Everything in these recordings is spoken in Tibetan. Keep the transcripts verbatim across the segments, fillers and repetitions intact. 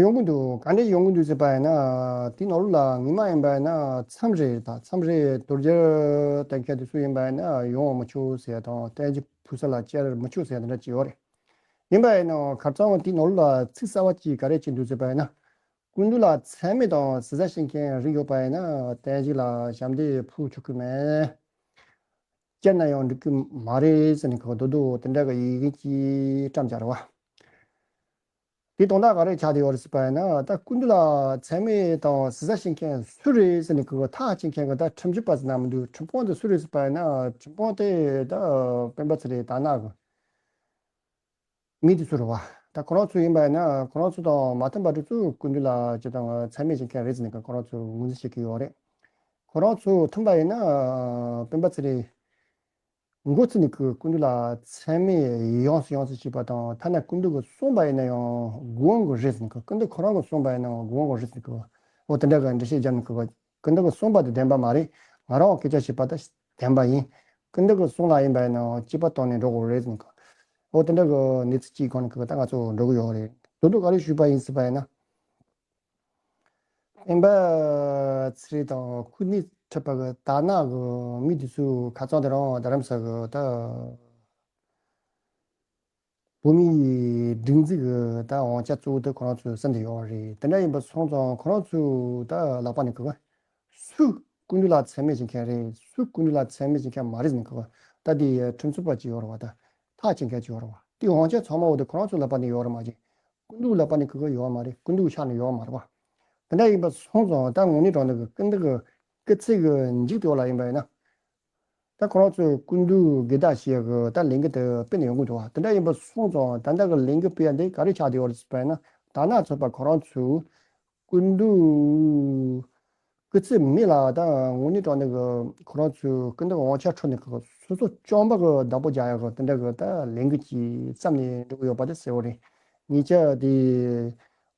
ཡོང་གི་འདུག་ག་འདྲས་ཡོང་གི་འདུག་ཟེར་བ་ཡིན་ན། དེའི་ནང་ལོགས་ལ་ངོ་མ་ཡིན་པ་ཡིན་ན་མཚམས་རེ་ད་མཚམས་རེ་དོལ་རྒྱལ་དེ་ག་དེ་ཚོ་ཡིན་པ་ཡིན་ན་ཡོང་བ་མི་ཆོག་ཟེར་དང་། བསྟན་བཅོས་ཕུལ་ས་ལ་བཅར་མི་ཆོག་ཟེར་དེ་འདྲ་ཅིག་ཡོད་རེད། ཡིན་པ་ཡིན་ན་ཁ་རྩང་དེའི་ནང་ལོགས་ལ་ཚིག་གསར་བ་ཅིག་ག་རེ་བྱས་འདུག་ཟེར་བ་ཡིན་ན། སྐུ་མདུན་ལ་མཚན་སྨད་དང་གཟེར་བཞེས་མཁན་རིགས་ཡོད་པ་ཡིན་ན་བསྟན་བཅོས་ལ་ཞབས་འདེགས་ཕུལ་ཆོག་གི་མེད། བཅར་ན་ཡང་འགྲིག་གི་མ་རེད་ཟེར་ནས་ཁོ་རྡོག་རྡོག་དེ་འདྲ་གི་ཡི་གེ་ཅིག་བཀྲམ་བཞག་རེད་བ། དེ་དོན་དག་ག་རེ་ཆགས་བསྡད་ཡོད་རེད་ཟེར་བ་ཡིན་ན། ད་སྐུ་མདུན་ལ་མཚན་སྨད་དང་གཟེར་བཞེས་མཁན་སུ་རེད་ཟེར་ནས་ཁོ་ཐག་བཅད་མཁན་གྱི་ད་ཁྲིམས་ཞིབ་པ་ཟེར་ན་མི་འདུག་ཁྲིམས་དཔོན་དེ་སུ་རེད་ཟེར་བ་ཡིན་ན། ཁྲིམས་དཔོན་དེ་ད་སྤེན་པ་ཚེ་རིང་དར་ནག་གི་མི་དེ་ཚོ་རེད་བ། ད་ཁོ་རང་ཚོ་ཡིན་པ་ཡིན་ན་ཁོ་རང་ཚོ་དང་མ་མཐུན་པ་དེ་ཚོ་སྐུ་མདུན་ལ་ཅི་དང་མཚན་སྨད་བྱེད་མཁན་རེད་ཟེར་ནས་ཁོ་རང་ཚོ་ངོས་འཛིན་བྱེད་ཀྱི་ཡོད་རེད། ཁོ་རང་ཚོ་མཐུན་པ་ཡིན་ན་སྤེན་པ་ཚེ་རིང་འགོ་བཙུགས་ནས་ཁོས་སྐུ་མདུན་ལ་མཚན་སྨད་ཡོངས་སུ་ཡོངས་སུ་བྱས་པ་དང་། ཐ་ན་སྐུ་མདུན་གྱིས་གསུངས་པ་ཡིན་ན་ཡང་དགོས་མཁོ་རེད་ཟེར་ནས་ཁོ། སྐུ་མདུན་ཁོ་རང་གིས་གསུངས་པ་ཡིན་ན་ཡང་དགོས་མཁོ་རེད་ཟེར་ནས་ཁོ། འོ་དེ་འདྲ་གི་འགྲེལ་བཤད་བརྒྱབ་ནས་ཁོ། སྐུ་མདུན་གྱིས་གསུངས་པ་དེ་བདེན་པ་མ་རེད། ང་རང་སྐད་ཆ་བཤད་པ་དེ་བདེན་པ་ཡིན། སྐུ་མདུན་གྱིས་གསུངས་ལ་ཡིན་པ་ཡིན་ན་ཡང་གཅིག་པ་གཏོང་ནས་འགྲོ་དགོས་རེད་ཟེར་ནས་ཁོ། འོ་དེ་འདྲ་གི་གནས་ཚུལ་གཅིག་སྒང་ནས་ཁོ་ད་ང་ཚོ་འགྲོ་གི་ཡོད་རེད། དོན་དུ་ག་རེ་ཞུས་པ་ཡིན་ཟེར་བ་ཡིན་ན། སྤེན་པ་ཚེ་རིང་དང་སྐུ་ཉིད་འཁྲིད་པ་གི་དར་ནག་གི་མི་དེ་ཚོ་ཁ་རྩང་དེ་རང་རྡ་རམ་ས་གི་ད་བོད་མིའི་སྒྲིག་འཛུགས་གི་ད་དབང་ཆ་གཙོ་བོ་དེ་ཁོ་རང་ཚོའི་སེམས་དེ་ཡོད་རེད། དེ་འདྲ་ཡིན་པ་སོང་ཙང་ཁོ་རང་ཚོའི་ད་ལག་པ་ནས་གི་སུ་སྐུ་མདུན་ལ་མཚན་སྨད་བྱེད་མཁན་རེད། སུ་སྐུ་མདུན་ལ་མཚན་སྨད་བྱེད་མཁན་མ་རེད་ཟེར་ནས་གི་ད་དེ་ཁྲིམས་རྩོད་པ་ཅིག་ཡོད་རེད་བ། ད་ཐག་བཅད་མཁན་ཅིག་ཡོད་རེད་བ། དེ་དབང་ཆ་ཚང་མ་འོ་དེ་ཁོ་རང་ཚོའི་ལག་པ་ནས་ཡོད་རེད་མ་གཏོགས། སྐུ་མདུན་ལག་པ་ནས་གི་གི་ཡོད་མ་རེད། སྐུ་མདུན་ཕྱག་ནས་ཡོད་མ་རེད་བ། དེ་འདྲ་ཡིན་པ་སོང་ཙང་ད་དངོས་གནས་དྲང་གནས་གི་སྐུ་མདུན་གི་སྐུ་ཚེ་གི་མཇུག་དེ་བ་ལ་ཡིན་པ་ཡིན་ན། ད་ཁོ་རང་ཚོས་སྐུ་མདུན་དགེ་ལྡོག་བྱེད་ཡག་གི་ད་ལས་འགུལ་དེ་སྤེལ་ནས་ཡོང་གི་འདུག་བ། དེ་འདྲ་ཡིན་པ་སོང་ཙང་ད་ལྟ་གི་ལས་འགུལ་སྤེལ་ཡག་འདི་ག་རེ་ཆགས་བསྡད་ཡོད་རེད་ཟེར་བ་ཡིན་ན། དར་ནག་ཚོགས་པ་ཁོ་རང་ཚོས་སྐུ་མདུན་སྐུ་ཚེ་མི་ལ་ད་དངོས་གནས་དྲང་གནས་གི་ཁོ་རང་ཚོས་སྐུ་མདུན་དབང་ཆ་འཕྲོག་ནས་གི་སོ་སོ་སྐྱོན་པ་གི་བདག་པོ་རྒྱག་ཡག་གི་དེ་འདྲ་གི་ད་ལས་འགུལ་ཅིག་བརྩམས་ནས་འགྲོ་གི་ཡོད་པ་དེ་གསལ་བོ་རེད། ཉེ་ཆར་དེ་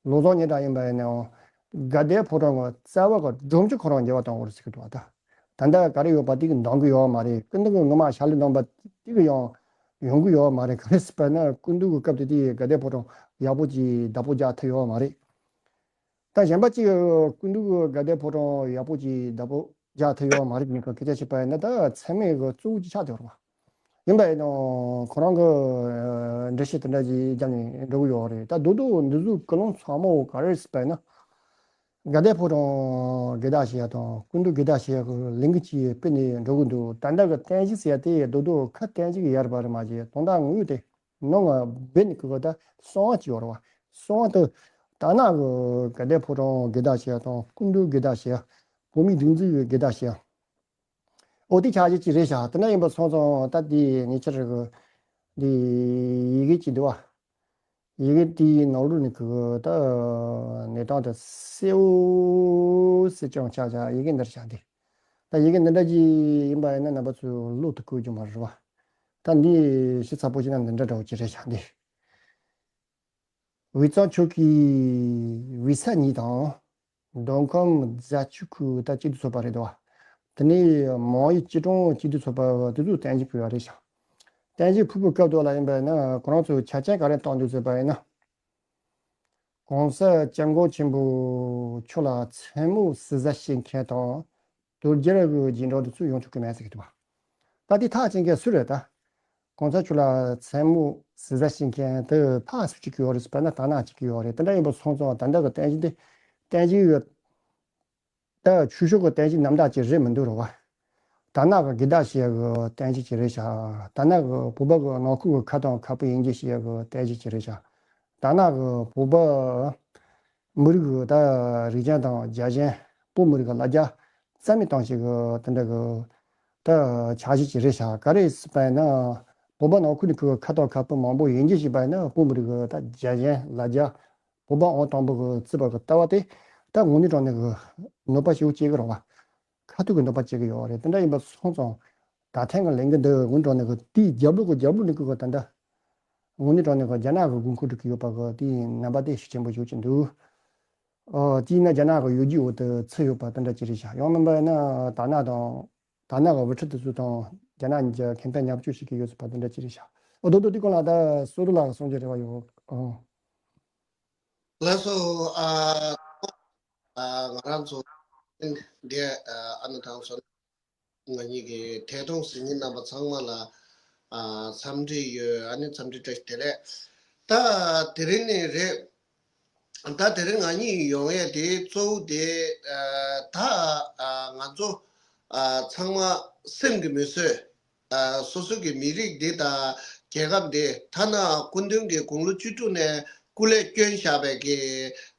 ལོ་བཟང་ཉེ་དྲག་ཡིན་པ་ཡིན་ནའང་དགའ་ལྡན་ཕོ་བྲང་གི་རྩ་བ་གི་སྒྲོམ་གཞི་ཁོ་རང་འགྱེལ་བ་བཏང་བ་རེད་ཟེར་གི་འདུག་བ། ད་ད་ལྟ་ག་རེ་ཡོད་པ་དེ་གི་འདང་གི་ཡོད་མ་རེད། སྐུ་མདུན་གི་ངོ་མ་ཕྱག་ལས་གནང་པ་དེ་གི་ཡང་ཡོང་གི་ཡོད་མ་རེད། ག་རེ་ཟེར་བ་ན་སྐུ་མདུན་གི་སྐབས་དེ་དེ་དགའ་ལྡན་ཕོ་བྲང་ཡག་པོ་ཅིག་བདག་པོ་རྒྱག་ཐུབ་ཡོད་མ་རེད། ད་གཞན་པ་ཅིག་སྐུ་མདུན་གི་དགའ་ལྡན་ཕོ་བྲང་ཡག་པོ་ཅིག་བདག་པོ་རྒྱག་ཐུབ་ཡོད་མ་རེད། ནི་གི་སྐད་ཆ་བཤད་པ་ཡིན་ན་ད་མཚན་སྨད་གི་གཙོ་བོ་ཅིག་ཆགས་བསྡད་ཡོད་རེད་བ། ཡིན་པ་ཡིན་ནའང་ཁོ་རང་གི་འགྲེལ་བཤད་དེ་འདྲ་ཅིག་བརྒྱབ་ནས་འགྲོ་གི་ཡོད་རེད། ད་རྡོག་རྡོག་འདི་ཚོའི་ཀུན་སློང་ཚང་མ་ག་རེ་ཟེར་བ་ཡིན་ན། དགའ་ལྡན་ཕོ་བྲང་དགེ་ལྡོག་བྱེད་ཡག་དང་སྐུ་མདུན་དགེ་ལྡོག་བྱེད་ཡག་གི་ལས་འགུལ་ཅིག་སྤེལ་ནས་འགྲོ་གི་འདུག་ད་ལྟ་གི་བསྟན་བཅོས་ཟེར་ཡག་དེ་རྡོག་རྡོག་ཁ་བསྟན་བཅོས་ཀྱི་ཡར་བར་མ་བྱས་དོན་དག་དངོས་ཡོད་དེ་ནང་ང་སྦས་ནས་ཁོ་གི་ད་གསང་བ་ཅིག་ཡོད་རེད་བ། གསང་བ་དེ་དར་ནག་གི་དགའ་ལྡན་ཕོ་བྲང་དགེ་ལྡོག་བྱེད་ཡག་དང་སྐུ་མདུན་དགེ་ལྡོག་བྱེད་ཡག་བོད་མིའི་སྒྲིག་འཛུགས་ཀྱི་དགེ་ལྡོག་བྱེད་ཡག་འོ་དེ་ཆ་ཤས་ཅིག་རེད་ཤག་དེ་འདྲ་ཡིན་པ་སོང་ཙང་ད་དེ་ཉེ་ཆར་གི་དེ་ཡི་གེ་ཅིག་འདུག་བ། ཡི་གེ་དེའི་ནང་ལོགས་ནས་གི་ད་གནས་སྟངས་དེ་གསལ་བོ་གསལ་རྐྱང་ཆགས་ཆགས་ཡི་གེ་འདིར་ཆགས་འདི། ད་ཡི་གེ་འདི་འདྲ་ཅིག་ཡིན་པ་ཡིན་ན་རྣམ་པ་ཚོས་བློ་དེ་འཁོར་རྒྱུ་མ་རེད་བ། ད་འདི་ཞིབ་ཚགས་པོ་བྱས་ན་འདི་འདྲ་འདྲ་བོ་ཅིག་རེད་ཤག་འདི། དབུས་གཙང་ཆོལ་ཁའི་དབུས་ས་གཉིས་དང་། མདོ་ཁམས་རྫ་ཆུ་ཁུལ་ད་སྤྱི་འཐུས་ཚོགས་པ་རེད་དོ། དེ་ནས་མང་ཡུལ་སྐྱིད་གྲོང་སྤྱི་འཐུས་ཚོགས་པ་དེ་ཚོས་བསྟན་བཅོས་ཕུལ་བ་རེད་ཤག་བསྟན་བཅོས་ཕུལ་བའི་སྐབས་དེ་ལ་ཡིན་པ་ཡིན་ན་ཁོ་རང་ཚོས་ཆ་རྐྱེན་ག་རེ་བཏང་འདུག་ཟེར་བ་ཡིན་ན། གོང་ས་སྐྱབས་མགོན་ཆེན་པོ་མཆོག་ལ་མཚན་སྨད་གཟེར་བཞེས་མཁན་དང་། དོལ་རྒྱལ་གྱི་རྗེས་འབྲང་དེ་ཚོས་ཡོང་ཆོག་གི་མེད་ཟེར་གྱི་འདུག་བ། ད་དེ་ཐག་བཅད་མཁན་སུ་རེད་ད། གོང་ས་མཆོག་ལ་མཚན་སྨད་གཟེར་བཞེས་མཁན་དེ་ཕར་སུ་གཅིག་གི་ཡོད་རེད་ཟེར་བ་ན་དར་ནག་གཅིག་གི་ཡོད་རེད། དེ་འདྲ་ཡིན་པ་སོང་ཙང་ད་ལྟ་གི་བསྟན་བཅོས་དེ་བསྟན་བཅོས་ཡོད། ད་ཆོས་ཕྱོགས་ཀྱི་བསྟན་བཅོས་རྣམ་དག་ཅིག་རེད་མི་འདུག་རེད་བ། དར་ནག་གི་དགེ་ལྡོག་བྱེད་ཡག་གི་བསྟན་བཅོས་ཅིག་རེད་ཤག་དར་ནག་གི་བོད་པ་གི་ནང་ཁུལ་གྱི་ཁ་དང་ཁ་སྤུ་དབྱེ་འབྱེད་བྱེད་ཡག་གི་བསྟན་བཅོས་ཅིག་རེད་ཤག་དར་ནག་གི་བོད་པ་མི་རིགས་ཀྱི་ད་རིག་གཞུང་དང་རྒྱལ་ཞེན། བོད་མི་རིགས་ཀྱི་ལ་རྒྱ་རྩ་མེད་གཏོང་བྱེད་ཀྱི་དེ་འདྲ་གི་ད་འཆར་གཞི་ཅིག་རེད་ཤག་ག་རེ་ཟེར་བ་ཡིན་ན། བོད་པ་ནང་ཁུལ་ནས་ཁོའི་ཁ་དང་ཁ་སྤུ་མང་པོ་དབྱེ་འབྱེད་བྱས་པ་ཡིན་ན་བོད་མི་རིགས་ཀྱི་ད་རྒྱལ་ཞེན་ལ་རྒྱ། བོད་པ་ཨང་དང་པོ་གི་རྩིས་པ་གི་ལྟ་བ་དེ་ད་དངོས་གནས་དྲང་གནས་གི་གནོད་པ་ཞེ་པོ་སྐྱེལ་གི་རེད་བ། ཁ་ཐུག་གི་གནོད་པ་སྐྱེལ་གི་ཡོད་རེད། དེ་འདྲ་ཡིན་པ་སོང་ཙང་ད་ཐེངས་གི་ལས་འགུལ་འདི་དངོས་གནས་དྲང་གནས་གི་དེའི་རྒྱབ་ལོགས་གི་རྒྱབ་ལོགས་ནས་གི་གི་ད་ལྟ་དངོས་གནས་དྲང་གནས་གི་རྒྱ་ནག་གི་དགོས་མཁོ་སྒྲུབ་ཀྱི་ཡོད་པ་གི་དེའི་རྣམ་པ་དེ་ཤུགས་ཆེན་པོ་ཞེ་པོ་ཅིག་འདུག་ཨོ་དེས་ན་རྒྱ་ནག་གི་ཡོ་རྒྱུས་འོག་ཏུ་ཚུད་ཡོད་པ་དེ་འདྲ་ཅིག་རེད་ཤག་ཡང་མིན་པ་ཡིན་ན་དར་ནག་དང་དར་ནག་གི་དབུ་ཁྲིད་དེ་ཚོ་དང་རྒྱ་ནག་གཉིས་ཀྱི་ཁེ་ཕན་མཉམ་སྤྱོད་བྱེད་ཀྱི་ཡོད་ཟེར་བ་དེ་འདྲ་ཅིག་རེད་ཤག་ཨོ་དོ་དོ་དེ་སྐོར་ལ་ད་བསོད་རྡོར་ལགས་གསུང་རྒྱུ་རེ་བ་ཡོད། ཨོ། ལགས་སོ། ཨ་ཨ་ང་རང་ཚོ་འདི་ཨ་ཨ་ནི་ཐང་སོན་ང་གཉིས་ཀྱི་ཐད་གཏོང་གཟིགས་མཁན་རྣམ་པ་ཚང་མ་ལ་ཨ་འཚམས་འདྲི་ཡོད། ཨ་ནི་འཚམས་འདྲི་བཀྲ་ཤིས་བདེ་ལེགས། ད་དེ་རིང་ནས་རེད། ད་དེ་རིང་ང་གཉིས་ཡོང་ཡས་དེ་གཙོ་བོ་དེ་ཨ་ད་ཨ་ང་ཚོ་ཨ་ཚང་མ་སེམས་ཀྱི་མི་གསོས། ཨ་སོ་སོ་གི་མི་རིགས་འདི་དང་རྒྱལ་ཁབ་འདི་ཐ་ན་སྐུ་མདུན་གྱི་དགུང་ལོ་བཅུ་དྲུག་ནས་སྐུ་ལས་བསྐྱོན་བཞག་པའི་གི་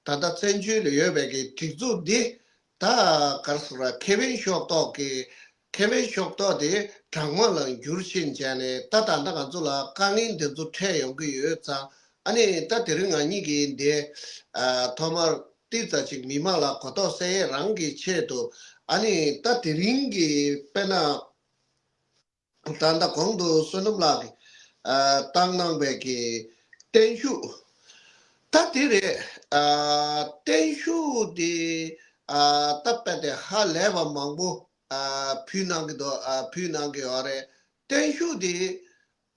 ད་ལྟ་བཙན་བྱོལ་ལ་ཡོད་པའི་གི་སྒྲིག་འཛུགས་འདི་ད་ག་རེ་ཟེར་བ་ཁེ་ཕན་ཤོག་ཐོག་གི་ཁེ་ཕན་ཤོག་ཐོག་དེ་གྲང་མོ་ལ་འགྱུར་ཕྱིན་བྱས་ནས། ད་ད་ལྟ་ང་ཚོ་ལ་དཀའ་ངལ་འདི་ཚོ་འཕྲད་ཡོང་གི་ཡོད་ཙང་། ཨ་ནི་ད་དེ་རིང་ང་གཉིས་ཀྱིས་འདི་ཨ་ཐོག་མར་ཏིག་ཙ་ཅིག་མི་མང་ལ་གོ་རྟོགས་སད་ཡས་རང་གི་ཆེད་དུ། ཨ་ནི་ད་དེ་རིང་གི་དཔེར་ན་ད་ལྟ་གོང་དུ་བསོད་ནམས་ལགས་ཀྱིས་ཨ་བཏང་གནང་བའི་གི་བརྟན་བཞུགས་ད་དེ་རེད། ཨ་བརྟན་བཞུགས་དེ་ཨ་ད་དཔེ་དེ་ཧ་ལས་པ་མང་པོ་ཨ་ཕུལ་གནང་གི་འདུག་ཨ་ཕུལ་གནང་གི་ཡོད་རེད། བརྟན་བཞུགས་དེ་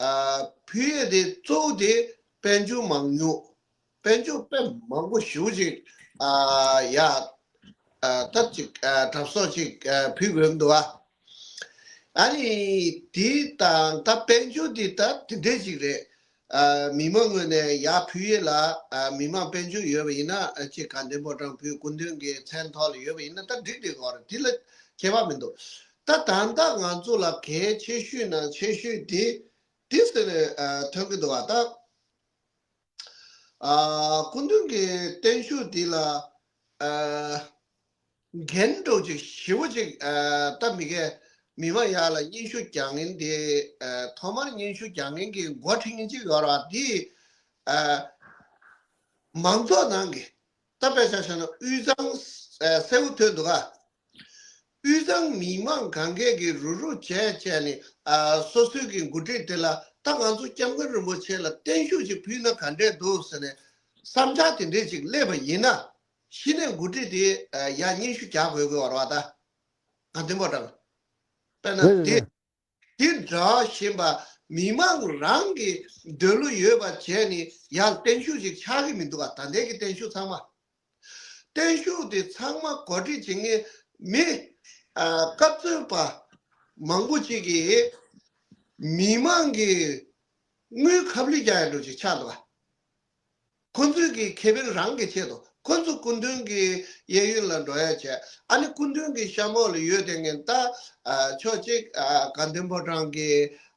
ཨ་ཕུལ་ཡས་དེ་གཙོ་བོ་དེ་དཔལ་འབྱོར་མང་ཉུང་། དཔལ་འབྱོར་དཔེ་མང་པོ་ཞེ་པོ་ཅིག་ཨ་ཡ་ཨ་ད་ཅིག་ཨ་གྲབས་གསོག་ཅིག་ཨ་ཕུལ་དགོས་འདུག་ཨ། ཨ་ནི་དེ་དང་ད་དཔལ་འབྱོར་དེ་ད་དེ་འདྲས་ཅིག་རེད། ཨ་མི་མང་ངོས་ནས་ཡར་ཕུལ་ཡས་ལ་ཨ་མི་མང་དཔལ་འབྱོར་ཡོད་པ་ཡིན་ན། ཨ་ཅིག་དགའ་ལྡན་ཕོ་བྲང་ཕུལ། སྐུ་མདུན་གྱི་མཚན་ཐོག་ལ་ཡོད་པ་ཡིན་ན་ད་འགྲིག་འགྲིག་གི་རེད། དེ་ལ་ཁྱད་པར་མི་འདུག་ད་ད་ལྟ་ང་ཚོ་ལ་གལ་ཆེ་ཤོས་ནང་ཆེ་ཤོས་དེ་དེ་ཟེར་ནས་ཨ་ཐོན་གྱི་འདུག་བ། ད་ཨ་སྐུ་མདུན་གྱི་བརྟན་བཞུགས་འདི་ལ་ཨ་འགན་འདྲ་བོ་ཅིག་ཞེ་པོ་ཅིག་ཨ་ད་མི་གས་མི་མང་ཡར་ལ་སྙན་ཞུ་རྒྱག་མཁན་དེ། ཨ་ཐོག་མར་སྙན་ཞུ་རྒྱག་མཁན་གྱི་འགོ་ཁྲིད་མཁན་ཅིག་ཡོད་རེད་བ། དེ་ཨ་མང་ཚོགས་ནང་གི་ད་དཔེ་ཆ་བཞག་ན་དབུས་གཙང་ཨ་གསལ་པོ་ཐོན་འདུག་ག་དབུས་གཙང་མི་མང་གང་གས་ཀྱི་རུག་རུག་བྱས་བྱས་ནས་ཨ་སོ་སོའི་གི་འགོ་ཁྲིད་དེ་ལ། ད་ང་ཚོ་སྐྱབས་མགོན་རིན་པོ་ཆེ་ལ་བརྟན་བཞུགས་ཅིག་ཕུལ་ན་ག་འདྲས་འདུག་ཟེར་ནས་བསམ་འཆར་དེ་འདྲས་ཅིག་སླེབས་པ་ཡིན་ན། གཞི་ནས་འགོ་ཁྲིད་དེ་ཨ་ཡར་སྙན་ཞུ་རྒྱག་དགོས་དགོས་བ་རེད་བ། ད་དགའ་ལྡན་ཕོ་བྲང་དཔེར་ན་རེད་རེད་དེ་རེད། དེ་འདྲ་བཞིན་པ་མི་མང་རང་གི་འདོད་བློ་ཡོད་པ་བྱས་ནས་ཡར་བརྟན་བཞུགས་ཅིག་ཆགས་ཀྱི་མི་འདུག་ག་ད་ལྟའི་གི་བརྟན་བཞུགས་ཚང་མ། བརྟན་བཞུགས་དེ་ཚང་མ་གོ་སྒྲིག་བྱེད་མཁན་མི་ཨ་སྐབས་འཚོལ་པ་མང་པོ་ཅིག་གིས་མི་མང་གི་དངུལ་ཁ་བསླུས་རྒྱག་ཡ་འདྲ་ཅིག་ཆགས་འདུག་ག་ཁོ་ཚོའི་གི་ཁེ་ཕན་རང་གི་ཆེད་དུ་ཁོ་ཚོ་སྐུ་མདུན་གྱི་གཡས་གཡོན་ལ་འགྲོ་ཡ་བྱས། ཨ་ནི་སྐུ་མདུན་གྱི་གཤམ་འོག་ལ་ཡོད་བསྡད་མཁན་ད་ཨ་ཕྱོགས་གཅིག་ཨ་དགའ་ལྡན་ཕོ་བྲང་གི་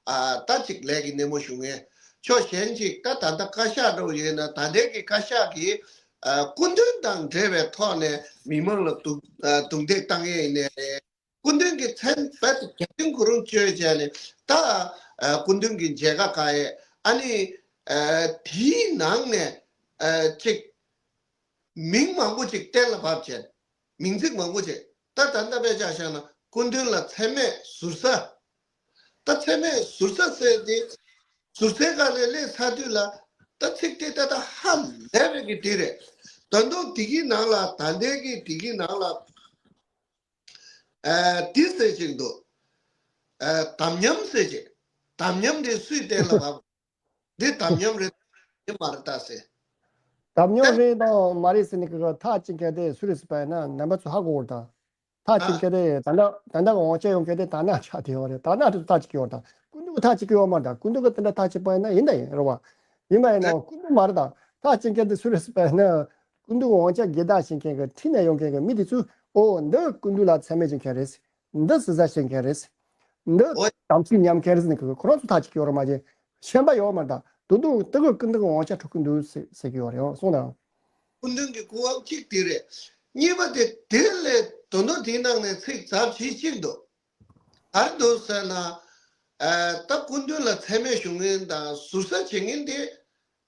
ཨ་ད་ཅིག་ལས་ཀྱི་སྣེ་མོ་ཞུ་མཁན། ཕྱོགས་གཞན་ཅིག་ད་ད་ལྟ་བཀའ་ཤག་འདྲ་བོ་ཡོད་ན་ད་ལྟའི་གི་བཀའ་ཤག་གིས་ཨ་སྐུ་མདུན་དང་འབྲེལ་བའི་ཐོག་ནས་མི་མང་ལ་རྡུང་ཨ་རྡུང་རྡེག་བཏང་ཡས་ཡིན་ནའི་རེད། སྐུ་མདུན་གྱི་མཚན་རྦད་དེ་རྒྱ་ཆེན་ཁོ་རང་བཅོས་བྱས་ནས་ད་ཨ་སྐུ་མདུན་གྱི་མཇལ་ཁ་བཀག་ཡས། ཨ་ནི་ཨ་དེའི་ནང་ནས་ཨ་ཅིག་མིང་མང་པོ་ཅིག་གཏན་ལ་ཕབ་བྱས། མིང་ཚིག་མང་པོ་ཅིག་ད་ད་ལྟ་དཔེ་ཆ་བཞག་ན་སྐུ་མདུན་ལ་མཚན་སྨད་ཟུར་ཟ། ད་མཚན་སྨད་ཟུར་ཟ་ཟེར་དེ་ཟུར་ཟའི་སྒང་ནས་སླེབས་ཚར་དུས་ལ་ད་ཚིག་དེ་ད་ད་ཧ་ལས་པའི་གི་དེ་རེད། ད་དུང་དེ་གི་ནང་ལ་ད་ལྟའི་གི་དེ་གི་ནང་ལ་ཨ་དེ་ཟེར་ཅིག་འདུག་ཨ་དམ་ཉམས་ཟེར་ཅིག་དམ་ཉམས་དེ་སུས་གཏན་ལ་ཕབ། འདི་དམ་ཉམས་རེད་དམ་ཉམས་མ་རེད་ད་ཟེར། དམ་ཉམས་རེད་དང་མ་རེད་ཟེར་ནས་ཀྱི་ཐག་གཅིག་གལ་ཏེ་སུ་རེད་ཟེར་པ་ཡིན་ན་རྣམ་པ་ཚོ་ཧ་གོ་བར་དང་། ཐག་གཅིག་གལ་ཏེ་ད་ལྟ་ད་ལྟ་གི་དབང་ཆ་ཡོང་གལ་ཏེ་ད་ནང་ཆགས་བསྡད་ཡོད་རེད། ད་ནང་དུ་ཐག་གཅིག་ཡོད་དང་སྐུ་མདུན་གྱི་ཐག་གཅིག་ཡོད་མ་རེད། ད་སྐུ་མདུན་གྱི་དེ་འདྲ་ཐག་གཅིག་པ་ཡིན་ན་ཡིན་ད་ཡིན་རེད་བ། ཡིན་པ་ཡིན་ན་སྐུ་མདུན་མ་རེད་ད། ཐག་གཅིག་གལ་ཏེ་སུ་རེད་ཟེར་པ་ཡིན་ན་སྐུ་མདུན་གྱི་དབང་ཆ་སྒེར་བདག་བྱེད་མཁན་གྱི་འཁྲིས་ནས་ཡོང་མཁན་གྱི་མི་དེ་ཚོས་ཨོ་འདི་སྐུ་མདུན་ལ་མཚན་སྨད་བྱེད་མཁན་རེད། འདི་ཟུར་ཟ་བྱེད་མཁན་རེད། འདི་ཨོ། དམ་ཚིག་ཉམས་མཁན་རེད་ཟེར་ནས་ཁོ་རང་ཚོ་ཐག་གཅིག་ཡོད་རེད་མ་གཞི། ཤན་པ་ཡོད་མ་རེད་ད། དོ་དུང་ཏི་གུ་ཀུན་ཏུ་དབང་ཆ་འཕྲོག་གི་འདུག་ཟེར་ཟེར་གི་ཡོད་རེད་ཨང་སོང་དང་། སྐུ་མདུན་གྱི་སྐུ་དབང་གཅིག་དེ་རེད། གཉིས་པ་དེ་དེ་ལས་དོ་ནོ་དེའི་ནང་ནས་ཚིག་ཚབས་ཆེ་གཅིག་འདུག་ག་རེ་འདུག་ཟེར་ན། ཨ་ད་སྐུ་མདུན་ལ་མཚན་སྨད་ཞུ་མཁན་དང་ཟུར་ཟ་བྱེད་མཁན་དེ།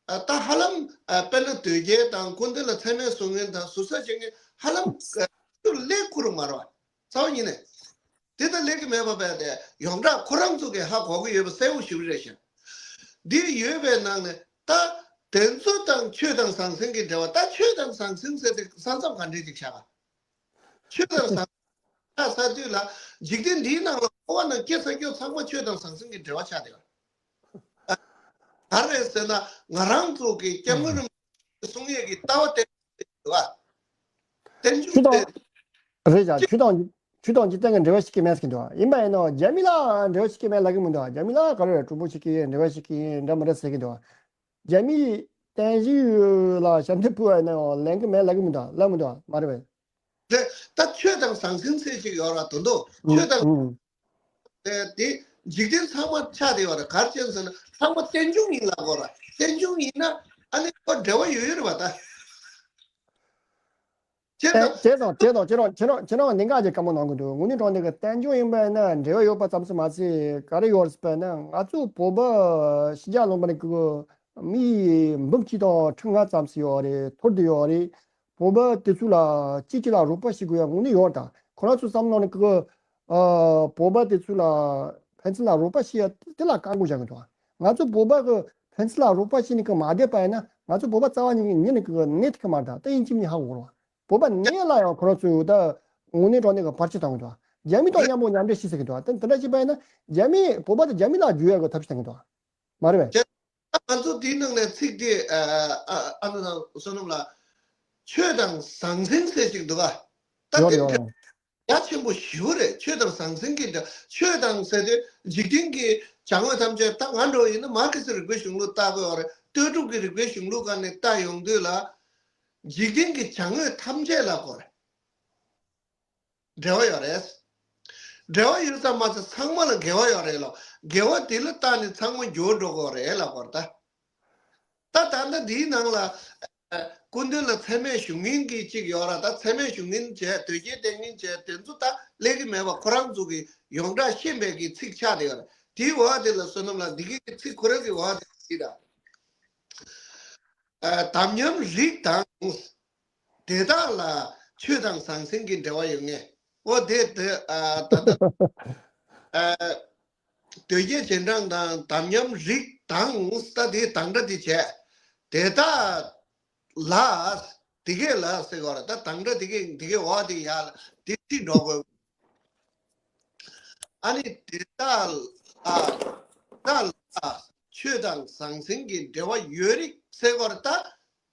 ཨ་ད་ཧ་ལམ་ཨ་དཔེར་ན་དོལ་རྒྱལ་དང་སྐུ་མདུན་ལ་མཚན་སྨད་ཞུ་མཁན་དང་ཟུར་ཟ་བྱེད་མཁན་ཧ་ལམ་ཨ་ལས་ཁུར་མ་རེད་བ། རྩ་བ་ཉིད་ནས། དེ་ལྟར་ལས་ཀྱི་མེད་པ་བས་ཏེ་ཡོངས་གྲགས་ཁོ་རང་ཚོ་གིས་ཧ་གོ་གི་ཡོད་པ་གསལ་པོ་ཞིག་རེད་ཤག་འདི་ཡོད་པའི་ནང་ནས་ད་དེ་ཚོ་དང་ཆོས་དང་ཟང་ཟིང་གི་འབྲེལ་བ། ད་ཆོས་དང་ཟང་ཟིང་ཟེར་ཏེ་ས་མཚམས་ག་འདྲས་ཅིག་བཞག་ག་ཆོས་དང་ཟང་ཟིང་ས་དུས་ལ་འཇིག་རྟེན་འདིའི་ནང་ལ་འཁོར་བ་ནང་སྐྱེ་ས་སྐྱོ་ཚང་མ་ཆོས་དང་ཟང་ཟིང་གི་འབྲེལ་བ་ཆགས་བསྡད་ཡོད། ག་རེ་ཟེར་ན་ང་རང་ཚོ་གི་སྐྱབས་མགོན་རིན་ གསུང་ཡས་ཀྱི་ལྟ་བ་བསྟན་འགྲོ་གི་འདུག་ག་བསྟན་འགྲོ་ཆོས་དང་། རེད་ཡ། ཆོས་དང་། ཆོས་དང་འཇིག་རྟེན་གྱི་འབྲེལ་བ་ཞིག་གི་མེད་ཟེར་གྱི་འདུག་ག་ཡིན་པ་ཡིན་ནའང་རྒྱ་མི་ལ་འབྲེལ་བ་ཞིག་གི་མེད་ལབ་ཀྱི་མི་འདུག་ག་རྒྱ་མི་ལ་ག་རེ་གྲུབ་པོ་ཞིག་གི་འབྲེལ་བ་ཞིག་གི་འདྲ་མི་འདྲ་ཟེར་གྱི་འདུག་ག་རྒྱ་མིའི་བསྟན་བཅོས་ལ་ཞབས་འདེགས་ཕུལ་བ་ཡིན་ནའང་ལེན་གྱི་མེད་ལབ་ཀྱི་མི་འདུག་ག་ལབ་མི་འདུག་ག་མ་རེད་པས། རེད། ད་ཆོས་དང་ཟང་ཟིང་ཟེར་ཅིག་ཡོད་ར་དོན་དུ་ཆོས་དང་། དེ་འཇིག་རྟེན་ཚང་མ་ཆགས་བསྡད་ཡོད་ར། ག་རེ་བྱས་ཟེར་ན་ཚང་མ་རྟེན་འབྱུང་ཡིན་ལབ་དགོས་ར། རྟེན་འབྱུང་ཡིན་ན་ཨ་ནི་ཁོ་འབྲེལ་བ་ཡོད་ཡོད་རེད་པ་ད། ཁྱེད་དང་། བྱས་ཙང་བྱས་ཙང་ཁྱེད་རང་ཁྱེད་རང་ཁྱེད་རང་གནད་འགག་ཅིག་བཀའ་མོལ་གནང་གི་འདུག་དངོས་གནས་དྲང་གནས་ཀྱི་རྟེན་འབྱུང་ཡིན་པ་ཡིན་ན་འབྲེལ་བ་ཡོད་པ་ཙམ་ཞིག་མ་ཟད་ག་རེ་ཡོད་རེད་ཟེར་བ་ན་ང་ཚོ་བོད་པ་ཕྱི་རྒྱལ་ལུང་པ་ནས་ཀྱི་མི་འབུམ་གཅིག་དང་ཁྲི་ལྔ་ཙམ་ཞིག་ཡོད་རེད། འཐོར་བསྡད་ཡོད་རེད། བོད་པ་དེ་ཚོ་ལ་གཅིག་གཅིག་ལ་རོགས་པ་བྱེད་དགོས་ཡ་དངོས་གནས་ཡོད་རེད། ད་ཁོ་རང་ཚོ་བསམ་བློ་ནས་ཀྱི་ཨ་བོད་པ་དེ་ཚོ་ལ་ཕན་ཚུན་ལ་རོགས་པ་བྱེད་ཡ་དེ་ལ་བཀག་འགོག་བྱ་གི་འདུག་ང་ཚོ་བོད་པ་གི་ཕན་ཚུན་ལ་རོགས་པ་བྱེད་ནས་ཀྱི་མ་བསྡད་པ་ཡིན་ན་ང་ཚོ་བོད་པ་རྩ་བ་ཉིད་ཉིད་ནས་ཀྱི་གནས་ཐུབ་ཀྱི་མ་རེད། ད་དེ་ཡིན་གཅིག་མིན་ཧ་གོ་རེད་བ། བོད་པ་གནས་ལ་ཡང་ཁོ་རང་ཚོས་ད་དངོས་གནས་དྲང་གནས་ཀྱི་བར་ཆད་བཏང་གི་འདུག་རྒྱ་མི་དང་མཉམ་པོ་མཉམ་འབྲེལ་བྱེད་ཟེར་གི་འདུག་དེ་འདྲ་བྱས་པ་ཡིན་ན་རྒྱ་མི་བོད་པ་དང་རྒྱ་མི་ལ་བརྗོད་ཡ་གི་ཐབས་ཤེས་བཏང་གི་འདུག་མ་རེད་པས། ང་ཚོ་དེའི་ནང་ནས་ཚིག་དེ་ཨ་ཨ་ཨ་ནུ་དང་བསོད་ནམས་ལགས། ཆོས་དང་ཟང་ཟིང་ཟེར་ཅིག་འདུག་ག་ད་ཡོད་དེ་ཡོད། རྒྱ་ཆེན་པོ་ཞེ་པོ་རེད། ཆོས་དང་ཟང་ཟིང་གི་འདྲ། ཆོས་དང་ཟེར་དུས་འཇིག་རྟེན་གྱི་བྱ་དངོས་ཐམས་ཅད། ད་ང་འདྲ་བོ་ཡིན་ན་མར་ཁེ་སི་རིག་པའི་གཞུང་ལུགས་ལྟ་དགོས་པ་རེད། ལྟོས་གྲུབ་ཀྱི་རིག་པའི་གཞུང་ལུགས་སྒང་ནས་ལྟ་ཡོང་དུས་ལ། འཇིག་རྟེན་གྱི་བྱ་དངོས་ཐམས་ཅད་ལ་གོ་རེད། འབྲེལ་བ་ཡོད་རེད། འབྲེལ་བ་ཡོད་ཙམ་མ་ཟད་ཚང་མ་ལ་འགལ་བ་ཡོད་རེད་ལོ། འགལ་བ་དེ་ལ་བརྟེན་ནས་ཚང་མ་འགྱུར་འགྲོ་གི་རེད་ལབ་པ་རེད་ད། ད་ད་ལྟ་འདིའི་ནང་ལ་ཨ་སྐུ་མདུན་ལ་མཚན་སྨད་ཞུ་མཁན་གྱི་གཅིག་ཡོད་ར། ད་མཚན་སྨད་ཞུ་མཁན་བྱས། དོལ་རྒྱལ་བསྟེན་མཁན་བྱས། དེ་ཚོ་ད་སླེབས་ཀྱི་མེད་པ། ཁོ་རང་ཚོ་གི་ཡོངས་གྲགས་ཤེས་པའི་གི་ཚིག་ཆགས་བསྡད་ཡོད་ར། དེའི་འོག་དེ་ལ་བསོད་ནམས་ལགས་འདི་གི་ཚིག་ཁོ་རང་གི་འོག་དེ་ཅིག་ད། ཨ་དམ་ཉམས་རིགས་དང་། དེ་དག་ལ་ཆོས་དང་ཟང་ཟིང་གི་འབྲེལ་བ་ཡོད་ངེས། འོ་དེ་དེ་ཨ་ད་ལྟ་ཨ་དོལ་རྒྱལ་རྗེས་འབྲང་དང་དམ་ཉམས་རིགས་དང་། ད་དེ་དང་སྒྲ་དེ་བྱས། དེ་དག་ལ་དེ་གས་ལ་ཟེར་གོ་ར། ད་དང་སྒྲ་དེ་གས་དེ་གས་འོག་དེ་ཡ་ལ་དེ་ཁྲིད་འགྲོ་དགོས། ཨ་ནི་དེ་དག་ལ་དག་ལ་ཆོས་དང་ཟང་ཟིང་གི་འབྲེལ་བ་ཡོད་རིགས་ཟེར་གོ་ར། ད་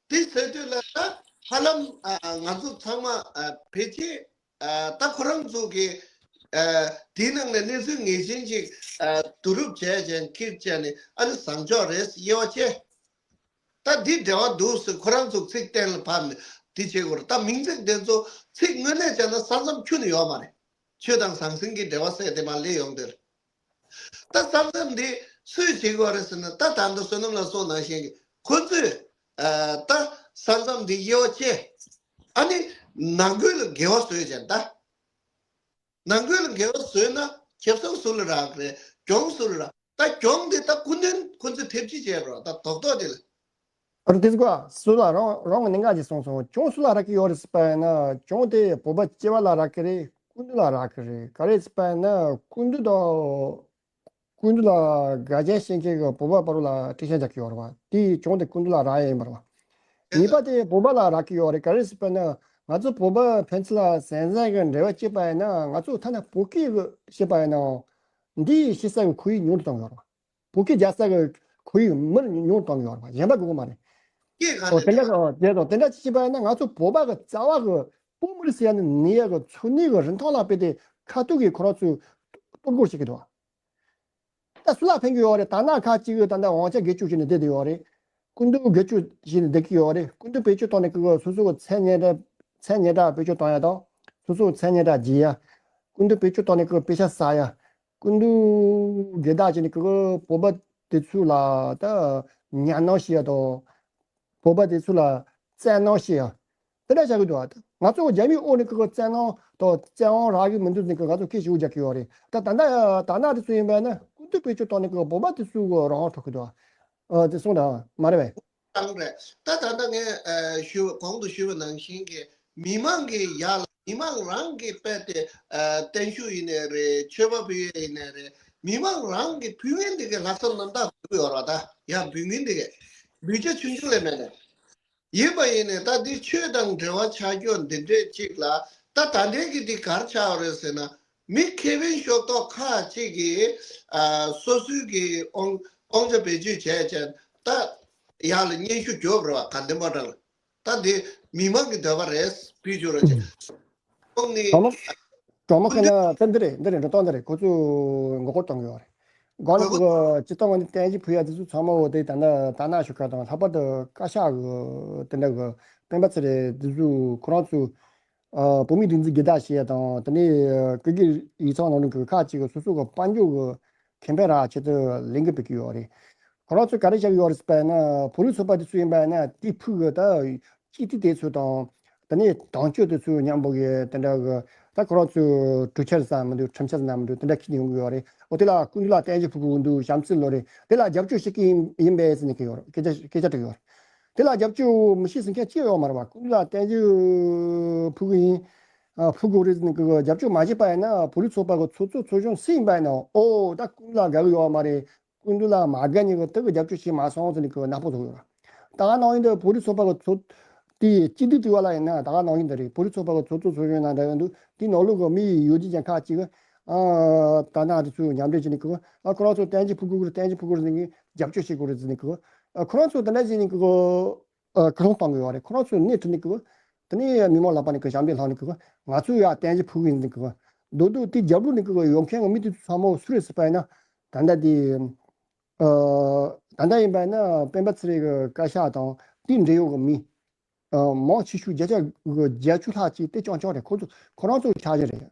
དེ་ཟེར་དུས་ལ་ད་ཧ་ལམ་ཨ་ང་ཚོ་ཚང་མ་ཨ་ཕལ་ཆེར་ཨ་ད་ཁོ་རང་ཚོ་གི་ཨ་དེའི་ནང་ནས་གནས་ཚུལ་ངེས་ཅན་ཅིག་ཨ་བསྡུ་རུབ་བྱས་བྱས་ཁྱེར་བྱས་ནས་ཨ་ནི་བཟང་ཕྱོགས་རེད་དབྱེ་བ་ཕྱེ། ད་འདི་འབྲེལ་བ་འདུག་ཟེར་ཁོ་རང་ཚོ་ཚིག་གཏན་ལ་ཕབ་ནས་འདི་བྱེད་དགོས་རེད། ད་མིང་ཚིག་འདི་ཚོ་ཚིག་དངོས་གནས་བྱས་ན་ས་མཚམས་ཁྱོན་ནས་ཡོད་མ་རེད། ཆོས་དང་ཟང་ཟིང་གི་འབྲེལ་བ་ཟེར་དེ་མར་སླེབས་ཡོང་དུས། ད་ས་མཚམས་འདི་སུས་བྱེད་དགོས་རེད་ཟེར་ན། ད་ད་ལྟ་བསོད་ནམས་ལགས་གསུངས་ནང་བཞིན་གྱི་ཁོ་ཚོས་ཨ་ད་ས་མཚམས་འདི་དབྱེ་བ་ཕྱེ། ཨ་ནི་ནང་ཁུལ་ལ་འགལ་བ་བཟོས་བྱས་ད། ནང་ཁུལ་ལ་འགལ་བ་བཟོས་ན་ཁེ་བཟང་སུ་ལ་རག་གི་རེད། གྱོང་སུ་ལ་རག་ད་གྱོང་དེ་ད་སྐུ་མདུན་ཁོ་ཚོས་ཐེབས་ཇུས་བྱས་རོགས་ད་རྡོག་རྡོག་དེ་ལ། ཨ་རོ་དེ་ཚོ་སུ་ལ་རང་རང་གི་གནད་འགག་ཅིག་གསུངས་སོང་། གྱོང་སུ་ལ་རག་གི་ཡོད་རེད་ཟེར་བ་ཡིན་ན་གྱོང་དེ་བོད་པ་སྐྱེ་བ་ལ་རག་གི་རེད། སྐུ་མདུན་ལ་རག་གི་རེད། ག་རེ་ཟེར་བ་ཡིན་ན་སྐུ་མདུན་དང་སྐུ་མདུན་ལ་དགའ་ཞེན་བྱེད་མཁན་གྱི་བོད་པ་བར་ལ་འགྲེལ་བཤད་རྒྱག་གི་ཡོད་རེད་བ། དེའི་གྱོང་དེ་སྐུ་མདུན་ལ་རག་ཡ་ཡིན་པ་རེད་བ། གཉིས་པ་དེ་བོད་པ་ལ་རག་གི་ཡོད་རེད། ག་རེ་ཟེར་བ་ན་ང་ཚོ་བོད་པ་ཕན་ཚུན་ལ་ཟང་ཟིང་གི་འབྲེལ་བ་བྱེད་པ་ཡིན་ན་ང་ཚོ་ཐ་ན་བོད་སྐད་བཤད་པ་ཡིན་ནའང་འདིའི་བཤད་ས་གི་ཁོར་ཡུག་ཉུང་དུ་བཏང་ཡོད་རེད་བ། བོད་སྐད་རྒྱག་ས་གི་ཁོར་ཡུག་མི་ཉུང་དུ་བཏང་ཡོད་རེད་བ། གཞན་པ་དགོས་ཀྱི་མ་རེད། སྐད་ག་ཨོ་ནས་དེ་འདྲ་རྒྱག་གི་དེ་དང་དེ་འདྲ་བྱེད་པ་ཡིན་ན་ང་ཚོ་བོད་པ་གི་རྩ་བ་གི་བོད་མི་རིགས་ཟེར་ཡ་ནི་ནི་ཡ་གི་འཚོ་གནས་གི་རིན་ཐང་ལ་དཔེ་དེ་ཁ་ཐུག་གི་ཁོ་རང་ཚོས་གཏོར་རྒོལ་བྱེད་ཀྱི་འདུག་ད་སུ་ལ་ཕན་གྱི་ཡོད་རེད། ད་ནང་ཁ་ཅིག་གིས་ད་ལྟ་དབང་ཆ་སྒེར་གཅོད་བྱས་ནས་བསྡད་བསྡད་ཡོད་རེད། སྐུ་མདུན་སྒེར་གཅོད་བྱས་ནས་བསྡད་ཀྱི་ཡོད་རེད། སྐུ་མདུན་བེད་སྤྱོད་བཏང་ནས་ཀྱི་སོ་སོ་གི་མཚན་སྙན་གྲགས་མཚན་སྙན་གྲགས་བེད་སྤྱོད་བཏང་ཡ་དང་། སོ་སོ་གི་མཚན་སྙན་གྲགས་རྒྱས་ཡ། སྐུ་མདུན་བེད་སྤྱོད་བཏང་ནས་ཀྱི་དཔེ་ཆ་བསགས་ཡ། སྐུ་མདུན་སྒེར་བདག་བྱས་ནས་ཀྱི་བོད་པ་དེ་ཚོ་ལ་ད་ཉམས་སྣང་བྱེད་ཡ་དང་། བོད་པ་དེ་ཚོ་ལ་བཙན་གནོན་བྱེད་ཡ། དེ་འདྲ་བྱ་གི་འདུག་ཨ། ང་ཚོ་རྒྱ་མིའི་འོག་ནས་ཀྱི་བཙན་གནོན་དང་བཙན་དབང་རག་གི་མི་འདུག་ཟེར་ནས་ཀྱི་ང་ཚོ་སྐད་ཞེ་པོ་རྒྱག་གི་ཡོད་རེད། ད་ད་ལྟ་ད་ནང་དེ་ཚོ་ཡིན་པ་ན་སྐུ་མདུན་བེད་སྤྱོད་བཏང་ནས་ཀྱི་བོད་པ་དེ་ཚོ་གི་རང་དབང་འཕྲོག་གི་འདུག་ཨ། དེ་གསུངས་དང་མ་རེད་པས། རང་རེད། ད་ད་ལྟ་ངས་ཨ་ཞུ་གོང་དུ་ཞུས་པ་ནང་བཞིན་གྱི་མི་མང་གི་ཡ་ལ་མི་མང་རང་གི་དཔེ་དེ་ཨ་བརྟན་བཞུགས་ཡིན་ནའི་རེད། མཆོད་པ་ཕུལ་ཡས་ཡིན་ནའི་རེད། མི་མང་རང་གི་ཕུལ་མཁན་དེ་གའི་ལྷག་བསམ་རྣམ་དག་ཕུལ་གི་ཡོད་རེད་བ། ད་ཡ་འབུལ་མཁན་དེ་གའི་འབུལ་བྱ་ཆུང་ཆུང་ལས་མེད་ནས། ཡིན་པ་ཡིན་ནའི་ད་འདི་ཆོས་དང་འབྲེལ་བ་ཆགས་རྒྱུ་འདི་འདྲས་ཅིག་ལ་ད་ད་ལྟའི་གི་འདི་ག་རེ་ཆགས་པ་རེད་ཟེར་ན། མི་ཁེ་ཕན་ཤོར་ཏོག་ཁག་ཅིག་གིས་ཨ་སོ་སོའི་གི་དབང་དབང་ཆ་བེད་སྤྱོད་བྱས་བྱས་ད་ ཡག་ལ་སྙན་ཞུ་རྒྱོབ་རེད་བ། དགའ་ལྡན་ཕོ་བྲང་ལ། ད་འདི་མི་མང་གི་འདོད་པ་རེད། ཕུལ་ཆོག་ར་ཅེ། ཁོང་ནི་གྲོགས་མོ་གྲོགས་མོ་ཁ་ན་ད་འདི་རེད། འདི་རེད། འགྲོ་སྟངས་འདི་རེད། ཁོ་ཚོས་མགོ་སྐོར་གཏོང་གི་ཡོད་རེད། གོང་ལ་གོ་སྤྱི་བཏང་བ་ནི་བསྟན་བཅོས་ཕུལ་ཡ་དེ་ཚོ་ཚང་མ་འོ་དེ་ད་ལྟ་ད་ནང་བཞུགས་མཁན་དང་ལྷག་པར་དུ་བཀའ་ཤག་གི་དེ་འདྲ་གི་སྤེན་པ་ཚེ་རིང་དེ་ཚོ་ཁོ་རང་ཚོ་ཨ་བོད་མིའི་སྒྲིག་འཛུགས་སྒེར་བདག་བྱས་དང་དེ་ནས་བཀུར་སྟི་ཡིག་ཚང་ནང་ལོགས་ཀྱི་ཁག་ཅིག་གི་སོ་སོ་གི་དཔལ་འབྱོར་གི་ཁེ་ཕན་རག་ཆེད་དུ་ལས་འགུལ་སྤེལ་གྱི་ཡོད་རེད། ཁོ་རང་ཚོས་ག་རེ་བྱ་གི་ཡོད་རེད་ཟེར་བ་ཡིན་ན། བོད་རིགས་ཚོགས་པ་དེ་ཚོ་ཡིན་པ་ཡིན་ན་དེ་ཕུག་གི་ད་སྤྱི་འཐུས་དེ་ཚོ་དང་། དེ་ནས་དོན་གཅོད་དེ་ཚོ་མཉམ་པོ་གི་དེ་འདྲ་གི་ད་ཁོ་རང་ཚོའི་གྲོས་འཆར་ཟ་མི་འདུག་ཁྲིམས་འཆར་ཟ་མི་འདུག་དེ་འདྲ་ཁྱེར་ཡོང་གི་ཡོད་རེད། འོ་དེ་ལ་སྐུ་མདུན་ལ་བསྟན་བཅོས་ཕུལ་གི་འདུག་བྱམས་བརྩེ་ལོ་རེད། དེ་ལ་རྒྱབ་སྐྱོར་བྱེད་ཀྱི་ཡིན་ཡིན་པས་ཟེར་ནས་ཁྱེར་ཡོད་རེད། སྐད་ཆ་སྐད་ཆ་དྲིས་ཡོད་རེད། དེ་ལ་རྒྱབ་སྐྱོར་མི་བྱེད་ཟེར་མཁན་ཅི་ཡོད་མ་རེད་བ། སྐུ་མདུན་ལ་བསྟན་བཅོས་ཕུལ་གི་ཡིན། ཨ་ཕུལ་དགོས་རེད་ཟེར་ནས་ཁོ་རྒྱབ་སྐྱོར་མ་བྱས་པ་ཡིན་ན། བོད་རིགས་ཚོགས་པ་གི་ཚོགས་གཙོ་ཚོགས་གཞོན་སུ་ཡིན་པ་ཡིན་ནའང་ཨོ་ད་སྐུ་མདུན་ལ་དགའ་གི་ཡོད་མ་རེད། སྐུ་མདུན་ལ་མ་དགའ་ནས་ཁོ་དེ་གི་རྒྱབ་སྐྱོར་བྱས་མ་སོང་ཟེར་ནས་ཁོ་ནག་པོ་བཟོ་གི་ཡོད། ད་ག་ནང་བཞིན་དུ་བོད་རིགས་ཚོགས་པ་གི་ཚོགས་དེ་སྤྱི་འཐུས་དྲི་བ་ལ་ཡིན་ན་ད་ག་ནང་བཞིན་དུ་རེད། བོད་རིགས་ཚོགས་པ་གི་ཚོགས་གཙོ་ཚོགས་གཞོན་ནང་འདྲ་ཡོད་འདུག་དེའི་ནང་ལོགས་གི་མི་ཡི་ཡོད་ཅན་ཅན་ཁག་ཅིག་གི་ཨ་ད་ནང་དེ་ཚོས་མཉམ་འབྲེལ་བྱས་ནས་ཁོ་ཨ་ཁོ་རང་ཚོ་བསྟན་བཅོས་ཕུལ་དགོས་ཀྱི་རེད། བསྟན་བཅོས་ཕུལ་དགོས་རེད་ཟེར་ནས་རྒྱབ་སྐྱོར་བྱེད་དགོས་རེད་ཟེར་ནས་ཁོ་ཨ་ཁོ་རང་ཚོ་དེ་འདྲ་བྱས་ནས་ཁོ། ཨ་སྐུལ་སློང་གཏོང་གི་ཡོད་རེད། ཁོ་རང་ཚོའི་སྣེ་ཁྲིད་ནས་ཀྱི། དེ་ནས་མི་མང་ལག་པ་ནས་ཀྱི་ཞབས་འདེགས་བསླངས་ནས་ཀྱི། ང་ཚོས་ཡ་བསྟན་བཅོས་ཕུལ་གི་ཡིན་ཟེར་ནས་ཀྱི། མདོར་བསྡུས་དེ་རྒྱབ་ལོགས་ནས་ཀྱི་ཡོང་མཁན་གྱི་མི་དེ་ཚོ་ཚང་མ་སུ་རེད་ཟེར་བ་ཡིན་ན། ད་ལྟ་དེ་ཨ་ད་ལྟ་ཡིན་པ་ཡིན་ན་སྤེན་པ་ཚེ་རིང་གི་བཀའ་ཤག་དང་དེའི་འབྲེལ་ཡོད་ཀྱི་མི་ཨ་མང་ཆེ་ཤོས་བརྒྱ་ཆ་གི་བརྒྱད་ཅུ་ལྷག་ཅིག་དེ་རྐྱང་རྐྱང་རེད། ཁོ་ཚོ་ཁོ་རང་ཚོའི་འཆར་གཞི་རེད།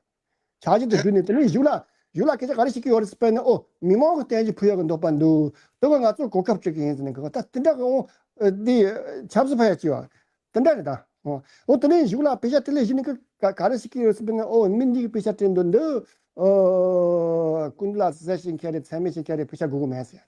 འཆར་གཞི་དེ་བསྒྲུབས་ནས་དེ་ནས་གཞུག་ལ་གཞུག་ལ་སྐད་ཆ་ག་རེ་བཤད་ཀྱི་ཡོད་རེད་ཟེར་བ་ཡིན་ན། ཨོ་མི་མང་གི་བསྟན་བཅོས་ཕུལ་ཡག་གི་འདོད་པ་འདུག་དེ་ག་ང་ཚོ་གོ་སྐབས་སྤྲད་ཀྱི་ཡིན་ཟེར་ནས་གི། ད་དེ་འདྲ་གི་འོ་འདི་ཆབ་སྲིད་ཕ་ཡ་ཅི་བ་དེ་འདྲ་རེད་ད། ཨོ་དེ་ནས་གཞུག་ལ་དཔེ་ཆ་དེ་ལས་གཞི་ནས་གི་ག་ག་རེ་བཤད་ཀྱི་ཡོད་རེད་ཟེར་བ་ཡིན་ན། ཨོ་མི་འདི་གི་དཔེ་ཆ་སྤྲད་འདུག་འདི་ཨོ་ཀུན་ལ་ཟས་ཤིང་ཁྱེར་རེ་ཚད་མེད་ཤིང་ཁྱེར་རེ་དཔེ་ཆ་དགོས་གི་མེད་ཟེར།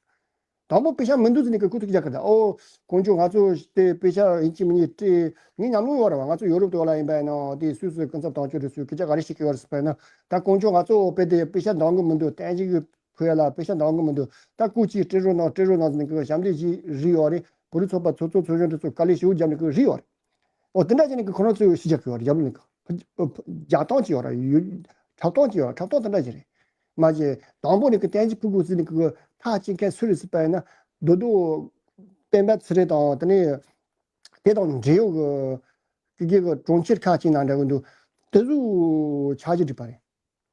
དང་པོ་དཔེ་ཆ་མི་འདུག་ཟེར་ནས་ཀྱི་ཁུ་ཐུག་རྒྱག་གི་ད། ཨོ་དཀོན་མཆོག་ང་ཚོ་དེ་དཔེ་ཆ་ཡིན་གཅིག་མིན་གཉིས་སྤྲད། ངའི་ཉམས་མྱོང་ཡོད་རེད་བ། ང་ཚོ་ཡོ་རོབ་དེ་བ་ལ་ཡིན་པ་ཡིན་ན་དེ་སུད་སི་སྐུ་ཚབ་དོན་གཅོད་དེ་ཚོས་སྐད་ཆ་ག་རེ་བཤད་ཀྱི་ཡོད་རེད་ཟེར་བ་ཡིན་ན། ད་དཀོན་མཆོག་ང་ཚོ་དཔེ་དེ་དཔེ་ཆ་འདང་གི་མི་འདུག་བསྟན་བཅོས་ཀྱི་ཕུལ་ཡ་ལ་དཔེ་ཆ་འདང་གི་མི་འདུག་ད་སྐུ་མཁྱེན་སྤྲད་རོགས་གནང་སྤྲད་རོགས་གནང་ཟེར་ནས་ཀྱི་ཞབས་འདེགས་ཅིག་རེད་ཡོད་རེད། བོད་རིགས་ཚོགས་པ་ཚོགས་གཙོ་ཚོགས་གཞོན་དེ་ཚོ་དཀའ་ལས་ཞེ་པོ་བརྒྱབ་ནས་ཀྱི་རེད་ཡོད་རེད། ཨོ་དེ་འདྲ་བྱས་ནས་ཀྱི་ཁོ་རང་ཚོས་ཤི་རྒྱག་གི་ཡོད་རེད། རྒྱབ་ལོགས་ནས་ཀྱི་རྒྱག་སྟངས་ཅིག་ཡོད་རེད། ཡོད་འཁྲབ་སྟངས་ཅིག་ཡོད་རེད། འཁྲབ་སྟངས་དེ་འདྲ་ཅིག་རེད། མ་གཞི་དང་པོ་ནས་ཀྱི་བསྟན་བཅོས་ཕུལ་དགོས་ཟེར་ནས་ཀྱི་ཐག་བཅད་མཁན་སུ་རེད་ཟེར་བ་ཡིན་ན། མདོར་བསྡུས་སྤེན་པ་ཚེ་རིང་དང་དེ་ནས་དེ་དང་འབྲེལ་ཡོད་ཀྱི་ཀྱི་ཀྱི་གྲོང་ཁྱེར་ཁག་ཅིག་ནང་འདྲ་གི་འདུག་དེ་ཚོ་འཆར་གཞི་བསྒྲིགས་པ་རེད།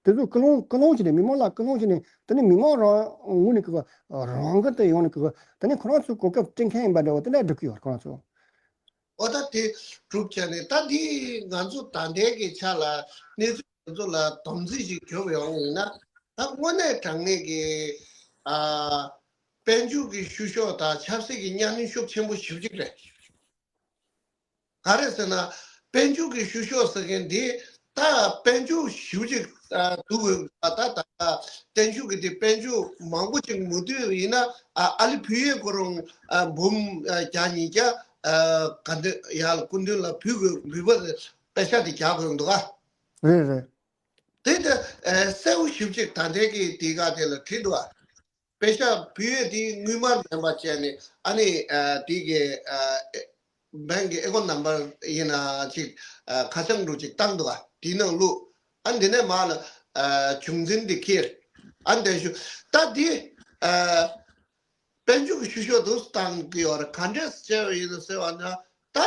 དེ་ཚོ་སྐུལ་སློང་སྐུལ་སློང་བྱས་ནས་མི་མང་ལ་སྐུལ་སློང་བྱས་ནས། དེ་ནས་མི་མང་རང་ངོས་ནས་ཀྱི་རང་འགུལ་དུ་ཡོང་ནས་ཀྱི་དེ་ནས་ཁོ་རང་ཚོའི་གོ་སྐབས་སྤྲད་མཁན་ཡིན་པ་འདྲ་བོ་དེ་འདྲ་སྒྲུབ་ཀྱི་ཡོད་རེད་ཁོ་རང་ཚོ། ཨོ་ད་དེ་གྲུབ་བྱས་ནས་ད་འདི་ང་ཚོ་ད་ལྟའི་གི་ཆ་ལ་གནས་ཚུལ་ང་ཚོ་ལ་སྡོམ་རྩིས་ཤིག་བྱུང་ཡོང་ཡིན་ན། ད་དངོས་གནས་དྲང་གནས་ཀྱི་ཨ་དཔལ་འབྱོར་གྱི་བཤུ་གཞོག་དང་ཆབ་སྲིད་ཀྱི་གཉའ་གནོན་ཤུགས་ཆེན་པོ་ཞེ་པོ་ཅིག་རེད། ག་རེ་ཟེར་ན། དཔལ་འབྱོར་གྱི་བཤུ་གཞོག་ཟེར་མཁན་འདི་ད་དཔལ་འབྱོར་ཞེ་པོ་ཅིག་ཨ་འདུག་གི། ད་ད་ད་བརྟན་བཞུགས་ཀྱི་དེ་དཔལ་འབྱོར་མང་པོ་ཅིག་མ་བསྡུས་ཡིན་ན། ཨ་ཨ་ལི་ཕུལ་ཡས་ཁོ་རང་ཨ་འབུམ་ཨ་བརྒྱ་ཉིས་བརྒྱ་ཨ་ག་འདི་ཡར་ལ་སྐུ་མདུན་ལ་ཕུལ་དགོས་འབུལ་བ་པེ་ཤག་དེ་རྒྱག་དགོས་འདུག་ག་རེད་རེད། དེ་ད་ཨ་གསལ་པོ་ཞེ་པོ་ཅིག་ད་ལྟའི་གི་དེ་ག་དེ་ལ་བྲིས་འདུག་ག་པེ་ཤག་ཕུལ་ཡས་དེ་དངུལ་སྨར་མིན་པ་བྱས་ནས། ཨ་ནི་ཨ་དེ་གི་ཨ་ཨེ་བྷེང་གི་ཨེ་ཀོན་ནམ་བར་ཡིན་ན་ཅིག་ཨ་ཁ་བྱང་འདྲ་ཅིག་བཏང་འདུག་ག་དེའི་ནང་བླུགས། ཨ་འདི་ནས་མར་ལ་ཨ་བྱུང་འཛིན་དེ་ཁྱེར། ཨ་འདི་ཞུ་ད་འདི་ཨ་དཔལ་འབྱོར་གྱི་བཤུ་གཞོག་འདུག་བཏང་གི་ཡོད་རེད། ག་འདྲས་བྱས་པ་ཡིན་ཟེར་བ་ན། ད་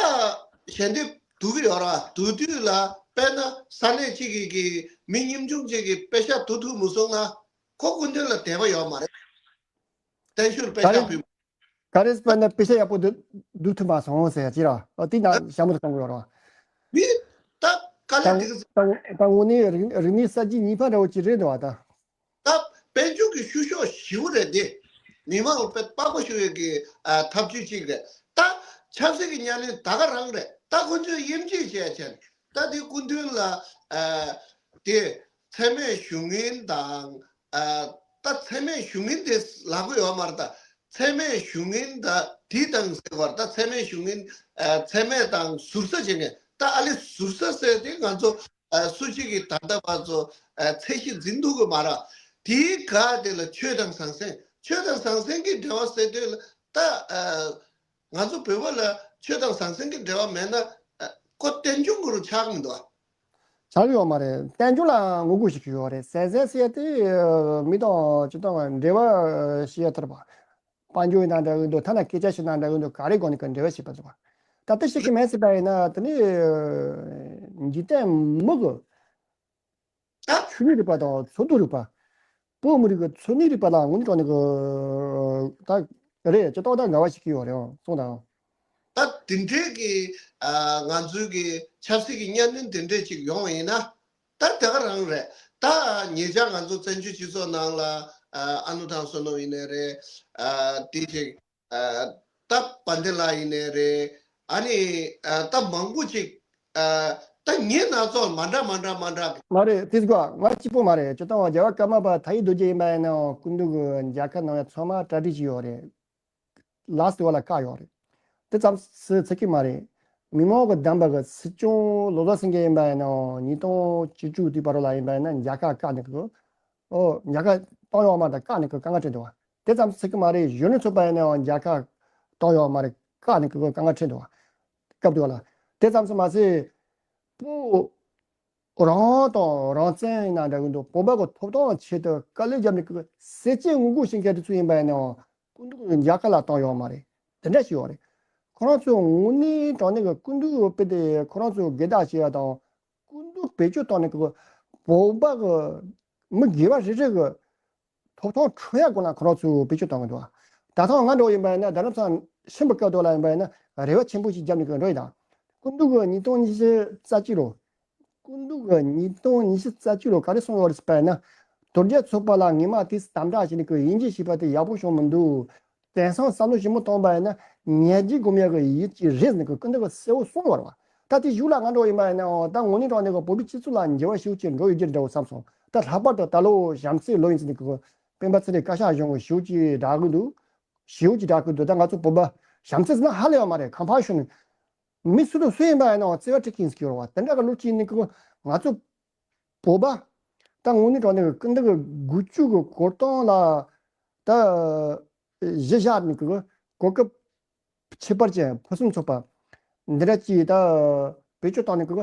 ཞལ་འདེབས་བསྡུ་གི་ཡོད་རེད་བ། བསྡུ་དུས་ལ་དཔེར་ན་ས་གནས་གཅིག་གི་གི་མི་ཉམ་ཆུང་གཅིག་གིས་པེ་ཤག་བསྡུ་ཐུབ་མ་སོང་ན། ཁོ་སྐུ་མདུན་ལ་དད་པ་ཡོད་མ་རེད། བརྟན་བཞུགས་པེ་ག་ཤག་རེ་ཕུལ། ག་རེ་ཟེར་བ་ན་པེ་ཤག་ཡག་པོ་བསྡུ་བསྡུ་ཐུབ་མ་སོང་ཟེར་ཡ་ཅི་ར། ཨ་དེ་ན་ཞྭ་མོ་དུ་གཏོང་གི་ཡོད་རེད་བ། མི་ད་དཀའ་ལས་ད་འདི་ག་ད་ད་དངོས་གནས་རིག་རིག་གནས་གསར་བརྗེ་གཉིས་པ་འདྲ་བོ་ཅིག་རེད་འདུག་བ་ད། ད་དཔལ་འབྱོར་གྱི་བཤུ་གཞོག་ཞེ་པོ་རེད་དེ། མི་མང་ལ་དཔེ་པགས་པ་བཤུ་ཡས་ཀྱི་ཨ་ཐབས་ཇུས་གཅིག་རེད། ད་ཆབ་སྲིད་ཀྱི་གཉའ་གནོན་ད་ག་རང་རེད། ད་ཁོ་ཚོས་དབྱེ་འབྱེད་བྱས་བྱས་ད་དེ་སྐུ་མདུན་ལ་ཨ་དེ་མཚན་སྨད་ཞུ་མཁན་དང་། ཨ་ད་མཚན་སྨད་ཞུ་མཁན་དེ་ལབ་ཀྱི་ཡོད་མ་རེད་ད། མཚན་སྨད་ཞུ་མཁན་ད་དེ་དང་ཟེར་བར། ད་མཚན་སྨད་ཞུ་མཁན་ཨ་མཚན་སྨད་དང་ཟུར་ཟ་བྱེད་མཁན། ད་ཨ་ལི་ཟུར་ཟ་ཟེར་དེ་ང་ཚོ་ཨ་སུ་གཅིག་གིས་ད་ལྟ་བར་དུ་ཨ་ཚད་གཞི་འཛིན་ཐུབ་ཀྱི་མ་རེད། དེའི་སྒང་དེ་ལ་ཆོས་དང་ཟང་ཟིང་། ཆོས་དང་ཟང་ཟིང་གི་འབྲེལ་བ་ཟེར་དུས་ལ་ད་ཨ་ང་ཚོ་བོད་པ་ལ་ཆོས་དང་ཟང་ཟིང་གི་འབྲེལ་བ་མེད་ན་ཨ་ཁོ་རྟེན་འབྱུང་གི་རུ་ཆགས་མི་འདུག་ཨ། ཆགས་ཀྱི་ཡོད་མ་རེད། རྟེན་འབྱུང་ལ་ངོ་རྒོལ་བྱེད་ཀྱི་ཡོད་རེད། ཟང་ཟིང་ཟེར་དེ་མི་དང་སྤྱི་དང་འབྲེལ་བ་བྱེད་ཡ་ཐུབ་པ། དཔལ་འབྱོར་ཡིན་ན་འདྲ་གི་འདུག་ཐ་ན་སྐད་ཆ་བཤད་ན་འདྲ་གི་འདུག་ག་རེ་སྒོ་ནས་གི་འབྲེལ་བ་བྱེད་པ་འདུག་ད་ལྟ་ཤེས་ཀྱི་མེད་ཟེར་པ་ཡིན་ན་དེ་ནི་འཇིག་རྟེན་མི་གི་ཆོས་ཉིད་རིག་པ་དང་འཚོ་སྡོད་རིག་པ། བོད་མི་རིགས་ཀྱི་འཚོ་གནས་རིག་པ་ལ་དངོས་གནས་དྲང་གནས་ཀྱི་ད་རེད་ཅི་ཏོག་ད་འགལ་བ་ཞིག་གི་ཡོད་རེད་གསུངས་དང་། ད་དེ་འདྲའི་གི་ཨ་ང་ཚོའི་གི་ཆབ་སྲིད་ཀྱི་གཉའ་གནོན་དེ་འདྲས་ཅིག་ཡོང་བ་ཡིན་ན་ད་དེ་ག་རང་རེད། ད་ཉེ་ཆར་ང་ཚོ་བཙན་བྱོལ་སྤྱི་ཚོགས་ནང་ལ་ཨ་ཨ་ནུ་ཐང་བསོད་ནམས་ཡིན་ནའི་རེད། ཨ་དེ་ཅིག་ཨ་ད་དཔལ་ལྡན་ལགས་ཡིན་ནའི་རེད། ཨ་ནི་ཨ་ད་མང་པོ་ཅིག་ཨ་ད་ངའི་སྣ་ཚོགས་མ་འདྲ་མ་འདྲ་མ་འདྲ། མ་རེད་དེ་ག་ང་གཅིག་པོ་མ་རེད། སྤྱིར་བཏང་བ་རྒྱལ་བ་ཀརྨ་པ་དྷ་ཡི་རྡོ་རྗེ་ཡིན་པ་ཡིན་ནའང་སྐུ་མདུན་གྱི་མཇལ་ཁ་གནང་ཡ་ཚང་མ་གྲ་སྒྲིག་བྱས་ཡོད་རེད། ལགས་སོ་བ་ལ་བཀག་ཡོད་རེད། དེ་ཙམ་སུ་ཚིག་གི་མ་རེད། མི་མང་གི་བདམས་པ་གི་སྲིད་སྐྱོང་ལོ་ཙཱ་སེང་གེ་ཡིན་པ་ཡིན་ནའང་ཉིས་སྟོང་བཅུ་དྲུག་དུས་བར་ལ་ཡིན་པ་ཡིན་ན་མཇལ་ཁ་བཀག་ནས་གི་ཨོ་མཇལ་ཁ་གཏོང་ཡོད་མ་རེད། བཀག་ནས་གི་དཀའ་ངལ་འཕྲད་འདུག་བ། དེ་ཙམ་ཚིག་གི་མ་རེད། གཞོན་ནུ་ཚོགས་པ་ཡིན་ནའང་མཇལ་ཁ་གཏོང་ཡོད་མ་རེད། བཀག་ནས་གི་དཀའ་ངལ་འཕྲད་འདུག་བ། སྐབས་དུས་བ་ལ་དེ་ཙམ་སུ་མ་ཟད་བོད་རང་དང་རང་བཙན་ཡིན་ན་འདྲ་གི་འདུག་བོད་པ་གི་ཐོབ་ཐང་ཆེད་དུ་དཀའ་ལས་བརྒྱབ་ནས་གི་ཟས་བཅད་ངོ་རྒོལ་བྱེད་མཁན་དེ་ཚོ་ཡིན་པ་ཡིན་ནའང་སྐུ་མདུན་གྱི་མཇལ་ཁ་ལ་བཏང་ཡོད་མ་རེད། དེ་འདྲ་ཞིག་ཡོད་རེད། ཁོ་རང་ཚོས་དངོས་གནས་དྲང་གནས་ཀྱི་སྐུ་མདུན་དཔེ་དེ་ཁོ་རང་ཚོས་དགེ་རྟགས་བྱེད་ཡ་དང་སྐུ་མདུན་བེད་སྤྱོད་བཏང་ནས་གི་བོད་པ་གི་མི་སྒེར་བ་རེ་རེ་གི་ཐོབ་ཐང་འཕྲོག་ཡ་སྐོར་ལ་ཁོ་རང་ཚོས་བེད་སྤྱོད་བཏང་གི་འདུག་ད་ཐེངས་ང་འདྲ་བོ་ཡིན་པ་ཡིན་ན་རྡ་རམ་ས་ལ་ཕྱིན་པའི་སྐབས་དུ་ལ་ཡིན་པ་ཡིན་ན་རེ་བ་ཆེན་པོ་ཞིག་བརྒྱབ་ནས་གི་འགྲོ་ཡི་དང་། སྐུ་མདུན་གྱི་ཉིས་སྟོང་ཉི་ཤུ་རྩ་གཅིག་ལོ། སྐུ་མདུན་གྱི་ཉིས་སྟོང་ཉི་ཤུ་རྩ་གཅིག་ལོ་ག་རེ་གསུངས་ཡོད་རེད་ཟེར་པ་ཡིན་ན། དོལ་རྒྱལ་ཚོགས་པ་ལ་ངེས་མ་དེས་དམ་དྲག་བྱས་ནས་གི་དབྱེ་འབྱེད་བྱས་པ་དེ་ཡག་པོ་བྱུང་མི་འདུག་དེང་སང་བསམ་བློ་ཞིབ་མོ་བཏང་པ་ཡིན་ན་ཉེས་རྒྱུ་སྒོམ་ཡག་གི་ཡིད་ཀྱི་རེད་ཟེར་ནས་གི་སྐུ་མདུན་གྱིས་གསལ་བོ་གསུངས་ཡོད་རེད་བ། ད་དེ་གཞུག་ལ་ང་འདྲ་བོ་ཡིན་པ་ཡིན་ནའང་ད་དངོས་གནས་དྲང་གནས་གི་བོད་པའི་སྤྱི་ཚོགས་ལ་འགྱུར་བ་ཞེ་པོ་ཅིག་འགྲོ་ཡོད་རྒྱུ་འདྲ་བོ་བསམ་སོང་། ད་ལྷག་པར་དུ་ད་ལོ་བྱམས་བརྩེའི་ལོ་ཡིན་ཟེར་ནས་གི་སྤེན་པ་ཚེ་རིང་བཀའ་ཤག་གཞུང་གི་ཞེ་པོ་ཅིག་དྲག་གི་འདུག་ཞེ་པོ་ཅིག་དྲག་གི་འདུག་ད་ང་ཚོ་བོད་པ་བྱམས་བརྩེ་ཟེར་ན་ཧ་ལས་པ་མ་རེད། གང་ཕར་ཞུ་ནས་མི་སུ་དང་སུ་ཡིན་པ་ཡིན་ནའང་བརྩེ་བ་སྤྲད་ཀྱི་ཡིན་ཟེར་གྱི་ཡོད་རེད་བ། དེ་འདྲ་གི་ལོ་གཅིག་ནས་གི་ང་ཚོ་བོད་པ་ད་དངོས་གནས་དྲང་གནས་ཀྱི་ཀུན་ཏུ་གི་དགུ་བཅུ་གི་གོ་སྟངས་ལ་ད་གཞི་བཞག་ནས་ཀྱི་གོ་སྐབས་ཁྱད་པར་ཅན་ཕུན་སུམ་ཚོགས་པ་འདི་འདྲ་ཅིག་ད་བེད་སྤྱོད་བཏང་ནས་ཀྱི་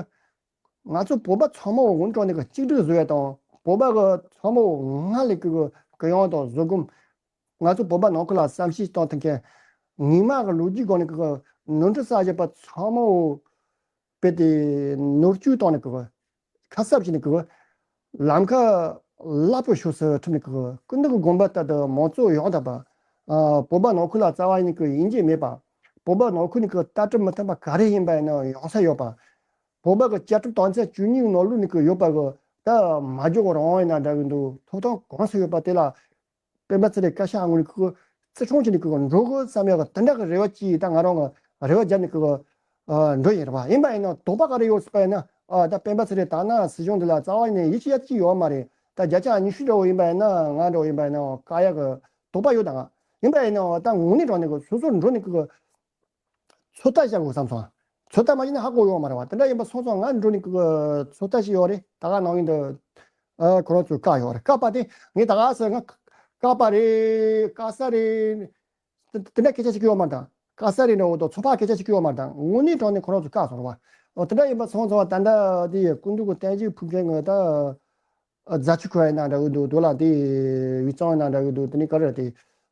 ང་ཚོ་བོད་པ་ཚང་མ་དངོས་གནས་དྲང་གནས་ཀྱི་གཅིག་སྒྲིལ་བཟོ་ཡ་དང་བོད་པ་གི་ཚང་མ་སྔར་ལས་ཀྱི་གུ་ཡངས་དང་བཟོད་སྒོམ། ང་ཚོ་བོད་པ་ནང་ཁུལ་ལ་བསམ་ཤེས་གཏོང་ཐུབ་མཁན། ངེས་མ་གི་ལོ་རྒྱུས་སྒང་ནས་ཀྱི་ནོར་འཁྲུལ་བསགས་བཞག་པ་ཚང་མ་དཔེ་དེ་ནོར་བཅོས་བཏང་ནས་ཀྱི་ཁ་གསབ་བྱས་ནས་ཀྱི་ལམ་ཁ་རླབས་པོ་ཆེ་སུ་ཐུབ་ནས་ཀྱི་སྐུ་མདུན་གྱི་དགོངས་པ་ལྟར་དུ་མང་གཙོ་ཡོང་ཐུབ་པ། ཨ་བོད་པ་ནང་ཁུལ་ལ་རྩ་བ་ཉིད་ཀྱི་དབྱེ་འབྱེད་མེད་པ། བོད་པ་ནང་ཁུལ་ནས་ཀྱི་ལྟ་གྲུབ་མི་མཐུན་པ་ག་རེ་ཡིན་པ་ཡིན་ན་ཡོང་ས་ཡོད་པ། བོད་པ་གི་བཅའ་ཁྲིམས་དོན་ཚན་བཅུ་གཉིས་ནང་ལུགས་ནས་ཀྱི་ཡོད་པ་གི་ད་མ་འཇོག་རང་དབང་ཡིན་ན་འདྲ་གི་འདུག་ཐོབ་ཐང་གང་སུ་ཡོད་པ་དེ་ལ་སྤེན་པ་ཚེ་རིང་བཀའ་ཤག་ངོས་ནས་ཀྱི་བརྩི་སྲུང་བྱས་ནས་ཀྱི་འགྲོ་དགོས་བསམ་ཡག་གི་དེ་འདྲ་གི་རེ་བ་ཅིག་ད་ང་རང་གི་རེ་བ་བརྒྱབ་ནས་ཀྱི་འགྲོ་ཡིན་རེད་བ། ཡིན་པ་ཡིན་ན་དོགས་པ་ག་རེ་ཡོད་ཟེར་པ་ཡིན་ན་ཨ་ད་སྤེན་པ་ཚེ་རིང་ད་ནང་སྲིད་གཞུང་འདི་ལ་རྩ་བ་ནས་ཡིད་ཆེས་ཡ་ཅིག་ཡོད་མ་རེད། ད་བརྒྱ་ཆ་ཉི་ཤུ་འདྲ་བོ་ཡིན་པ་ཡིན་ན་ང་འདྲ་བོ་ཡིན་པ་ཡིན་ན་བཀག་ཡག་གི་དོགས་པ་ཡོད་ད། ཡིན་པ་ཡིན་ན་ད་དངོས་གནས་དྲང་གནས་ཀྱི་སོ་སོར་འགྲོ་ནས་ཀྱི་ཚོད་ལྟ་བྱ་དགོས་བསམ་སོང་། ཚོད་ལྟ་མ་བྱས་ན་ཧ་གོ་ཡོད་མ་རེད་བ། དེ་འདྲ་ཡིན་པ་སོང་ཙང་ང་འགྲོ་ནས་ཀྱི་ཚོད་ལྟ་ཞིག་ཡོད་རེད། ད་ག་ནང་བཞིན་དུ་ཨ་ཁོ་རང་ཚོས་བཀག་ཡོད་རེད། བཀག་པ་དེ་ངས་ད་ག་ཟེར་ང་བཀག་པ་རེད་བཀག་ས་རེད། དེ་དེ་འདྲ་སྐད་ཆ་ཞིག་གི་ཡོད་མ་རེད་ད། བཀག་ས་རེད་འདྲ་བོ་དང་ཚོད་དཔག་སྐད་ཆ་ཞིག་གི་ཡོད་མ་རེད་ད། དངོས་གནས་དྲང་གནས་ཁོ་རང་ཚོས་བཀག་སོང་རེད་བ། འོ་དེ་འདྲ་ཡིན་པ་སོང་ཙང་བ་ད་ལྟ་དེ་ཡི་སྐུ་མདུན་གྱི་བསྟན་བཅོས་ཕུལ་མཁན་ངོ་ད། རྫ་ཆུ་ཁོལ་ཡིན་ན་འདྲ་གི་འདུག་དོ་ལ་དེ་ཡུལ་གཙང་ཡིན་ན་འདྲ་གི་འདུག་དེ་ནི་ག་རེ་དེ་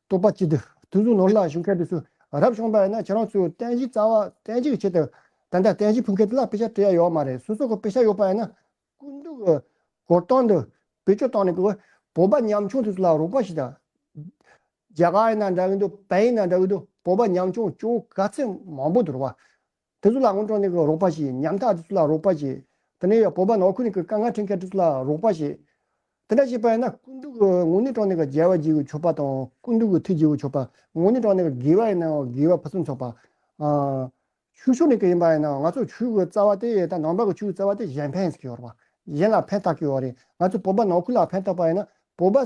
རྟོགས་པ་ཅི་འདུག་དེ་ཚོ་ནོར་ལ་བྱུང་མཁན་དེ་ཚོ་རབ་བྱུང་པ་ཡིན་ན་ཁྱེད་རང་ཚོས་བསྟན་བཅོས་རྩ་བ་བསྟན་བཅོས་ཀྱི་ཆེད་དུ་ད་ལྟ་བསྟན་བཅོས་ཕུལ་མཁན་དེ་ལ་དཔེ་ཆ་སྤྲད་ཡ་ཡོད་མ་རེད། སོ་སོ་གི་དཔེ་ཆ་ཡོད་པ་ཡིན་ན་སྐུ་མདུན་གྱི་གོ་སྟངས་འདི་བེད་སྤྱོད་བཏང་ནས་གི་བོད་པ་ཉམ་ཆུང་དེ་ཚོ་ལ་རོགས་པ་བྱེད་དང་། རྒྱ་གར་ཡིན་ན་འདྲ་གི་འདུག་བལ་ཡིན་ན་འདྲ་གི་འདུག་བོད་པ་ཉམ་ཆུང་ཅུང་ག་ཚད་མང་པོ་འདུག་བ། དེ་ཚོ་ལ་དངོས་དྲང་གནས་ཀྱི་རོགས་པ་བྱེད། ཉམ་ཐག་དེ་ཚོ་ལ་རོགས་པ་བྱེད། དེ་ནས་ཡང་བོད་པ་ནང་ཁུལ་ནས་ཀྱི་དཀའ་ངལ་འཕྲད་མཁན་དེ་ཚོ་ལ་རོགས་པ་བྱེད། དེ་འདྲ་བྱས་པ་ཡིན་ན་སྐུ་མདུན་གྱི་དངོས་གནས་དྲང་གནས་ཀྱི་རྒྱལ་བ་དགྱེས་པའི་མཆོད་པ་དང་སྐུ་མདུན་གྱི་ཐུགས་དགྱེས་པའི་མཆོད་པ། དངོས་གནས་དྲང་གནས་ཀྱི་དགེ་བ་ཡིན་ནའང་དགེ་བ་ཕུན་སུམ་ཚོགས་པ། ཨ། ཆོས་ཕྱོགས་ནས་ཀྱི་ཡིན་པ་ཡིན་ནའང་ང་ཚོ་ཆོས་ཀྱི་རྩ་བ་དེ་ད་ནང་པ་གི་ཆོས་ཀྱི་རྩ་བ་དེ་གཞན་ཕན་ཟེར་གྱི་ཡོད་རེད་བ། གཞན་ལ་ཕན་བཏགས་ཀྱི་ཡོད་རེད། ང་ཚོ་བོད་པ་ནང་ཁུལ་ལ་ཕན་བཏགས་པ་ཡིན་ན་བོད་པ།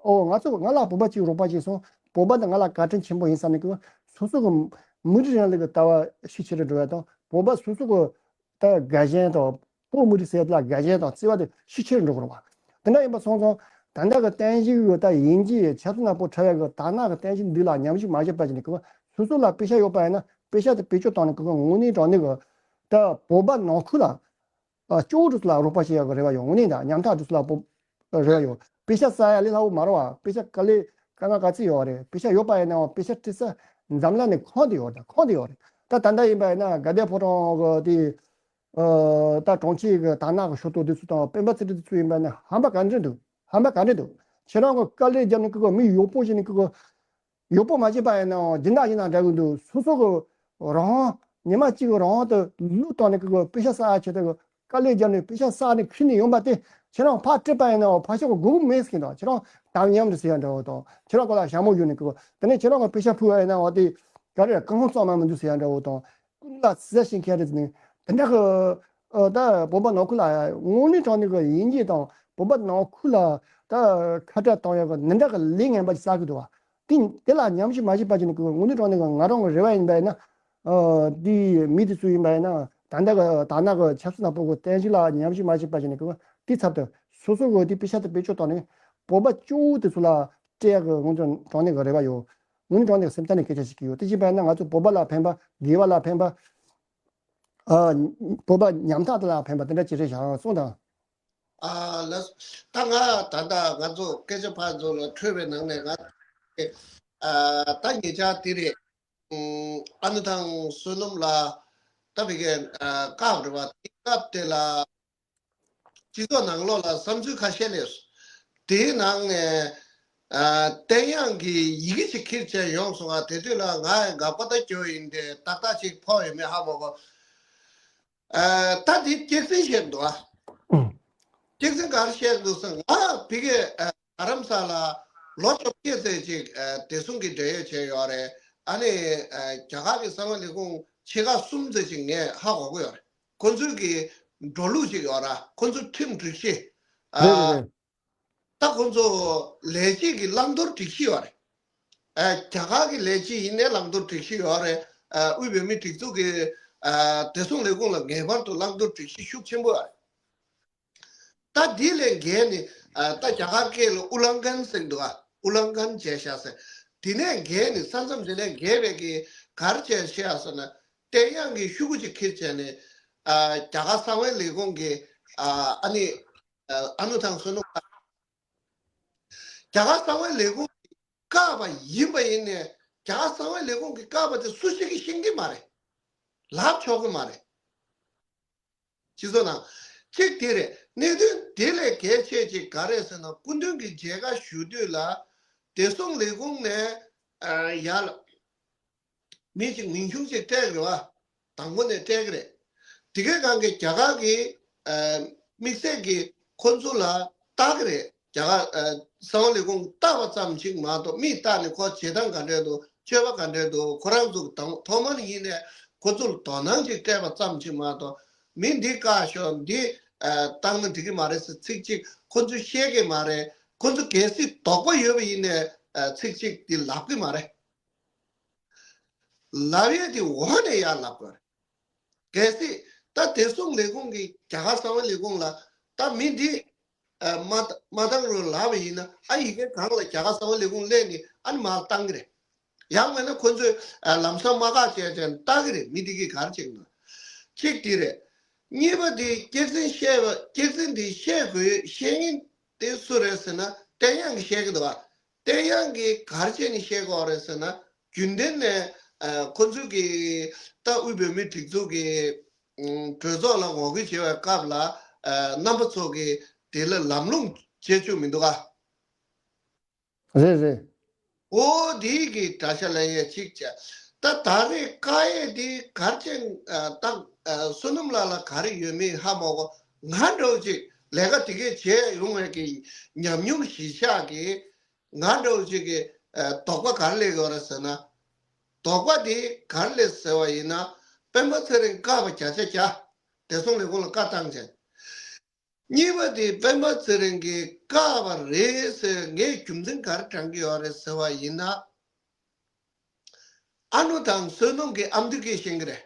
ཨོ་ང་ཚོ་ང་ལ་བོད་པ་གཅིག་རོགས་པ་བྱས་སོང་། བོད་པ་འདི་ང་ལ་བཀའ་དྲིན་ཆེན་པོ་ཡིན་བསམ་ནས་ཀྱི་སོ་སོ་གི་མི་རིགས་རིང་ལུགས་ཀྱི་ལྟ་བ་ཤུགས་ཆེ་རུ་འགྲོ་བ་དང་བོད་པ་སོ་སོ་གི་ད་དགའ་ཞེན་དང་བོད་མི་རིགས་ཟེར་ཡ་དེ་ལ་དགའ་ཞེན་དང་བརྩེ་བ་དེ་ཤུགས་ཆེ་རུ་འགྲོ་དགོས་རེད་བ། དེ་འདྲ་ཡིན་པ་སོང་ཙང་ད་ལྟ་གི་བསྟན་བཅོས་ཀྱི་ད་དབྱིན་ཇིའི་ཆབ་སྲིད་ནག་པོ་འཁྲབ་ཡ་གི་དར་ནག་གི་བསྟན་བཅོས་འདི་ལ་ཉམས་ཞིབ་མ་བྱས་པ་བྱས་ནས་ཀྱི་སོ་སོ་ལ་དཔེ་ཆ་ཡོད་པ་ཡིན་ན་དཔེ་ཆ་དེ་བེད་སྤྱོད་བཏང་ནས་ཀྱི་དངོས་གནས་དྲང་གནས་ཀྱི་ད་བོད་པ་ནང་ཁུལ་ལ། ཨ་སྐྱོ་བོ་དེ་ཚོ་ལ་རོགས་པ་བྱེད་ཡག་གི་རེ་བ་ཡོད། དངོས་གནས་ད་ཉམ་ཐག་དེ་ཚོ་ལ་པོ་རེ་བ་ཡོད། དཔེ་ཆ་ཟ་ཡ་ལས་སླ་བོ་མ་རེད་བ། དཔེ་ཆ་དཀའ་ལས་ག་ དཀའ་ངལ་ག་ཚོད་ཡོད་རེད། དཔེ་ཆ་ཡོད་པ་ཡིན་ནའང་དཔེ་ཆ་འབྲི་ས་འཛམ་གླིང་ནས་ཁོང་དུ་ཡོད་རེད། ཁོང་དུ་ཡོད་རེད། ད་ད་ལྟ་ཡིན་པ་ཡིན་ན་དགའ་ལྡན་ཕོ་བྲང་གི་དེ། ཨ། ད་གྲོང་ཁྱེར་གྱི་དར་ནག་གི་ཤོག་ཐོག་དེ་ཚོ་དང་སྤེན་པ་ཚེ་རིང་དེ་ཚོ་ཡིན་པ་ན་ཧམ་པ་ག་འདྲ་འདུག་ཧམ་པ་ག་འདྲ་འདུག་ཁྱེད་རང་གི་དཀའ་ལས་བརྒྱབ་ནས་ཀི་གོ་མི་ཡོག་པོ་བྱས་ནས་ཀི་གོ་ཡོག་པོ་མ་བྱས་པ་ཡིན་ནའང་སྦྱིན་བདག་ཡིན་ན་འདྲ་གི་འདུག་སོ་སོ་གི་རང་ཉི་མ་གཅིག་གི་རང་དུ་ལུས་བཏང་ནས་ཀི་གོ་དཔེ་ཆ་བསགས་ཡ་ཆེད་དུ་དཀའ་ལས་བརྒྱབ་ནས་དཔེ་ཆ་བསགས་ནས་ཁྱེར་ནས་ཡོང་པ་དེ་ཁྱེད་རང་ཕར་སྤྲད་པ་ཡིན་ནའང་ཕར་ཕྱོགས་གི་དགོས་མཁོ་མེད་ཟེར་གྱི་འདུག་ཁྱེད་རང་དམ་ཉམས་རེད་ཟེར་ཡ་འདྲ་བོ་དང་ཁྱེད་རང་སྐོར་ལ་ཞྭ་མོ་གཡུག་ནས་ཀི་གོ་དེ་ནས་ཁྱེད་རང་གི་དཔེ་ཆ་ཕུལ་བ་ཡིན་ནའང་དེ་ག་རེ་རྐང་ལྷུང་གཙང་མ་མི་འདུག་ཟེར་ཡ་འདྲ་བོ་དང་། ཀུན་ལ་ཟེར་ཞིང་ཁྱེར་རེ་ནི་དེ་འདྲ་གི་ཨ། ད་བོད་པ་ནང་ཁུལ་ལ་དངོས་གནས་དྲང་གནས་ཀྱི་དབྱིན་ཇི་དང་བོད་པ་ནང་ཁུལ་ལ་ད་ཁ་བྲལ་གཏོང་ཡག་གི་འདི་འདྲ་གི་ལས་ངན་པ་ཞིག་བསགས་ཀྱི་འདུག་བ། དེ་དེ་ལ་ཉམས་ཞིབ་མ་བྱས་པ་ཅིག་ནི་དངོས་གནས་དྲང་གནས་ཀྱི་ང་རང་གི་རེ་བ་ཡིན་པ་ཡིན་ན། ཨ། འདི་མི་དེ་ཚོ་ཡིན་པ་ཡིན་ན་ད་ལྟ་གི་དར་ནག་གི་ཆབ་སྲིད་ནག་པོ་གི་བསྟན་བཅོས་ལ་ཉམས་ཞིབ་མ་བྱས་པ་ཅིག་ནི་དེའི་ཚབ་ཏུ་སོ་སོ་གི་དེ་དཔེ་ཆ་དེ་བེད་སྤྱོད་བཏང་ནས་བོད་པ་གཅིག་པུ་དེ་ཚོ་ལ་སྤྲད་ཡག་གི་དངོས་གནས་དྲང་གནས་ཀྱི་རེ་བ་ཡོད། དངོས་གནས་དྲང་གནས་སེམས་ཐག་ནས་སྐད་ཆ་ཞིག་གི་ཡོད། དེ་བྱས་པ་ཡིན་ན་ང་ཚོ་བོད་པ་ལ་ཕན་པ། དགེ་བ་ལ་ཕན་པ། ཨ། བོད་པ་ཉམ་ཐག་དེ་ལ་ཕན་པ་དེ་འདྲ་ཅིག་རེད་ཤག་གསུངས་དང་། ཨ། ལགས་སོ། ད་ང་ད་ལྟ་ང་ཚོ་སྐད་ཆ་ཕར་ཚུར་ལ་འཕྲོས་པའི་ནང་ནས་ང་། ཨ། ད་ཉེ་ཆར་དེ་རེད། ཨ་ནུ་ཐང་བསོད་ནམས་ལགས་ད་བི་གའི་ཨ། སྐབས་རེད་བ། དེ་སྐབས་དེ་ལ། སྤྱི་ཚོགས་ནང་ལོགས་ལ་བསམ་ཚུལ་ཁ་ཤས་སླེབས་སོང་། དེའི་ནང་ནས། ཨ། བསྟན་དབྱངས་ཀྱིས་ཡི་གེ་ཅིག་ཁྱེར་བྱས་ཡོང་སོང་ང་། དེ་དུས་ལ་ང་ཡང་དགའ་པོ་ད་སྐྱོ་ཡིན་ཏེ་ཏག་ཏག་ཅིག་ཕོག་ཡོད་མེད་ཧ་མ་གོ། ཨ། ད་དེ་སྐྱག་རྫུན་བཤད་འདུག་ཨ། ཨུ། སྐྱག་རྫུན་ག་རེ་བཤད་འདུག་ཟེར་ང་བི་གའི་ཨ། རྡ་རམ་ས་ལ་ལོ་བཅོ་བརྒྱད་ཙམ་ཅིག་ཨ། བདེ་སྲུང་གི་འབྲེལ་ཡོད་བྱས་ཡོད་རེད། ཨ་ནི་ཨ། རྒྱ་གར་གྱི་གསང་བའི་ལས་ཁུངས་ཆེ་ཁག་གསུམ་ཙམ་ཅིག་ངས་ཧ་གོ་གི་ཡོད་རེད། ཁོ་ཚོའི་གི་འགྲོ་ལུགས་ཅིག་ཡོད་ར། ཁོ་ཚོ་ཁྲིམས་སྒྲིག་གཞི། ཨ། རེད་རེད་རེད། ད་ཁོ་ཚོ་ལས་བྱེད་ཀྱི་བླང་དོར་སྒྲིག་གཞི་ཡོད་རེད། ཨ། རྒྱ་གར་གྱི་ལས་བྱེད་ཡིན་ནའི་བླང་དོར་སྒྲིག་གཞི་ཡོད་རེད། ཨ། དབུས་བོད་མིའི་སྒྲིག་འཛུགས་ཀྱི་ཨ། བདེ་སྲུང་ལས་ཁུངས་ལ་ངེས་པར་དུ་བླང་དོར་སྒྲིག་གཞི་ཤུགས་ཆེན་པོ་ཡོད་རེད། ད་འདི་ལས་འགལ་ནི། ཨ། ད་རྒྱ་གར་སྐད་ལ་ཨུ་ལང་ཀན་ཟེར་འདུག་ཨ། ཨུ་ལང་ཀན་བྱས་ཤག་ཟེར། དེ་ནས་འགལ་ནི་ས་མཚམས་དེ་ལས་འགལ་བའི་གི་ག་རེ་བྱས་ཤག་ཟེར་ན། བསྟན་དབྱངས་ཀྱིས་ཤོག་གུ་ཅིག་ཁྱེར་བྱས་ནས། ཨ། རྒྱ་གར་གསང་བའི་ལས་ཁུངས་ཀྱི། ཨ། ཨ་ནི། ཨ། ཨ་ནུ་ཐང་བསོད་ནམས། རྒྱ་གར་གསང་བའི་ལས་ཁུངས་ཀྱིས་བཀག་པ་ཡིན་པ་ཡིན་ནས། རྒྱ་གར་གསང་བའི་ལས་ཁུངས་ཀྱིས་བཀག་པ་དེ་སུ་ཞིག་གིས་ཤེས་ཀྱི་མ་རེད། ལབ་ཆོག་གི་མ་རེད། སྤྱི་ཚོགས་ནང་། གཅིག་དེ་རེད། གནད་དོན་དེ་ལས་གལ་ཆེ་ཅིག་ག་རེ་ཟེར་ན། སྐུ་མདུན་གྱི་མཇལ་ཁ་ཞུ་དུས་ལ་བདེ་སྲུང་ལས་ཁུངས་ནས། ཨ། ཡར་ལ་མི་གཅིག་མིང་ཆུང་ཅིག་སྤྲད་ཀྱི་རེད་བ། དང་པོ་ནས་སྤྲད་ཀྱི་རེད། དེ་གའི་སྒང་གི་རྒྱ་གར་གྱི། ཨ། དམིགས་བསལ་གྱིས་ཁོ་ཚོ་ལ་བལྟ་གི་རེད། རྒྱ་གར། ཨ། གསང་བ་ལས་ཁུངས་བལྟ་བ་ཙམ་ཞིག་མ་གཏོགས། མིས་བལྟས་ནས་ཁོ་བྱེད་སྟངས་ག་འདྲས་འདུག་སྤྱོད་པ་ག་འདྲས་འདུག་ཁོ་རང་ཚོ་དང་ཐོག་མར་ཡིན་ནས་ཁོ་ཚོར་དོ་སྣང་ཅིག་སྤྲད་པ་ཙམ་ཞིག་མ་གཏོགས། མི་འདི་བཀག་ཤོག་འདི། ཨ། བཏང་ན་འགྲིག་གི་མ་རེད་ཟེར་ཚིག་གཅིག་ཁོ་ཚོས་བཤད་ཀྱི་མ་རེད། ཁོ་ཚོ་གལ་སྲིད་དོགས་པ་ཡོད་པ་ཡིན་ནའི། ཨ། ཚིག་གཅིག་འདི་ལབ་ཀྱི་མ་རེད། ལབ་ཡས་དེ་འོག་ནས་ཡར་ལབ་དགོས་རེད། གལ་སྲིད་ད་བདེ་སྲུང་ལས་ཁུངས་ཀྱིས་རྒྱ་གར་གསང་བའི་ལས་ཁུངས་ལ། ད་མི་འདི། ཨ། མ་མ་བཏང་རོགས་ལབ་པ་ཡིན་ན། ཨ། ཡི་གེ་སྒང་ལ་རྒྱ་གར་གསང་བའི་ལས་ཁུངས་སླེབས་ནས་ཨ་ནི་མར་བཏང་གི་རེད། ཡང་མིན་ན་ཁོ་ཚོས། ཨ། ལམ་སང་དམག་བཀག་བྱས་བྱས་བཏང་གི་རེད། མི་འདི་གིས་ག་རེ་བྱེད་ཀྱི་འདུག་གཅིག་འདི་རེད། གཉིས་པ་འདི་སྐྱག་རྫུན་བཤད་པ། སྐྱག་རྫུན་འདི་བཤད་དགོས་བཤད་མཁན་དེ་སུ་རེད་ཟེར་ན། བསྟན་དབྱངས་ཀྱིས་བཤད་ཀྱི་འདུག་བ། བསྟན་དབྱངས་ཀྱིས་ག་རེ་བྱས་ནས་བཤད་ཀྱི་ཡོད་རེད་ཟེར་ན། རྒྱུན་ལྡན་ནས། ཨ། ཁོ་ཚོས་ཀྱི་ད་དབུས་བོད་མིའི་སྒྲིག་འཛུགས་ཀྱི། ཨ། གྲོས་ཚོགས་ལ་ངོ་རྒོལ་བྱེད་པའི་སྐབས་ལ། ཨ། རྣམ་པ་ཚོ་གིས་དེ་ལ་ལམ་ལྷོང་བྱེད་བཅུག་མི་འདུག་ག་རེད་རེད། འོ་དེ་གི་དགྲ་ཤ་ལེན་ཡས་གཅིག་བྱས། ད་ད་རེས་བཀག་ཡས་དེ་ག་རེ་བྱས། ཨ། ད། ཨ། བསོད་ནམས་ལགས་ལ་ག་རེ་ཡོད་མེད་ཧ་མ་གོ། ང་འདྲ་བོ་ཅིག་ལས་ཀ་དེ་གས་བྱས་ཡོང་བའི་གི་ཉམས་མྱོང་གཞིར་བཞག་གིས། ང་འདྲ་བོ་ཅིག་གི། ཨ། དོགས་པ་ག་རེ་སླེབས་ཡོད་རེད་ཟེར་ན། དོགས་པ་དེ་ག་རེ་སླེབས་ཟེར་བ་ཡིན་ན། སྤེན་པ་ཚེ་རིང་བཀག་པ་བརྒྱ་ཆ་བརྒྱ། བདེ་སྲུང་ལས་ཁུངས་ལ་བཀའ་བཏང་བྱས། གཉིས་པ་དེ་སྤེན་པ་ཚེ་རིང་གིས་བཀག་པ་རེད་ཟེར་ངས་རྒྱུ་མཚན་ག་རེ་དྲངས་ཀྱི་ཡོད་རེད་ཟེར་བ་ཡིན་ན། ཨ་ནུ་ཐང་བསོད་ནམས་ཀྱིས་ཨ་མདོའི་སྐད་ཤེས་ཀྱི་རེད།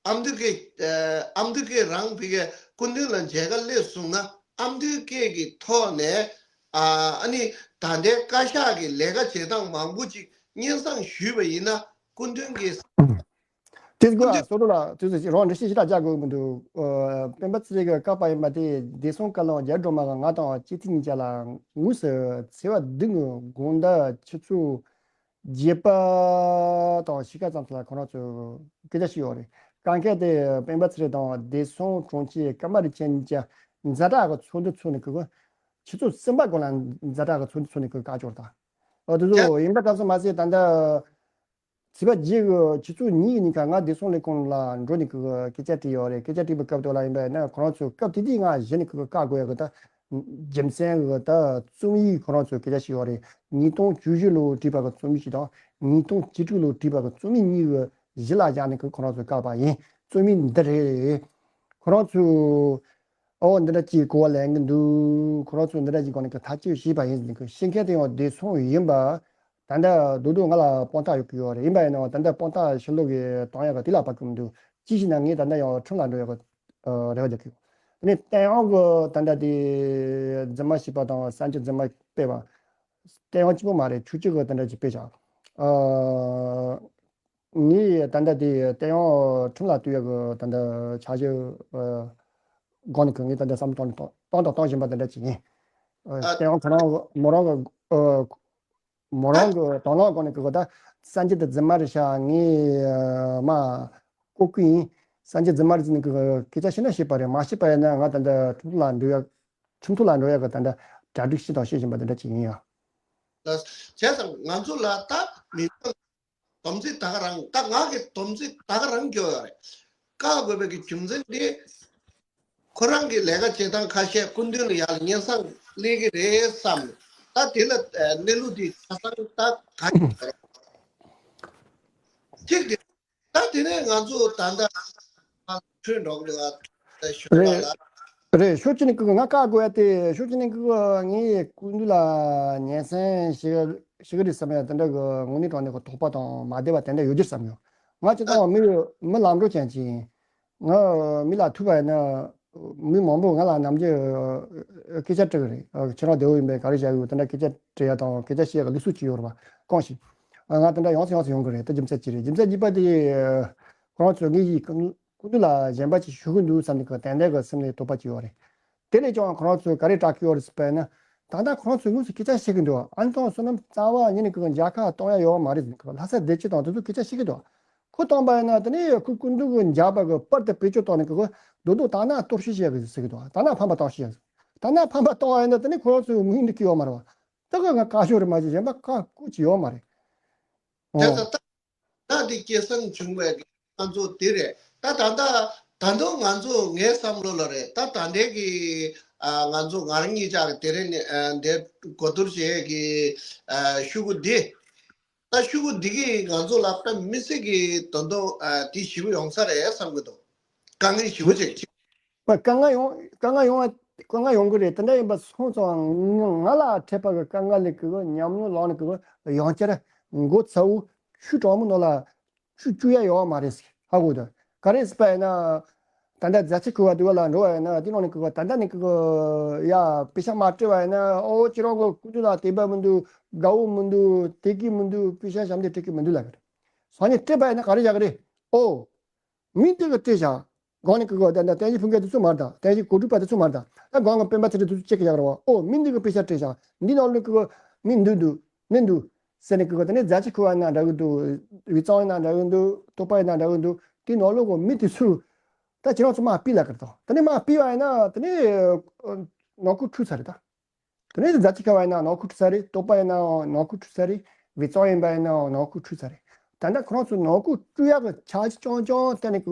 ཨ་མདོའི་སྐད། ཨ། ཨ་མདོའི་སྐད་རང་བི་གའི་སྐུ་མདུན་ལ་མཇལ་ཁ་སླེབས་སོང་ན། ཨ་མདོའི་སྐད་ཀྱི་ཐོག་ནས། ཨ། ཨ་ནི་ད་ལྟའི་བཀའ་ཤག་གི་ལས་ཀ་བྱེད་སྟངས་མང་པོ་ཅིག་སྙན་སེང་ཞུས་པ་ཡིན་ན། སྐུ་མདུན་གྱིས། དེ་གོ་སོ་ཏོ་ལ་དུས་སུ་རང་འདྲི་ཤེས་ཞིག་ལ་བྱ་དགོས་མི་འདུག་སྤེན་པ་ཚེ་རིང་གི་བཀག་པ་ཡིན་པ་དེ་བདེ་སྲུང་བཀའ་བློན་རྒྱ་སྒྲོལ་མ་གི་ང་དང་སྤྱི་འཐུས་གཉིས་ཆ་ལ་དངོས་སུ་འཚེ་བ་སྡུག་གི་དགོང་དག་ཆུ་ཚོད་བརྒྱད་པ་དང་ཕྱེད་ཀ་ཙམ་ལ་ཁོ་རང་ཚོས་སྐད་ཆ་བཤད་ཡོད་རེད། གང་གལ་ཏེ་སྤེན་པ་ཚེ་རིང་དང་བདེ་སྲུང་དྲུང་ཆེ་ཀརྨ་རིན་ཆེན་གཉིས་ཀ་ཛ་དྲག་གི་ཚོགས་འདུ་ཚོགས་ནས་ཁོ་ཆུ་ཚོད་གསུམ་པ་གོང་ལ་ཛ་དྲག་གི་ཚོགས་འདུ་ཚོགས་ནས་ཁོ་བཀག་ཆོག་ད། འོ་དེ་ཚོ་ཡིན་པ་ཙམ་སོ་མ་ཟད་ད་ལྟ། ཚེས་པ་བརྒྱད་ཀྱི་ཆུ་ཚོད་གཉིས་ཀྱི་ཉིན་ཁ་ང་བདེ་སྲུང་ལས་ཁུངས་ལ་འགྲོ་ནས་ཀྱི་སྐད་ཆ་དྲིས་ཡོད་རེད། སྐད་ཆ་དྲིས་པའི་སྐབས་དེ་ལ་ཡིན་པ་ཡིན་ན་ཁོ་རང་ཚོས་སྐབས་དེ་དུས་ང་གཞི་ནས་ཀྱི་བཀག་དགོས་ཡ་གི་ད་རྒྱུ་མཚན་གྱི་ད་རྩོམ་ཡིག་ཁོ་རང་ཚོས་སྐད་ཆ་ཞིག་ཡོད་རེད། ཉིས་སྟོང་བཅུ་བཞི་ལོ་བྲིས་པ་གི་རྩོམ་ཡིག་ཅིག་དང་ཉིས་སྟོང་བཅུ་དྲུག་ལོ་བྲིས་པ་གི་རྩོམ་ཡིག་གཉིས་ཀྱི་གཞི་ལ་བཞག་ནས་ཀྱི་ཁོ་རང་ཚོས་བཀག་པ་ཡིན། རྩོམ་ཡིག་འདི་རེད། ཁོ་རང་ཚོས། ཨོ་འདི་འདྲ་ཅིག་གོ་བ་ལེན་གི་འདུག་ཁོ་རང་ཚོ་འདི་འདྲ་ཅིག་སྒང་ནས་ཀྱི་ཐག་གཅོད་བྱས་པ་ཡིན་ཟེར་གི་ཤེས་མཁན་དེ་ཡང་བདེ་སྲུང་ཡིན་པ། ད་ལྟ་རྡོག་རྡོག་ང་ལ་དཔང་རྟགས་ཡོད་ཀྱི་ཡོད་རེད། ཡིན་པ་ཡིན་ནའང་ད་ལྟ་དཔང་རྟགས་ཕྱི་ལོགས་ཀྱི་གཏོང་ཡག་གི་དེ་ལ་བབ་ཀྱི་མི་འདུག་ཅི་ཞིག་ན་ངས་ད་ལྟ་ཡང་ཁྲིམས་ལ་འགྲོ་ཡག་གི་རེ་བ་རྒྱག་གི་ཡོད། དེ་ནས་བསྟན་དབང་གི་ད་ལྟ་དེ་རྫུན་མ་བཤད་པ་དང་གསར་འགྱུར་རྫུན་མ་སྤེལ་བ། བསྟན་དབང་གཅིག་པོ་མ་རེད། ཆོས་སྐྱིད་ཀྱི་ད་ལྟ་ཅིག་སྤེལ་བཞག་ཨ། ངས་ད་ལྟ་དེ་བསྟན་དབང་ཁྲིམས་ལ་གཏུག་ཡག་གི་ད་ལྟ་འཆར་གཞི་སྒང་ནས་ཀྱི་ངས་ད་ལྟ་བསམ་བློ་གཏོང་གཏོང་དང་གཏོང་བཞིན་པ་དེ་འདྲ་ཅིག་ཡིན། ཨ། བསྟན་དབང་ཁོ་རང་མོ་རང་གི་ཨ། མོ་རང་གི་དང་བླངས་སྒང་ནས་ཀྱི་ད་གསར་འགྱུར་དེ་རྫུན་མ་རེད་ཤག་ངས་མ་ལྐོག་གུ་ཡིན། གསར་འགྱུར་རྫུན་མ་རེད་ཟེར་ནས་ཀྱི་སྐད་ཆ་བཤད་ན་བཤད་པ་རེད། མ་བཤད་པ་ཡིན་ན་ང་ད་ལྟ་ཁྲིམས་ཐོག་ལ་འགྲོ་ཡག་ཁྲིམས་ཐོག་ལ་འགྲོ་ཡག་གི་ད་ལྟ་གྲ་སྒྲིག་བྱེད་དང་བྱེད་བཞིན་པ་དེ་འདྲ་ཅིག་ཡིན་ཡ། བྱས་ཙང་ང་ཚོ་ལ་ད་མི་མང་སྡོམ་རྩིས་ད་ག་རང་ད་ང་གི་སྡོམ་རྩིས་ད་ག་རང་སྐྱོ་ཡོད་རེད། བཀག་དགོས་པའི་གི་རྒྱུ་མཚན་དེ་ཁོ་རང་གི་ལས་ཀ་བྱེད་སྟངས་ཁ་ཤས་སྐུ་མདུན་ལ་ཡར་སྙན་སེང་སླེབས་ཀྱི་རེད་བསམ། ད་དེ་ལ་གནས་ལུགས་དེ་ཆ་ཚང་ད་ག་ཡིན་གཅིག་དེ། ད་དེ་ནས་ང་ཚོ་ད་ལྟ་ཁྲོད་འགྲོ་གི་འདུག་ཨ། ད་ཞོགས་པ་ལ། རེད། ཕྱོགས་གཅིག་ནས་ཀྱི་ང་བཀག་དགོས་ཡ་དེ་ཕྱོགས་གཅིག་ནས་ཀྱི་ངས་སྐུ་མདུན་ལ་སྙན་སེང་ཞུ་ཞུ་གི་རེད་བསམ་ཡ་དེ་འདྲ་གི་དངོས་གནས་དྲང་གནས་ཀྱི་དོགས་པ་དང་མ་བདེ་བ་དེ་འདྲ་ཡོད་རྒྱུ་བསམ་ཡོད། ང་སྤྱིར་བཏང་མི་མི་ལམ་འགྲོ་ཅན་ཅིག་ཡིན། ང་མི་ལ་ཐུག་པ་ཡིན་ན་མི་མང་པོ་ང་ལ་ནམ་རྒྱུན་སྐད་ཆ་དྲི་གི་རེད། ཁྱེད་རང་བདེ་བོ་ཡིན་པས་ག་རེ་བྱ་དགོས་དེ་འདྲ་སྐད་ཆ་དྲི་ཡ་དང་སྐད་ཆ་བཤད་ཡ་གི་ལུགས་སྲོལ་ཅིག་ཡོད་རེད་པ་གང་ཞིག་ང་དེ་འདྲ་ཡོང་སེ་ཡོང་སེ་ཡོང་གི་རེད། དེ་རྒྱུ་མཚན་ཅི་རེད། རྒྱུ་མཚན་གཉིས་པ་དེ་ཁོ་རང་ཚོས་ངེད་ཀྱི་སྐུ་མདུན་ལ་གཞན་པ་ཅིག་ཞུ་གི་འདུག་བསམ་ནས་ཀྱི་ཏན་ཏན་གྱི་སེམས་ནས་དོགས་པ་ཅིག་ཡོད་རེད། དེ་ལས་ཀྱང་ཁོ་རང་ཚོས་ག་རེ་བསྒྲགས་ཀྱི་ཡོད་རེད་ཟེར་བས་ན། ད་ལྟ་ཁོ་རང་ཚོས་དངོས་སུ་སྐད་ཆ་བཤད་ཀྱི་འདུག་ཨ་ནི་དང་བསོད་ནམས་རྩ་བ་ཉིད་ནས་ཀྱི་མཇལ་ཁ་གཏོང་ཡ་ཡོད་མ་རེད་ཟེར་ནས་ཀྱི་ལྷ་ས་བདེ་སྐྱིད་དང་དེ་ཚོས་སྐད་ཆ་བཤད་ཀྱི་འདུག་ཁོ་བཏང་པ་ཡིན་ན་དེ་ནས་ཁོ་སྐུ་མདུན་གྱི་མཇལ་པ་གི་པར་དེ་བེད་སྤྱོད་བཏང་ནས་ཀྱི་རྡོག་རྡོག་དག་སྣང་གཏོར་བཤིག་བྱེད་ཀྱི་ཟེར་གྱི་འདུག་དག་སྣང་ཕམ་པ་གཏོང་བཤིག་ཡ་ཟེར། དག་སྣང་ཕམ་པ་གཏོང་བ་ཡིན་ན་དེ་ནས་ཁོ་རང་ཚོས་མིང་འདི་ཀྱི་ཡོད་མ་རེད་བ། ད་གི་ང་བཀག་ཤོག་རེད་མ་གཞི་གཞན་པ་བཀག་བཀོད་ཀྱི་ཡོད་མ་རེད། ཨོ། ད་འདི་སྐྱེད་སྲིང་བྱུང་བའི་ང་ཚོ་དེ་རེད། ད་ད་ད་ད་དུང་ང་ཚོ་ངའི་བསམ་བློ་ལ་རེད། ད་ད་ལྟའི་གི་ཨ་ང་ཚོ་ང་རང་གཉིས་ཆ་གི་དེ་རིང་ནས་ཨ་འདི་གོ་བསྡུར་བྱེད་ཀྱི་ཨ་ཤུ་གུ་འདི་ད་ཤུ་གུ་འདི་གི་ང་ཚོ་ལ་དཔེ་མི་སྲིད་ཀྱི་ད་དུང་ཨ་དེ་ཞེ་པོ་ཡོང་ས་རེད་བསམ་གི་འདུག་དཀའ་ངལ་ཞེ་པོ་ཅིག་ཅིག་པ་དཀའ་ངལ་ཡོང་དཀའ་ངལ་ཡོང་བ་དཀའ་ངལ་ཡོང་གི་རེད། དེ་འདྲ་ཡིན་པ་སོང་ཙང་ང་ལ་འཕྲད་པ་གི་དཀའ་ངལ་ལས་གི་ཉམས་མྱོང་ལོག་ནས་གི་ཡང་བསྐྱར་མགོ་ཚ་བོ་ཆུ་གྲང་མོ་ནང་ལ་ཆུ་བཅུག་ཡ་ཡོད་མ་རེད་ཟེར་ཧ་གོ་འདུག་ག་རེ་ཟེར་བ་ཡིན་ན། ད་ལྟ་རྫ་ཆུ་ཁུ་བ་དུ་བ་ལ་འགྲོ་བ་ཡིན་ན་དེ་ནང་ནས་གི་ད་ལྟ་ནས་གི་ཡ་པེ་ཤ་མ་སྤྲད་བ་ཡིན་ན་ཨོ་ཁྱེད་རང་གི་སྐུ་མདུན་ལ་དད་པ་མི་འདུག་དགའ་བོ་མི་འདུག་དད་གི་མི་འདུག་པེ་ཤ་ཞབས་འདེགས་སྤྲད་གི་མི་འདུག་ལབ་གི་རེད། སང་ཉིན་སྤྲད་པ་ཡིན་ན་ག་རེ་བྱ་གི་རེད། ཨོ། མི་འདི་གི་སྤྲད་བཞག་སྒང་ནས་གི་གོ་ད་ད་བསྟན་བཅོས་ཕུན་ཁེ་དེ་ཚོ་མ་རེད་ད། བསྟན་བཅོས་གོ་སྒྲིག་པ་དེ་ཚོ་མ་རེད་ད། ད་སྒང་གི་སྤེན་པ་ཚེ་རིང་དེ་ཚོ་ཅེག་གི་བཞག་རེད་བ། ཨོ་མི་འདི་གི་པེ་ཤ་སྤྲད་བཞག་འདི་ནང་ལོགས་གི་གོ་མི་འདུག་འདུག་ནི་འདུག་ཟེར་ནས་གི་གོ་ད་ནི་རྫ་ཆུ་ཁུ་བ་ཡིན་ན་འདྲ་གི་འདུག་དབུས་གཙང་ཡིན་ན་འདྲ་གི་འདུག་དོག་པ་ཡིན་ན་འདྲ་གི་འདུག་དེ་ནང་ལོགས་གི་མི་དེ་ཚོ་ད་ཁྱེད་རང་ཚོ་མ་ཕུད་ལབ་གི་རེད་ད། ད་ནི་མ་ཕུད་བ་ཡིན་ན་ད་ནི་ནང་ཁུལ་འཁྲུག་ཚར་རེད་ད། དེ་ནས་རྫ་ཆུ་ཁ་བ་ཡིན་ན་ནང་ཁུལ་འཁྲུག་ས་རེད། དོག་པ་ཡིན་ན་ནང་ཁུལ་འཁྲུག་ས་རེད། དབུས་གཙང་ཡིན་པ་ཡིན་ན་ནང་ཁུལ་འཁྲུག་ས་རེད། ད་ལྟ་ཁོ་རང་ཚོ་ནང་ཁུལ་འཁྲུག་ཡག་གི་འཆར་གཞི་རྐྱང་རྐྱང་བཏོན་ནས་གི་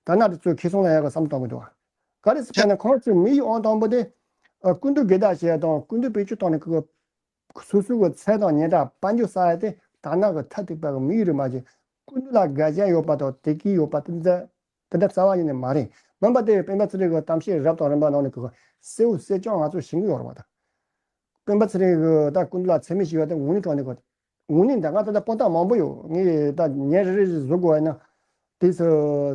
ད་ལྟ་དེ་ཚོ་ཁེ་བཟང་ལེན་ཡག་གི་བསམ་བཏང་གི་འདུག་ག་རེ་ཟེར་ན་ཁོ་རང་ཚོའི་མིའི་ཨང་དང་པོ་དེ་སྐུ་མདུན་སྒེར་བདག་བྱེད་ཡག་དང་སྐུ་མདུན་བེད་སྤྱོད་བཏང་ནས་གི་སོ་སོ་གི་ཚད་དང་སྙན་གྲགས་དཔལ་འབྱོར་བསགས་ཡག་དེ་དག་སྣང་གི་མཐའ་གཏུགས་པ་གི་དམིགས་ཡུལ་རེད་མ་གཞི། སྐུ་མདུན་ལ་དགའ་ཞེན་ཡོད་པ་དང་དད་གུས་ཡོད་པ་དེ་ཚོ་དེ་འདྲ་རྩ་བ་ཉིད་ནས་མ་རེད། མིན་པ་དེ་སྤེན་པ་ཚེ་རིང་གི་གཏམ་བཤད་རབ་དང་རིམ་པ་ནང་ནས་གི་གསལ་བོ་གསལ་རྐྱང་ང་ཚོས་ཤེས་ཀྱི་ཡོད་རེད་བ་ད། སྤེན་པ་ཚེ་རིང་གི་ད་སྐུ་མདུན་ལ་མཚན་སྨད་ཞུ་བ་དེ་དངོས་གནས་དྲང་གནས་གི་དངོས་གནས་ད་ང་ད་ལྟ་དཔང་རྟགས་མང་པོ་ཡོད། ངས་ད་ཉིན་རེ་རེ་བཞིན་བཟོ་དགོས་བ་ཡིན་ན། དེ་ཚོ་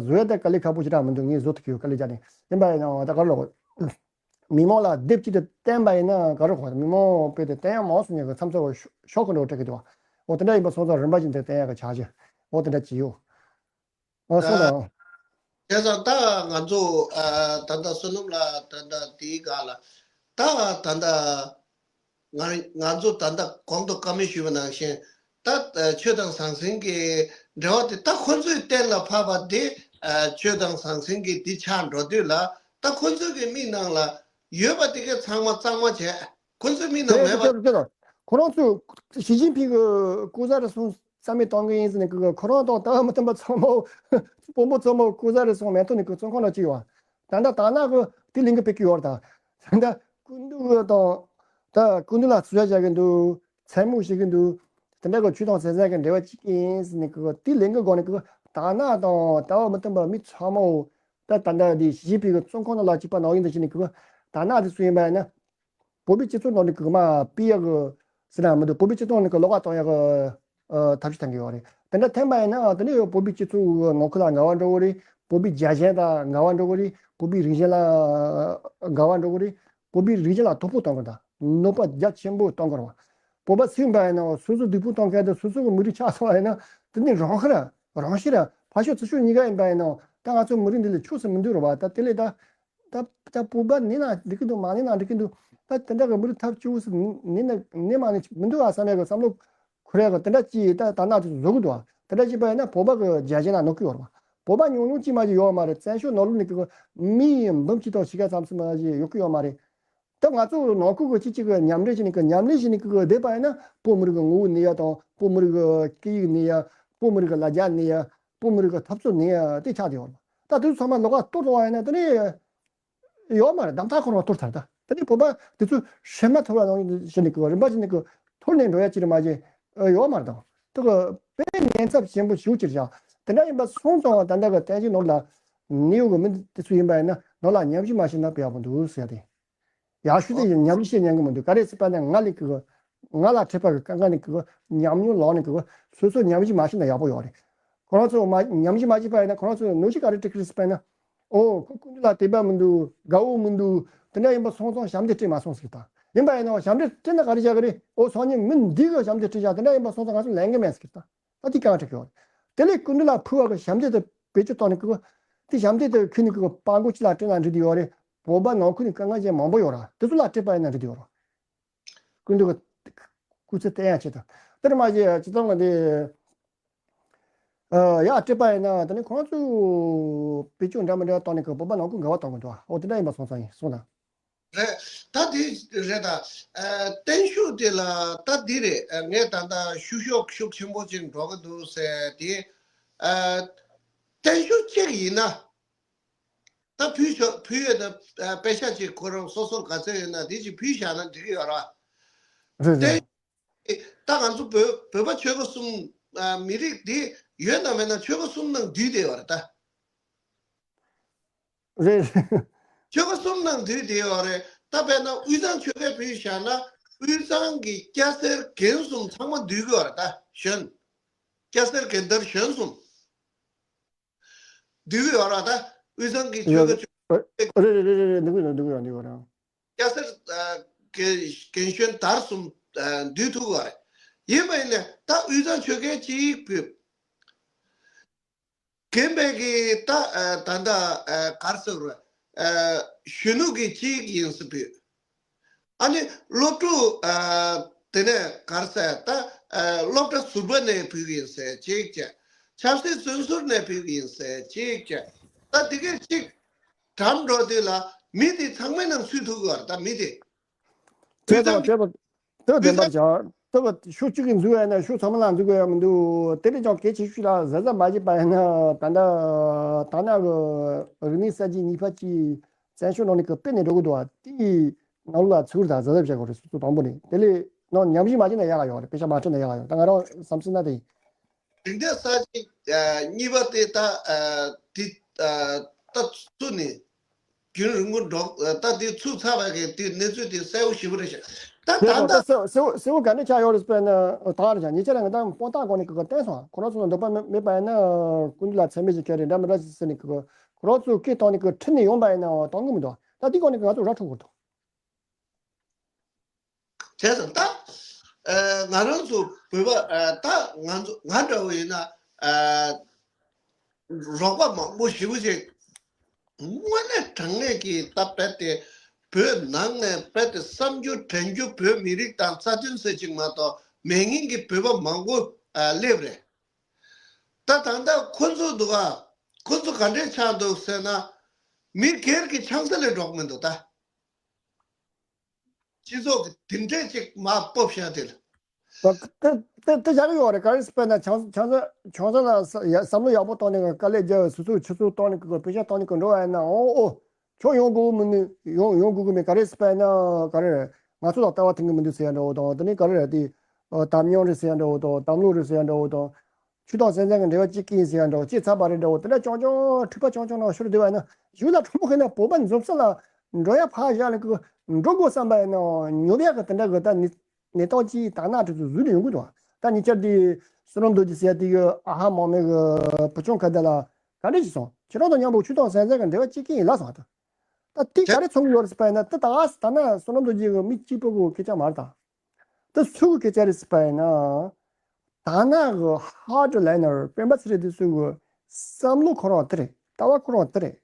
བཟོ་ཡ་ད་དཀའ་ལས་ཁག་པོ་ཞེ་དྲག་མི་འདུག་ངས་བཟོ་ཐུབ་ཀྱི་ཡོད། དཀའ་ལས་བརྒྱབ་ནས་ཡིན་པ་ཡིན་ནའང་ད་ག་རེ་ལབ་དགོས། མི་མང་ལ་སྡེབ་གཅིག་ཏུ་བསྟན་པ་ཡིན་ན་ག་རེ་གོ་མི་མང་དཔེ་དེ་བསྟན་ཡག་མང་སོང་ཉག་གི་མཚམས་ཚོ་ཤོག་གི་འགྲོ་སྤྲད་ཀྱི་འདུག་འོ་དེ་འདྲ་ཡིན་པ་སོང་ཙང་རིམ་པ་བཞིན་དུ་བསྟན་ཡག་གི་འཆར་གཞི་འོ་དེ་འདྲ་ཅིག་ཡོད། ཨ་སོང་ལ། བྱས་ཙང་ད་ང་ཚོ་ཨ་ད་ལྟ་བསོད་ནམས་ལགས་ད་ལྟ་དེའི་སྒང་ལ་ད་ད་ལྟ་ང་ང་ཚོ་ད་ལྟ་གོང་དུ་བཀའ་མོལ་ཞུས་པ་ནང་བཞིན་ད་ཨ་ཆོས་དང་ཟང་ཟིང་གི་འབྲེལ་བ་དེ་ད་ཁོ་ཚོས་གཏན་ལ་ཕབ་པ་དེ་ཨ་ཆོས་དང་ཟང་ཟིང་གི་དེ་ཆགས་འགྲོ་དུས་ལ་ད་ཁོ་ཚོས་གི་མིག་ནང་ལ་ཡོད་པ་དེ་གས་ཚང་མ་གཙང་མ་བྱས། ཁོ་ཚོའི་མིག་ནང་དེ་མེད་པ། དེ་དེ་ཁོ་རང་ཚོས་ཞི་ཅིན་ཕིང་གི་སྐུ་གཟུགས་རེ་སོང་རྩ་མེད་གཏོང་གི་ཡིན་ཟེར་ནས་ཁོ་རང་དང་ལྟ་བ་མི་མཐུན་པ་ཚང་མ་དཔོན་པོ་ཚང་མ་སྐུ་གཟུགས་རེ་སོང་མེད་ཐོག་ནས་ཁོ་བཙོན་ཁང་ལ་བཅུག་ཡོད། ད་ལྟ་ད་ནག་གི་དེ་ལིང་གི་ཕེབས་ཀྱི་ཡོད་རེད་ད། ད་ལྟ་སྐུ་མདུན་གི་དང་ད་སྐུ་མདུན་ལ་ཚུར་བཞག་གི་འདུག་མཚན་སྨོད་བྱེད་ཀྱི་འདུག་དེ་འདྲ་གི་ཆོས་དང་ཟང་ཟིང་གི་འབྲེལ་བ་གཅིག་ཡིན་ཟེར་ནས་ཁོ་དེ་ལིང་གི་སྒོ་ནས་ཁོ་ད་ནག་དང་ལྟ་བ་མི་མཐུན་པ་མི་ཚང་མ་འོ་ད་ད་ལྟ་དེ་ཞི་ཅིན་ཕིང་གི་བཙོན་ཁང་ནང་ལ་བཅུག་པ་ནང་བཞིན་དུ་བྱས་ནས་ཁོ་ད་ནག་དེ་སུ་ཡིན་པ་ཡིན་ན། བོད་པའི་སྤྱི་ཚོགས་ནང་ནས་གི་མ་ཕུད་ཡག་གི་ཟེར་ན་མི་འདུག་བོད་པའི་སྤྱི་ཚོགས་ནང་གི་ལོགས་ཀ་གཏོང་ཡག་གི་ཨ་ཐབས་ཤེས་བཏང་གི་ཡོད་རེད། དེ་འདྲ་ཐེངས་མ་ཡིན་ན་དེ་ནས་བོད་པའི་སྤྱི་ཚོགས་ཀྱི་ནང་ཁུལ་ལ་འགལ་བ་འགྲོ་གི་རེད། བོད་པའི་རྒྱལ་ཞེན་དང་འགལ་བ་འགྲོ་གི་རེད། བོད་པའི་རིག་གཞུང་ལ་འགལ་བ་འགྲོ་གི་རེད། བོད་པའི་རིག་གཞུང་ལ་དོ་ཕོག་གཏོང་གི་རེད། གནོད་པ་རྒྱ་ཆེན་པོ་གཏོང་གི་རེད་བ། བོད་པ་སུ་ཡིན་པ་ཡིན་ན་སོ་སོ་སྡུག་པོ་གཏོང་མཁན་དང་སོ་སོ་གི་མི་རིགས་ཆགས་སོང་བ་ཡིན་ན་དེ་ནི་རང་ཤི་ར་རང་ཤི་ར་ཕར་ཤོག་ཚུར་ཤོག་གཉིས་ཀ་ཡིན་པ་ཡིན་ན་ད་ང་ཚོ་མི་རིགས་འདི་ལ་ཆོས་སུ་མི་འདུག་རེད་བ། ད་དེ་ལས་ད། ད་ད་བོད་པ་ནི་ན་འགྲིག་གི་འདུག་མ་ནི་ན་འགྲིག་གི་འདུག་ད་དེ་འདྲ་གི་མི་རིགས་ཐབས་སྐྱོ་བོ་ཟེར་ནི་ན་ནི་མ་ནི་མི་འདུག་ཨ་བསམ་ཡག་གི་བསམ་བློ་འཁོར་ཡག་གི་དེ་འདྲ་ཅིག་ད་ད་ན་དེ་བཟོ་གི་འདུག་ཨ། དེ་འདྲ་ཅིག་པ་ཡིན་ན་བོད་པ་གི་རྒྱལ་ཞེན་ལ་གནོད་གི་ཡོད་རེད་བ། བོད་པ་ཉུང་ཉུང་ཅིག་མ་ཞིག་ཡོད་མ་རེད། བཙན་བྱོལ་ནང་ལོགས་ནས་གི་མི་ཡི་འབུམ་གཅིག་དང་ཕྱེད་ཀ་ཙམ་ཟིག་མ་ཞིག་ཡོད་གི་ཡོད་མ་རེད། ད་ང་ཚོ་ནང་ཁུལ་གི་ཅིག་ཅིག་གི་མཉམ་འབྲེལ་བྱས་ནས་གི་མཉམ་ལས་བྱས་ནས་གི་བསྡད་པ་ཡིན་ན་བོད་མི་རིགས་གི་ངོ་བོ་གནས་ཡག་དང་བོད་མི་རིགས་གི་སྐད་ཡིག་གནས་ཡག་བོད་མི་རིགས་གི་ལ་རྒྱ་གནས་ཡག་བོད་མི་རིགས་གི་འཐབ་རྩོད་གནས་ཡག་དེ་ཆགས་བསྡད་ཡོད་རེད། ད་དེ་ཚོ་ཚང་མ་ལོགས་ཀ་གཏོར་བཏང་བ་ཡིན་ན་དེ་ནས། ཡོད་མ་རེད། གདམ་ཐག་ཁོ་རང་གཏོར་ཐལ། ད་དེ་ནི་བོད་པ་དེ་ཚོ་ཧྲེ་མ་ཐུབ་པ་ནང་བཞིན་ནི་གི་རིམ་པ་བཞིན་ནི་གི་འཐོར་ནས་འགྲོ་ཡ་ཅི་རེད་མ་གཞི་ཡོད་མ་རེད་དང་། དེ་གི་དཔེ་ཉེན་ཚབས་ཆེན་པོ་ཞེ་པོ་ཅིག་རེད་བཞག་དེ་འདྲ་ཡིན་པ་སོང་ཙང་ད་ལྟ་གི་བསྟན་བཅོས་ནོར་ལ་ནི་ཡོད་གི་མི་དེ་ཚོ་ཡིན་པ་ཡིན་ན་ནོར་ལ་ཉམས་ཞིབ་མ་བྱས་ན་དཔེ་ཡག་པོ་འདུག་ཟེར་ཡ་དེ། ཡག་ཤོས་དེ་ཡིན་ཉམས་ཞིབ་བྱེད་ཉན་གི་མི་འདུག་ག་རེ་ཟེར་བ་ནི་ང་ལ་གི་ང་ལ་འཕྲད་པ་གི་དཀའ་ངལ་ནི་གི་ཉམས་མྱོང་ལོག་ནི་གི་སོ་སོ་ཉམས་ཞིབ་མ་བྱས་ན་ཡག་པོ་ཡོད་རེད། ཁོ་རང་ཚོ་མ་ཉམས་ཞིབ་མ་བྱས་པ་ཡིན་ན་ཁོ་རང་ཚོ་ནོར་གཞི་ག་རེ་སྤྲད་ཀྱི་རེད་ཟེར་བ་ཡིན་ན། ཨོ་ཁོ་སྐུ་མདུན་ལ་དད་པ་མི་འདུག་དགའ་བོ་མི་འདུག་དེ་འདྲ་ཡིན་པ་སོང་ཙང་ཞབས་འདེགས་སྤྲད་མ་སོང་ཟེར་ད། ཡིན་པ་ཡིན་ནའང་ཞབས་འདེགས་སྤྲད་ན་ག་རེ་བྱ་གི་རེད། ཨོ་སང་ཉིན་མི་འདི་གི་ཞབས་འདེགས་སྤྲད་བཞག་དེ་འདྲ་ཡིན་པ་སོང་ཙང་ང་ཚོ་ལེན་གི་མེད་ཟེར་ད། ད་དེ་གང་དྲག་གི་ཡོད། དེ་ལས་སྐུ་མདུན་ལ་ཕུལ་བ་གི་ཞབས་འདེགས་དེ་བེད་སྤྱོད་བཏང་ནས་ཀི་གོ། དེ་ཞབས་འདེགས་དེ་ཁྱོན་ནས་ཀི་གོ་པང་གོ་ཅི་ལ་སྤྲད་ན་འགྲིག་དེ་ཡོད་རེད། བོད་པ་ནང་ཁུལ་ནས་དཀའ་ངལ་ཅན་མང་པོ་ཡོད་ར་དེ་ཚོ་ལ་སྤྲད་པ་ཡིན་ན་འགྲིག་དེ་ཡོད་ར། སྐུ་མདུན་གི་སྐུ་ཚེ་བརྟན་ཡ་ཆེད་དུ། དེར་མ་ཞེས་སྤྱི་བཏང་གི་དེ། ཡ་སྤྲད་པ་ཡིན་ན་དེ་ནི་ཁོང་ཚོས་བེད་སྤྱོད་འདྲ་མི་འདྲ་བཏང་ནས་ཀི་བོད་པ་ནང་ཁུལ་འགལ་བ་གཏོང་གི་འདུག་ཨོ་དེ་འདྲ་ཡིན་པ་སོང་ཙང་ཡིན་སོང་ན། རེད། ད་དེ་རེད་ད། ཨ་བརྟན་བཞུགས་དེ་ལ་ད་འདི་རེད། ཨ་ངས་ད་ལྟ་བཤུ་གཞོག་ཤུགས་ཆེན་པོ་ཅིག་འགྲོ་གི་འདུག་ཟེར་དེ། ཨ་བརྟན་བཞུགས་གཅིག་ཡིན་ན། ད་ཕུལ་ཤོག་ཕུལ་ཡོད་ན་ཨ་པེ་ཤག་ཅིག་ཁོ་རང་སོ་སོར་ག་ཚོད་ཡོད་ན་དེ་ཅིག་ཕུལ་བཞག་ན་འགྲིག་གི་ཡོད་ར། རེད་རེད། བརྟན་ད་ང་ཚོ་བོད་བོད་པ་ཆོལ་ཁ་གསུམ་ཨ་མི་རིགས་འདི་ཡོད་ན་མེད་ན་ཆོལ་ཁ་གསུམ་ནང་འདུས་བསྡད་ཡོད་རེད་ད། རེད། ཆོལ་ཁ་གསུམ་ནང་འདུས་བསྡད་ཡོད་རེད། ད་དཔེར་ན་དབུས་གཙང་ཆོལ་ཁའི་བུ་བཞག་ན་དབུས་གཙང་གི་སྐྱ་སེར་རྒན་གསུམ་ཚང་མ་འདུས་ཀྱི་ཡོད་རེད་ད་གཞོན། སྐྱ་སེར་རྒན་དར་གཞོན་གསུམ་འདུས་ཀྱི་ཡོད་རེད་ད། དབུས་གཙང་གི་ཆོལ་ཁ་ཆོལ་ཁ་རེད་རེད་རེད་རེད་འདུས་ཀྱི་ཡོད་འདུས་ཀྱི་ཡོད་འདུས་ཀྱི་ཡོད་རེད། སྐྱ་སེར་ཨ་རྒན་རྒན་གཞོན་དར་གསུམ་ཨ་འདུས་ཐུབ་ཀྱི་ཡོད་རེད། ཡིན་པ་ཡིན་ནའི་ད་དབུས་གཙང་ཆོལ་ཁའི་སྤྱི་ཡིག་བོད། རྒན་པའི་གི་ད་ཨ་ད་ལྟ་ཨ་ག་རེ་ཟེར་དགོས་རེད། ཨ་གཞོན་ནུ་གི་སྤྱི་ཡིག་ཡིན་ཟེར་བོད། ཨ་ནི་སློབ་ཕྲུག་ཨ་དེ་ནས་ག་རེ་ཟེར་ད་ཨ་སློབ་གྲྭ་ཟུར་པ་ནས་བོད་ཡིན་ཟེར་གཅིག་བྱས། ཆབ་སྲིད་བཙོན་ཟུར་ནས་བོད་ཡིན་ཟེར་གཅིག་བྱས། ད་དེ་གས་གཅིག་གྲམ་འགྲོ་དུས་ལ་མི་དེ་ཚང་མའི་ནང་ཚུད་ཐུབ་ཀྱི་ཡོད་རེད་ད་མི་དེ། དེ་དུས་ཙམ་དང་དེ་བ་དེ་བ་དུས་བདེན་པར་ཙམ་བྱ། དེ་བ་ཤུགས་གཅིག་གིས་འཛུལ་བ་ཡིན་ན་ཤུགས་ཚང་མ་ལ་འཛུལ་དགོས་ཡ་མི་འདུག་དེ་ལས་ཀྱང་གལ་ཆེ་ཤོས་ལ་གཟབ་གཟབ་མ་བྱས་པ་ཡིན་ན་ད་ལྟ་ད་ནང་གི་རིག་གནས་གསར་བརྗེ་གཉིས་པ་གཅིག་བཙན་བྱོལ་ནང་ནས་ཀྱི་སྤེལ་ནས་འགྲོ་གི་འདུག་བ་དེ་ཡིས་ནང་ལོགས་ལ་ཚུར་ད་གཟབ་གཟབ་བྱེད་དགོས་རེད། སོ་སོ་དང་པོ་ནས་དེ་ལས་ནང་ཉམས་ཞིབ་མ་བྱས་ན་ཡག་ག་ཡོད་རེད། དཔེ་ཆ་མ་བྲིས་ན་ཡག་ག་ཡོད། ད་ང་རང་བསམ་ཚུལ་ན་དེ་ཡིན། རིག་གནས་གསར་བརྗེ་གཉིས་པ་དེ་ད་དེ་ད་ཚུ་ནས་རྒྱུན་རིང་པོ་འགྲོ་ད་དེ་ཚུ་ཚར་བ་གི་དེ་གནས་ཚུལ་དེ་གསལ་པོ་ཞེ་པོ་རེད་ཤག་ད་ད་དེ་ད་ད་གསལ་གསལ་པོ་གསལ་པོ་ག་འདྲ་ཆགས་ཡོད་རེད་ཟེར་ན་ད་རེད་ཤག་ཉེ་ཆར་ང་ད་དཔང་རྟགས་སྒོ་ནས་གི་བསྟན་སོང་། ཁོ་རང་ཚོ་ལ་འདོད་པ་མེད་པ་ཡིན་ན་ཀུན་ལ་ཚད་མེད་ཅིག་ག་རེ་འདྲ་མི་འདྲ་ཞིག་ཟེར་ནས་གི་ཁོ་རང་ཚོ་སྐད་བཏང་ནས་གི་ཁྲིད་ནས་ཡོང་པ་ཡིན་ན་གཏོང་གི་མི་འདུག་ད་དེ་སྒོ་ནས་གི་ང་ཚོ་ར་འཕྲོད་དགོས་འདུག་བྱས་ཙང་ད། ཨ་ང་རང་ཚོ་བོད་པ་ཨ་ད་ང་ཚོ་ང་འདྲ་བོ་ཡིན་ན་ཨ་ རོགས་པ་མང་པོ་ཞེ་པོ་ཅིག་དངོས་གནས་དྲང་གནས་ཀྱི་ད་རྦད་དེ་བོད་ནང་ནས་རྦད་དེ་བསམ་རྒྱུ་དྲན་རྒྱུ་བོད་མི་རིགས་དང་རྩ་དོན་ཟེར་ཅིག་མ་གཏོགས་མེད་མཁན་གྱི་བོད་པ་མང་པོ་ཨ་སླེབས་རེད། ད་ད་ལྟ་ཁོ་ཚོ་འདུག་ག་ཁོ་ཚོ་ག་འདྲས་ཆགས་འདུག་ཟེར་ན། མི་སྒེར་གྱི་ཆང་ས་ལས་འགྲོ་གི་མི་འདུག་ད། སྤྱི་ཚོགས་ཀྱི་དེ་འདྲས་ཅིག་མར་སྤོབས་བཞག་དེ་ལ། ད་དེ་དེ་དེ་བཞག་གི་ཡོད་རེད། ག་རེ་ཟེར་བས་ན་ཆང་ཆང་ས་ཆང་ས་ལ་ས་ཡ་བསམ་བློ་ཡག་པོ་བཏང་ནས་དཀའ་ལས་རྒྱབ། སོ་སོའི་ཆུ་ཚོད་བཏང་ནས་གི་པེ་ཤ་བཏང་ནས་གི་འགྲོ་བ་ཡིན་ན། འོ་འོ་ཁྱོད་ཡོང་དགོས་མི་ནི་ཡོང་ཡོང་དགོས་གི་མེད། ག་རེ་ཟེར་བས་ན་ག་རེ་རེད། ང་ཚོ་ལ་ལྟ་བ་མཐུན་གི་མི་འདུག་ཟེར་ཡ་འདྲ་བོ་དང་། དེ་ནས་ག་རེ་རེད་དེ། ཨ་དམ་ཉམས་རེད་ཟེར་ཡ་འདྲ་བོ་དང་། དམ་ལུགས་རེད་ཟེར་ཡ་འདྲ་བོ་དང་། ཆོས་དང་སེམས་ཅན་གྱི་འབྲེལ་བ་གཅིག་གིས་ཟེར་ཡ་འདྲ་བོ། གཅིག་ཚར་བ་རེད་འདྲ་བོ། དེ་འདྲ་ཅང་ཅང་འཁྲུག་པ་ཅང་ཅང་ནང་ཤོར་བསྡད་པ་ཡིན་ན། གཞུག་ལ་གྲོགས་པོ་ཁེ་ན་བོད་པ་འཛོམས་ས་ལ་འགྲོ་ཡ་ཕར་བཞག་ནས་ཀི་འགྲོ་དགོས་བསམ་པ་ཡིན་ན་ཉོབ་ཡ་གི་དེ་འདྲ་གི་ད་ནི་གནས་སྟངས་ཀྱིས་དག་སྣང་དེ་ཚོ་བཟོས་ནས་ཡོང་གི་འདུག་ད་ཉེ་ཆར་དེ་བསོད་ནམས་རྡོ་རྗེ་ཟེར་ཡ་དེ་གི་ཨ་ཧ་མང་མེ་གི་བུ་ཆུང་ཁ་བརྡ་ལ་ག་འདྲ་ཞིག་སོང་། ཁྱེད་རང་དང་མཉམ་པོ་ཆོས་དང་སེམས་ཅན་གྱི་འབྲེལ་བ་གཅིག་གིས་ཡིན་ལ་སོང་ད། ད་དེ་ག་རེ་མཚོན་གི་ཡོད་རེད་ཟེར་བ་ཡིན་ན། ད་ད་ད་ན་བསོད་ནམས་རྡོ་རྗེ་གི་མི་གཅིག་པོ་གི་སྐད་ཆ་མ་རེད་ད། ད་སུ་གི་སྐད་ཆ་རེད་ཟེར་བ་ཡིན་ན། ད་ན་གི་ཧར་ཌི་ལའི་ནར་སྤེན་པ་ཚེ་རིང་དེ་ཚོ་གི་བསམ་བློ་ཁོ་རང་དེ་རེད། ལྟ་བ་ཁོ་རང་དེ་རེད།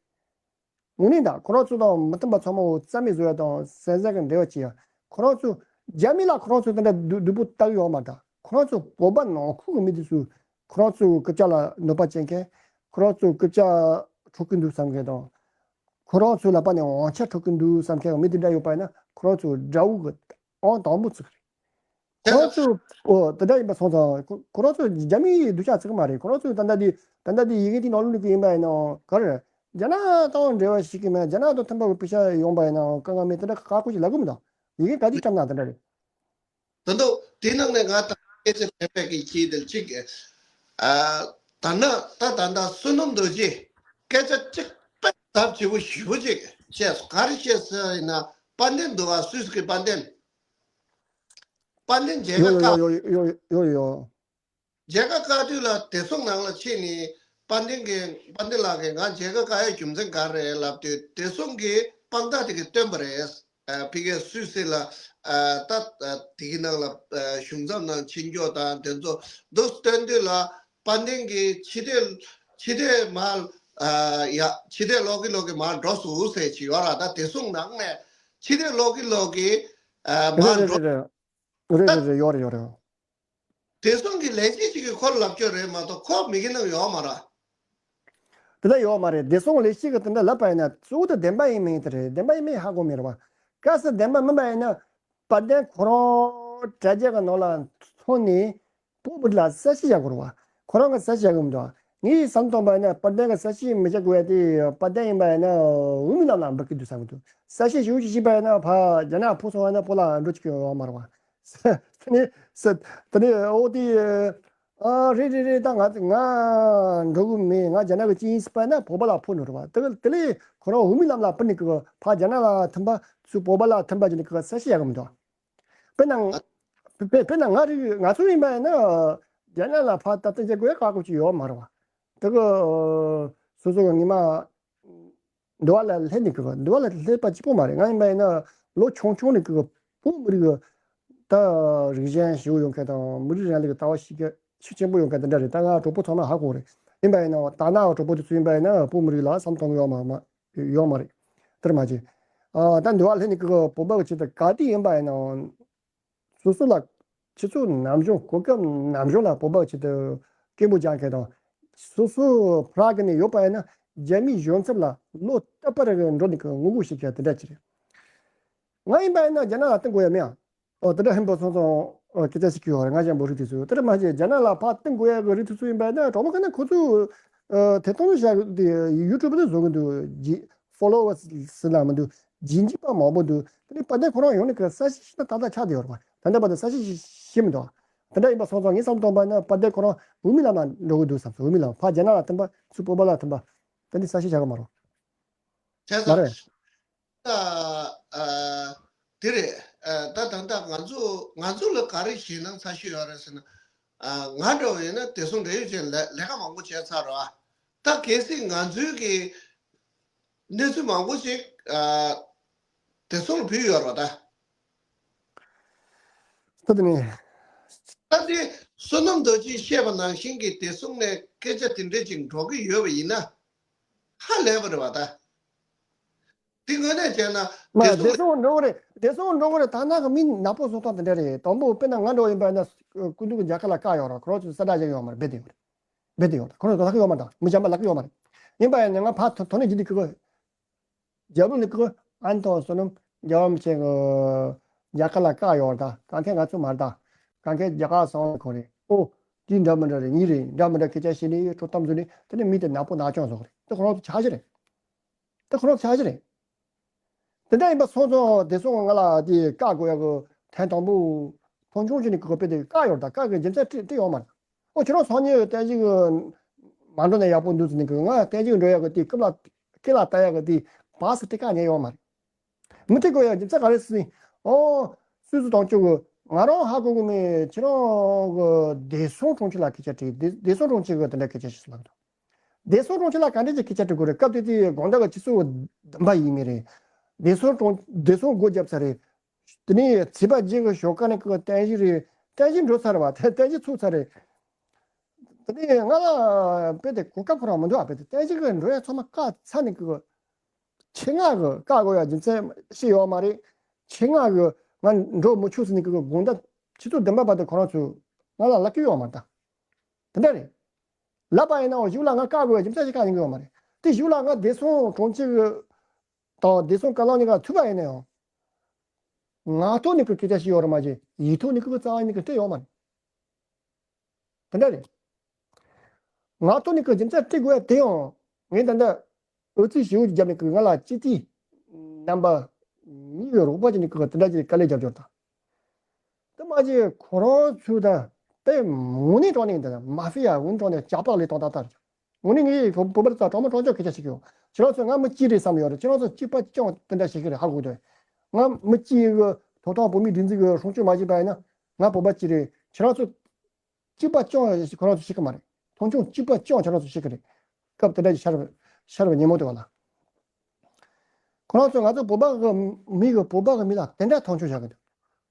དངོས་གནས་ད་ཁོ་རང་ཚོ་དང་མི་མཐུན་པ་ཚང་མ་འོ་རྩ་མེད་བཟོ་ཡ་དང་སེམས་ཅན་གྱི་འབྲེལ་བ་བྱེད་ཡ། ཁོ་རང་ཚོ་རྒྱ་མི་ལ་ཁོ་རང་ཚོ་དེ་འདྲ་སྡུག་སྡུག་པོ་ལྟ་གི་ཡོད་མ་རེད་ད། ཁོ་རང་ཚོ་བོད་པ་ནང་ཁུལ་གི་མི་དེ་ཚོ་ཁོ་རང་ཚོ་སྐུ་ཕྱྭ་ལ་གནོད་པ་བྱེད་མཁན། ཁོ་རང་ཚོ་སྐུ་ཕྱྭ་འཕྲོག་གི་འདུག་བསམ་མཁན་དང་། ཁོ་རང་ཚོའི་ལག་པ་ནས་དབང་ཆ་འཕྲོག་གི་འདུག་བསམ་མཁན་མི་དེ་འདྲ་ཡོད་པ་ཡིན་ན། ཁོ་རང་ཚོ་དགྲ་བོ་གི་ཨང་དང་པོ་ཚུགས་རེད། ཁོ་རང་ཚོ་ཨོ་དེ་འདྲ་ཡིན་པ་སོང་ཙང་། ཁོ་ཁོ་རང་ཚོ་རྒྱ་མིའི་སྡུག་ཅག་ཚུགས་ཀྱི་མ་རེད། ཁོ་རང་ཚོ་ད་ལྟ་དེ་ད་ལྟ་དེ་ཡི་གེ་དེ་ནང་ལོགས་ནས་ཡིན་པ་ཡིན་ན་ག་རེ་རེད། རྒྱ་ནག་དང་འབྲེལ་བ་ཞིག་གི་མེད། རྒྱ་ནག་དང་མཐུན་པ་གི་པེ་ཤ་ཡོང་པ་ཡིན་ན་དཀའ་ངལ་མེད། དེ་འདྲ་ཁག་པོ་ཞིག་ལབ་གི་མི་འདུག་ཡི་གེ་ག་དུས་བཀྲམ་ན་དེ་འདྲ་རེད། ད་དུང་དེའི་ནང་ནས་ང་ད་སྐད་ཆ་དྲན་པའི་གི་ཅིག་དེ་གཅིག་ཨ། ད་ན་ད་ད་ལྟ་བསོད་ནམས་རྡོ་རྗེ་སྐད་ཆ་གཅིག་དཔེ་ཚབས་ཆེ་པོ་ཞེ་པོ་ཅིག་བཤད་སོང་། ག་རེ་བཤད་སོང་ཡིན་ན། དཔལ་ལྡན་འདུག་ག་སུད་སི་གི་དཔལ་ལྡན། དཔལ་ལྡན་མཇལ་ཁ་བཀག་ཡོ་ཡོ་ཡོ་ཡོ། མཇལ་ཁ་བཀག་དུས་ལ་བདེ་སྲུང་ནང་ལ་ཕྱིན་ནས་དཔལ་ལྡན་གྱི་དཔལ་ལྡན་ལགས་ཀྱིས་ང་མཇལ་ཁ་བཀག་ཡའི་རྒྱུ་མཚན་ག་རེ་རེད་ལབ་དུས། བདེ་སྲུང་གི་དཔང་རྟགས་དེ་གིས་བཏོན་པ་རེད། ཨ་ཕ་གིའི་སུད་སི་ལ་ཨ་ད་ཨ་དེ་གི་ནང་ལ་ཨ་གཞུང་ཚབ་ནང་ཕྱིན་ཕྱོགས་དང་དེ་ཚོ་འདུག་སྟོན་དུས་ལ། དཔལ་ལྡན་གྱིས་ཕྱི་སྡོད་ཕྱི་སྡོད་མར་ཨ་ཡ་ཕྱི་སྡོད་ལོག་གི་ལོག་གི་མར་འགྲོ་སོང་ཟེར་གྱི་ཡོད་ར། ད་བདེ་སྲུང་ནང་ནས་ཕྱི་སྡོད་ལོག་གི་ལོག་གི་ཨ་མར་རེད་འགྲོ། རེད་རེད་རེད་རེད་རེད། ཡོད་རེད་ཡོད་རེད། བདེ་སྲུང་གི་ལས་བྱེད་ཅིག་གིས་ཁོར་ལབ་ཀྱི་རེད་མ་གཏོགས་ཁོ་མི་གི་ནང་ཡོད་མ་རེད། དེ་འདྲ་ཡོད་མ་རེད། བདེ་སྲུང་ལས་བྱེད་ཀྱིས་དེ་འདྲ་ལབ་པ་ཡིན་ན་གཙོ་བོ་དེ་བདེན་པ་ཡིན་མིན་དེ་རེད། བདེན་པ་ཡིན་མིན་ཧ་གོ་མེད་རེད་བ། གལ་སྲིད་བདེན་པ་མིན་པ་ཡིན་ན་དཔལ་ལྡན་ཁོ་རང་དྲ་རྒྱ་གི་ནང་ལ་ཐོན་ནས་བོད་མི་རིགས་ལ་གསལ་བཤད་བྱ་དགོས་རེད་བ། ཁོ་རང་གིས་གསལ་བཤད་བྱ་དགོས་མི་འདུག་ངས་བསམ་བཏང་པ་ཡིན་ན་དཔལ་ལྡན་གྱིས་གསལ་བཤད་མི་བྱ་དགོས་ཡ་དེ། དཔལ་ལྡན་ཡིན་པ་ཡིན་ན་འོས་མི་རྣམས་ལ་འབུལ་གྱི་འདུག་བསམ་གྱི་འདུག་གསལ་བཤད་ཞུ་ཞིག་བྱས་པ་ཡིན་ན་ཕར་རྒྱ་ནག་ཕུད་སོང་བ་ཡིན་ན་བོད་ལ་འགྲོ་བཅུག་གི་ཡོད་མ་རེད་བ། དེ་ནས་ས་དེ་ནས་འོ་དེ་ཨ་རེད་རེད་རེད། ད་ང་ང་འགྲོ་གི་མེད། ང་རྒྱ་ནག་གི་ཅི་ཡིན་ཟེར་པ་ན་བོད་པ་ལ་ཕུད་ནོ་རེད་བ། དེ་གི་དེ་ལས་ཁོ་རང་འོས་མི་རྣམས་ལ་ཕུད་ནས་གི་ཕར་རྒྱ་ནག་ལ་མཐུན་པ་ཚུར་བོད་པ་ལ་མཐུན་པ་བྱས་ནས་གི་གསལ་བཤད་བྱ་གི་མི་འདུག་དཔེར་ན་དཔེ་དཔེར་ན་ང་རིགས་ང་ཚོ་ཡིན་པ་ཡིན་ན་རྒྱ་ནག་ལ་ཕར་ད་ལྟ་བྱེད་དགོས་ཡ་ཁག་པོ་ཅིག་ཡོད་མ་རེད་བ། དེ་གི་སོ་སོ་གི་ཉི་མ་འདུལ་བ་ལ་སླེབས་ནས་ཀི་འདུལ་བ་ལ་སླེབས་པ་གཅིག་པོ་མ་རེད། ང་ཡིན་པ་ཡིན་ན་ལོ་ཆུང་ཆུང་ནས་ཀི་བོད་མི་རིགས་ཀྱི་ད་རིག་གཞུང་ཞིག་ཡོད་མཁན་དང་མི་རིགས་རིང་ལུགས་ཀྱི་ལྟ་བ་ཞིག་གི་ཤུགས་ཆེན་པོ་ཡོད་མཁན་དེ་འདྲ་རེད། ད་ང་གྲོགས་པོ་ཚང་མ་ཧ་གོ་རེད། ཡིན་པ་ཡིན་ན་ད་ནང་གྲོགས་པོ་དེ་ཚོ་ཡིན་པ་ཡིན་ན་བོད་མི་རིགས་ལ་བསམ་བློ་གཏོང་གི་ཡོད་མ་མ་ཡོད་མ་རེད། དེར་མ་བྱས་ཨ་ད་འདུལ་བ་སླེབས་ནས་ཀི་བོད་པ་གི་ཆེད་དུ་ག་དུས་ཡིན་པ་ཡིན་ན། སོ་སོ་ལ་སྤྱི་ཚོགས་ནམ་བྱུང་གོ་སྐབས་ནམ་བྱུང་ལ་བོད་པ་ཆེད་དུ་སྐད་འབོད་རྒྱག་མཁན་དང་། སོ་སོ་ཕར་གི་ནས་ཡོད་པ་ཡིན་ན་རྒྱ་མིའི་གཞུང་ཚབ་ལ་བློ་གཏད་པ་རེ་འགྲོ་ནས་ཀི་ངོ་རྒོལ་བྱེད་མཁན་དེ་འདྲ་ཅིག་རེད། ང་ཡིན་པ་ཡིན་ན་རྒྱ་ནག་ལ་བསྟུན་དགོས་ཡ་མེད་ཨ། ཨོ་དེ་འདྲ་ཧིན་པོ་སོང་སོང་ཨོ་སྐད་ཆ་ཞིག་གི་ཡོད་རེད། ང་ཅན་པོ་རིགས་དེ་ཚོ་དེ་འདྲ་མ་བྱས་རྒྱ་ནག་ལ་ཕར་བསྟུན་དགོས་ཡ་གི་རིགས་དེ་ཚོ་ཡིན་པ་ཡིན་ན་གྲོགས་པོ་ག་ན་ཁོ་ཚོ་ཨོ་དེ་གཏོང་བྱ་གི་དེ་ཡུ་ཊུབ་དེ་བཟོ་གི་འདུག་ཇི་ཕོ་ལོ་ཝར་སི་ལ་མི་འདུག་རྗེས་འཇུག་པ་མང་པོ་འདུག་དེ་ནས་དཔལ་ལྡན་ཁོ་རང་ཡོང་ནས་ཀི་གསལ་བཤད་ཞིག་ད་ད་ལྟ་ཆགས་བསྡད་ཡོད་རེད་པ། ད་ལྟ་བར་དུ་གསལ་བཤད་ཞིག་ཤེས་མི་འདུག་དེ་འདྲ་ཡིན་པ་སོང་ཙང་ངས་བསམ་བཏང་པ་ན་དཔལ་ལྡན་ཁོ་རང་འོས་མི་ལ་མ་འགྲོ་གི་འདུག་བསམ་སོང་། འོས་མི་ལ་ཕར་རྒྱ་ནག་ལ་བསྟུན་པ་ཚུར་བོད་པ་ལ་བསྟུན་པ་དེ་འདྲ་གསལ་བཤད་བྱ་གི་མ་རེད། བྱས་མ་ཙང་རེད། ད་ཨ་དེ་རེད། ཨ་ད་ད་ལྟ་ང་ཚོ་ང་ཚོ་ལ་ག་རེ་ཞེད་སྣང་ཚ་ཤོས་ཡོད་རེད་ཟེར་ན། ཨ་ང་འདྲ་བ་ཡིན་ན་བདེ་སྲུང་འབྲེལ་ཡོད་ཅན་ལས་ལས་ཀ་མང་པོ་བྱས་ཚར་རོ། ཨ་ད་གལ་སྲིད་ང་ཚོའི་གི་གནས་ཚུལ་མང་པོ་ཞིག་ཨ་བདེ་སྲུང་ལ་ཕུལ་ཡོད་རེད་པ་ད། ད་དེ་ནས་ད་དེ་ བསོད་ནམས་རྡོ་རྗེས་བཤད་པ་ནང་བཞིན་གྱི་བདེ་སྲུང་ནས་སྐད་ཆ་དེ་འདྲས་ཅིག་འགྲོ་གི་ཡོད་པ་ཡིན་ན། ཧ་ལས་པ་རེད་བ་ད། དེ་དངོས་གནས་བྱས་ན་མ་བདེ་བདེ་སྲུང་སྲུང་འགྲོ་གི་རེད། བདེ་སྲུང་འགྲོ་གི་རེད། ད་ནང་གི་མི་ནག་པོ་བཟོ་སྟངས་དེ་འདྲ་རེད། དང་པོ་དཔེར་ན་ང་འདྲ་བོ་ཡིན་པ་ཡིན་ན་སྐུ་མདུན་གྱི་རྒྱ་གར་ལ་བཀག་ཡོད་རེད། ཁོ་རང་ཚོས་གསལ་བསྒྲགས་བྱེད་ཀྱི་ཡོད་མ་རེད། རྦད་དེ་ཡོད་རེད། རྦད་དེ་ཡོད་རེད། ཁོ་རང་ཚོ་ལབ་ཀྱི་ཡོད་མ་རེད། ད་མི་གཞན་པ་ལབ་ཀྱི་ཡོད་མ་རེད། ཡིན་པ་ཡིན་ན་ང་ཕར་དོ་དོ་ནས་བརྒྱུད་དེ་ཁི་གི་རྒྱབ་ལོགས་ནས་ཁི་གི་ཨན་ཐོ་བསོད་ནམས་རྒྱལ་བ་རིན་པོ་ཆེ་གི་རྒྱ་གར་ལ་བཀག་ཡོད་རེད། ད་གང་ཁེ་ང་ཚོ་མ་རེད། ད་གང་ཁེ་རྒྱ་གར་སོང་ལ་ཁོ་རེད། ཨོ་དེ་འདྲ་མི་འདྲ་རེད། གཉིས་རེད། འདྲ་མི་འདྲ་སྐད་ཆ་བཤད་ནས་ཁྲོ་གཏམ་བཟོས་ནས་དེ་ནས་མི་དེ་ནག་པོ་ནག་ཅོང་བཟོ་གི་རེད། དེ་ཁོ་རང་ཚོ་ཆ་ཤས་རེད། དེ་ཁོ་རང་ཚོ་ཆ་ཤས་རེད། དེ་འདྲ་ཡིན་པ་སོང་ཙང་བདེ་སྲུང་ང་ལ་དེ་བཀག་དགོས་ཡག་གི་ཐེངས་དང་པོ་མཐོང་ཆུང་བྱས་ནས་ཁོ་དཔེ་དེ་བཀག་ཡོད་རེད། ད་བཀག་གི་རྒྱུ་མཚན་དེ་དེ་ཡོད་མ་རེད། ཨོ་ཁྱེད་རང་སང་ཉིན་བསྟན་འཛིན་གི་མ་འགྲོ་ན་ཡག་པོ་འདུག་ཟེར་ནས་གི་ང་བསྟན་འཛིན་འགྲོ་ཡག་གི་དེ་སྐེད་ལ་སྐེད་ལ་བལྟ་ཡག་གི་དེ་བཱ་སི་དེ་བཀག་ཉན་ཡོད་མ་རེད། མི་དེ་དགོས་ཡག་རྒྱུ་མཚན་ག་རེ་ཟེར་ན། ཨོ་སུད་སི་དང་ཅོག་གི་ང་རང་ཧ་གོ་གི་མེད། ཁྱེད་རང་གི་བདེ་སྲུང་དྲུང་ཆེ་ལ་སྐད་ཆ་དྲིས། བདེ་བདེ་སྲུང་དྲུང་ཆེ་གི་དེ་འདྲ་སྐད་ཆ་ཞིག་ལབ་འདུག་བདེ་སྲུང་དྲུང་ཆེ་ལ་ག་འདྲ་ཅིག་སྐད་ཆ་དྲི་དགོས་རེད། སྐབས་དེ་དུས་དགོང་དག་གི་ཆུ་ཚོད་བདུན་པ་ཡིན་ནི་རེད། བདེ་སྲུང་དྲུང་བདེ་སྲུང་སྒོ་བརྒྱབ་ཚར་རེད། དེ་ནས་ཚེས་པ་བརྒྱད་ཀྱི་ཞོགས་ཀ་ནས་ཁོ་བསྟན་འཛིན་རེད། བསྟན་འཛིན་འགྲོ་ཚར་བ་དེ་བསྟན་འཛིན་ཚུགས་ཚར་རེད། དེ་ནས་ང་ལ་དཔེ་དེ་གོ་སྐབས་ཁོ་རང་མི་འདུག་ཨ་དཔེ་དེ་བསྟན་འཛིན་གྱི་འགྲོ་ཡ་ཚང་མ་བཀག་ཚར་ནས་ཁོ་ཆེད་མངགས་ཀྱི་བཀག་དགོས་ཡ་རྒྱུ་མཚན་ཤེས་ཡོད་མ་རེད། ཆེད་མངགས་ཀྱི་ང་འགྲོ་མི་ཆོག་ཟེར་ནས་ཁོ་དགོང་དག་ཆུ་ཚོད་བདུན་པ་བར་དུ་ཁོ་རང་ཚོས་ང་ལ་ལབ་ཀྱི་ཡོད་མ་རེད་ད། དེ་འདྲ་རེད། ལབ་པ་ཡིན་ནའང་གཞུག་ལ་ང་བཀག་དགོས་ཡ་རྒྱུ་མཚན་ཞིག་བཀག་ཡིན་གྱི་ཡོད་མ་རེད། དེ་གཞུག་ལ་ང་བདེ་སྲུང་དྲུང་ཆེ་གི་དང་བདེ་སྲུང་བཀའ་བློན་གཉིས་ཀ་ཐུག་པ་ཡིན་ན་ཡང་། ངག་ཐོག་ནས་ཀྱི་སྐད་ཆ་ཞིག་ཡོད་རེད་མ་གཞི་ཡིག་ཐོག་ནས་ཀྱི་རྩ་བ་ནས་ཀྱི་སྤྲད་ཡོད་མ་རེད། དེ་འདྲ་རེད། ངག་ཐོག་ནས་ཀྱི་རྒྱུ་མཚན་སྤྲད་དགོས་ཡ་དེ་ཡང་ངས་ད་ལྟ་ཨུ་ཚུགས་ཞེ་པོ་ཅིག་བརྒྱབ་ནས་ཀྱི་ང་ལ་སྤྱི་འཐུས་རྣམ་པ་གཉིས་ཀྱི་རོགས་པ་ཅིག་ནས་ཀྱི་དེ་འདྲ་ཅིག་དཀའ་ལས་རྒྱབ་སྐྱོར་དང་། དེ་མ་གཞི་ཁོ་རང་ཚོས་ད་དཔེ་དངོས་གནས་དྲང་གནས་ད་མ་ཧྥི་ཡ་དངོས་གནས་དྲང་གནས་ཇག་པ་ལས་སྟངས་ད་ལྟ་རེད། དངོས་གནས་ངས་བོད་པར་ད་དྲང་མོ་དྲང་བྱ་སྐད་ཆ་བཤད་ཀྱི་ཡོད། ཁྱེད་རང་ཚོས་ང་མི་གཅིག་རེད་བསམ་ཡོད་རེད། ཁྱེད་རང་ཚོ་གཅིག་པ་གཅིག་རྐྱང་དེ་འདྲ་བཤད་ཀྱི་རེད་ཧ་གོ་གི་འདུག་ང་མི་གཅིག་གི་ཐོབ་ཐང་བོད་མིའི་སྒྲིག་འཛུགས་ཀྱི་སྲུང་སྐྱོབ་མ་བྱས་པ་ཡིན་ན་ང་བོད་པ་གཅིག་རེད། ཁྱེད་རང་ཚོ་གཅིག་པ་རྐྱང་ཁོ་རང་ཚོ་བཤད་ཀྱི་མ་རེད། མཐོང་ཆུང་གཅིག་པ་རྐྱང་ཁྱེད་རང་ཚོ་བཤད་ཀྱི་རེད། སྐབས་དེ་འདྲ་ཞིག་ཤར་བ་ཤར་བ་ཉིན་མོ་དེ་བ་ལ། ཁོ་རང་ཚོས་ང་ཚོ་བོད་པ་གི་མི་གི་བོད་པ་གི་མི་ལ་དེ་འདྲ་མཐོང་ཆུང་བྱ་གི་འདུག་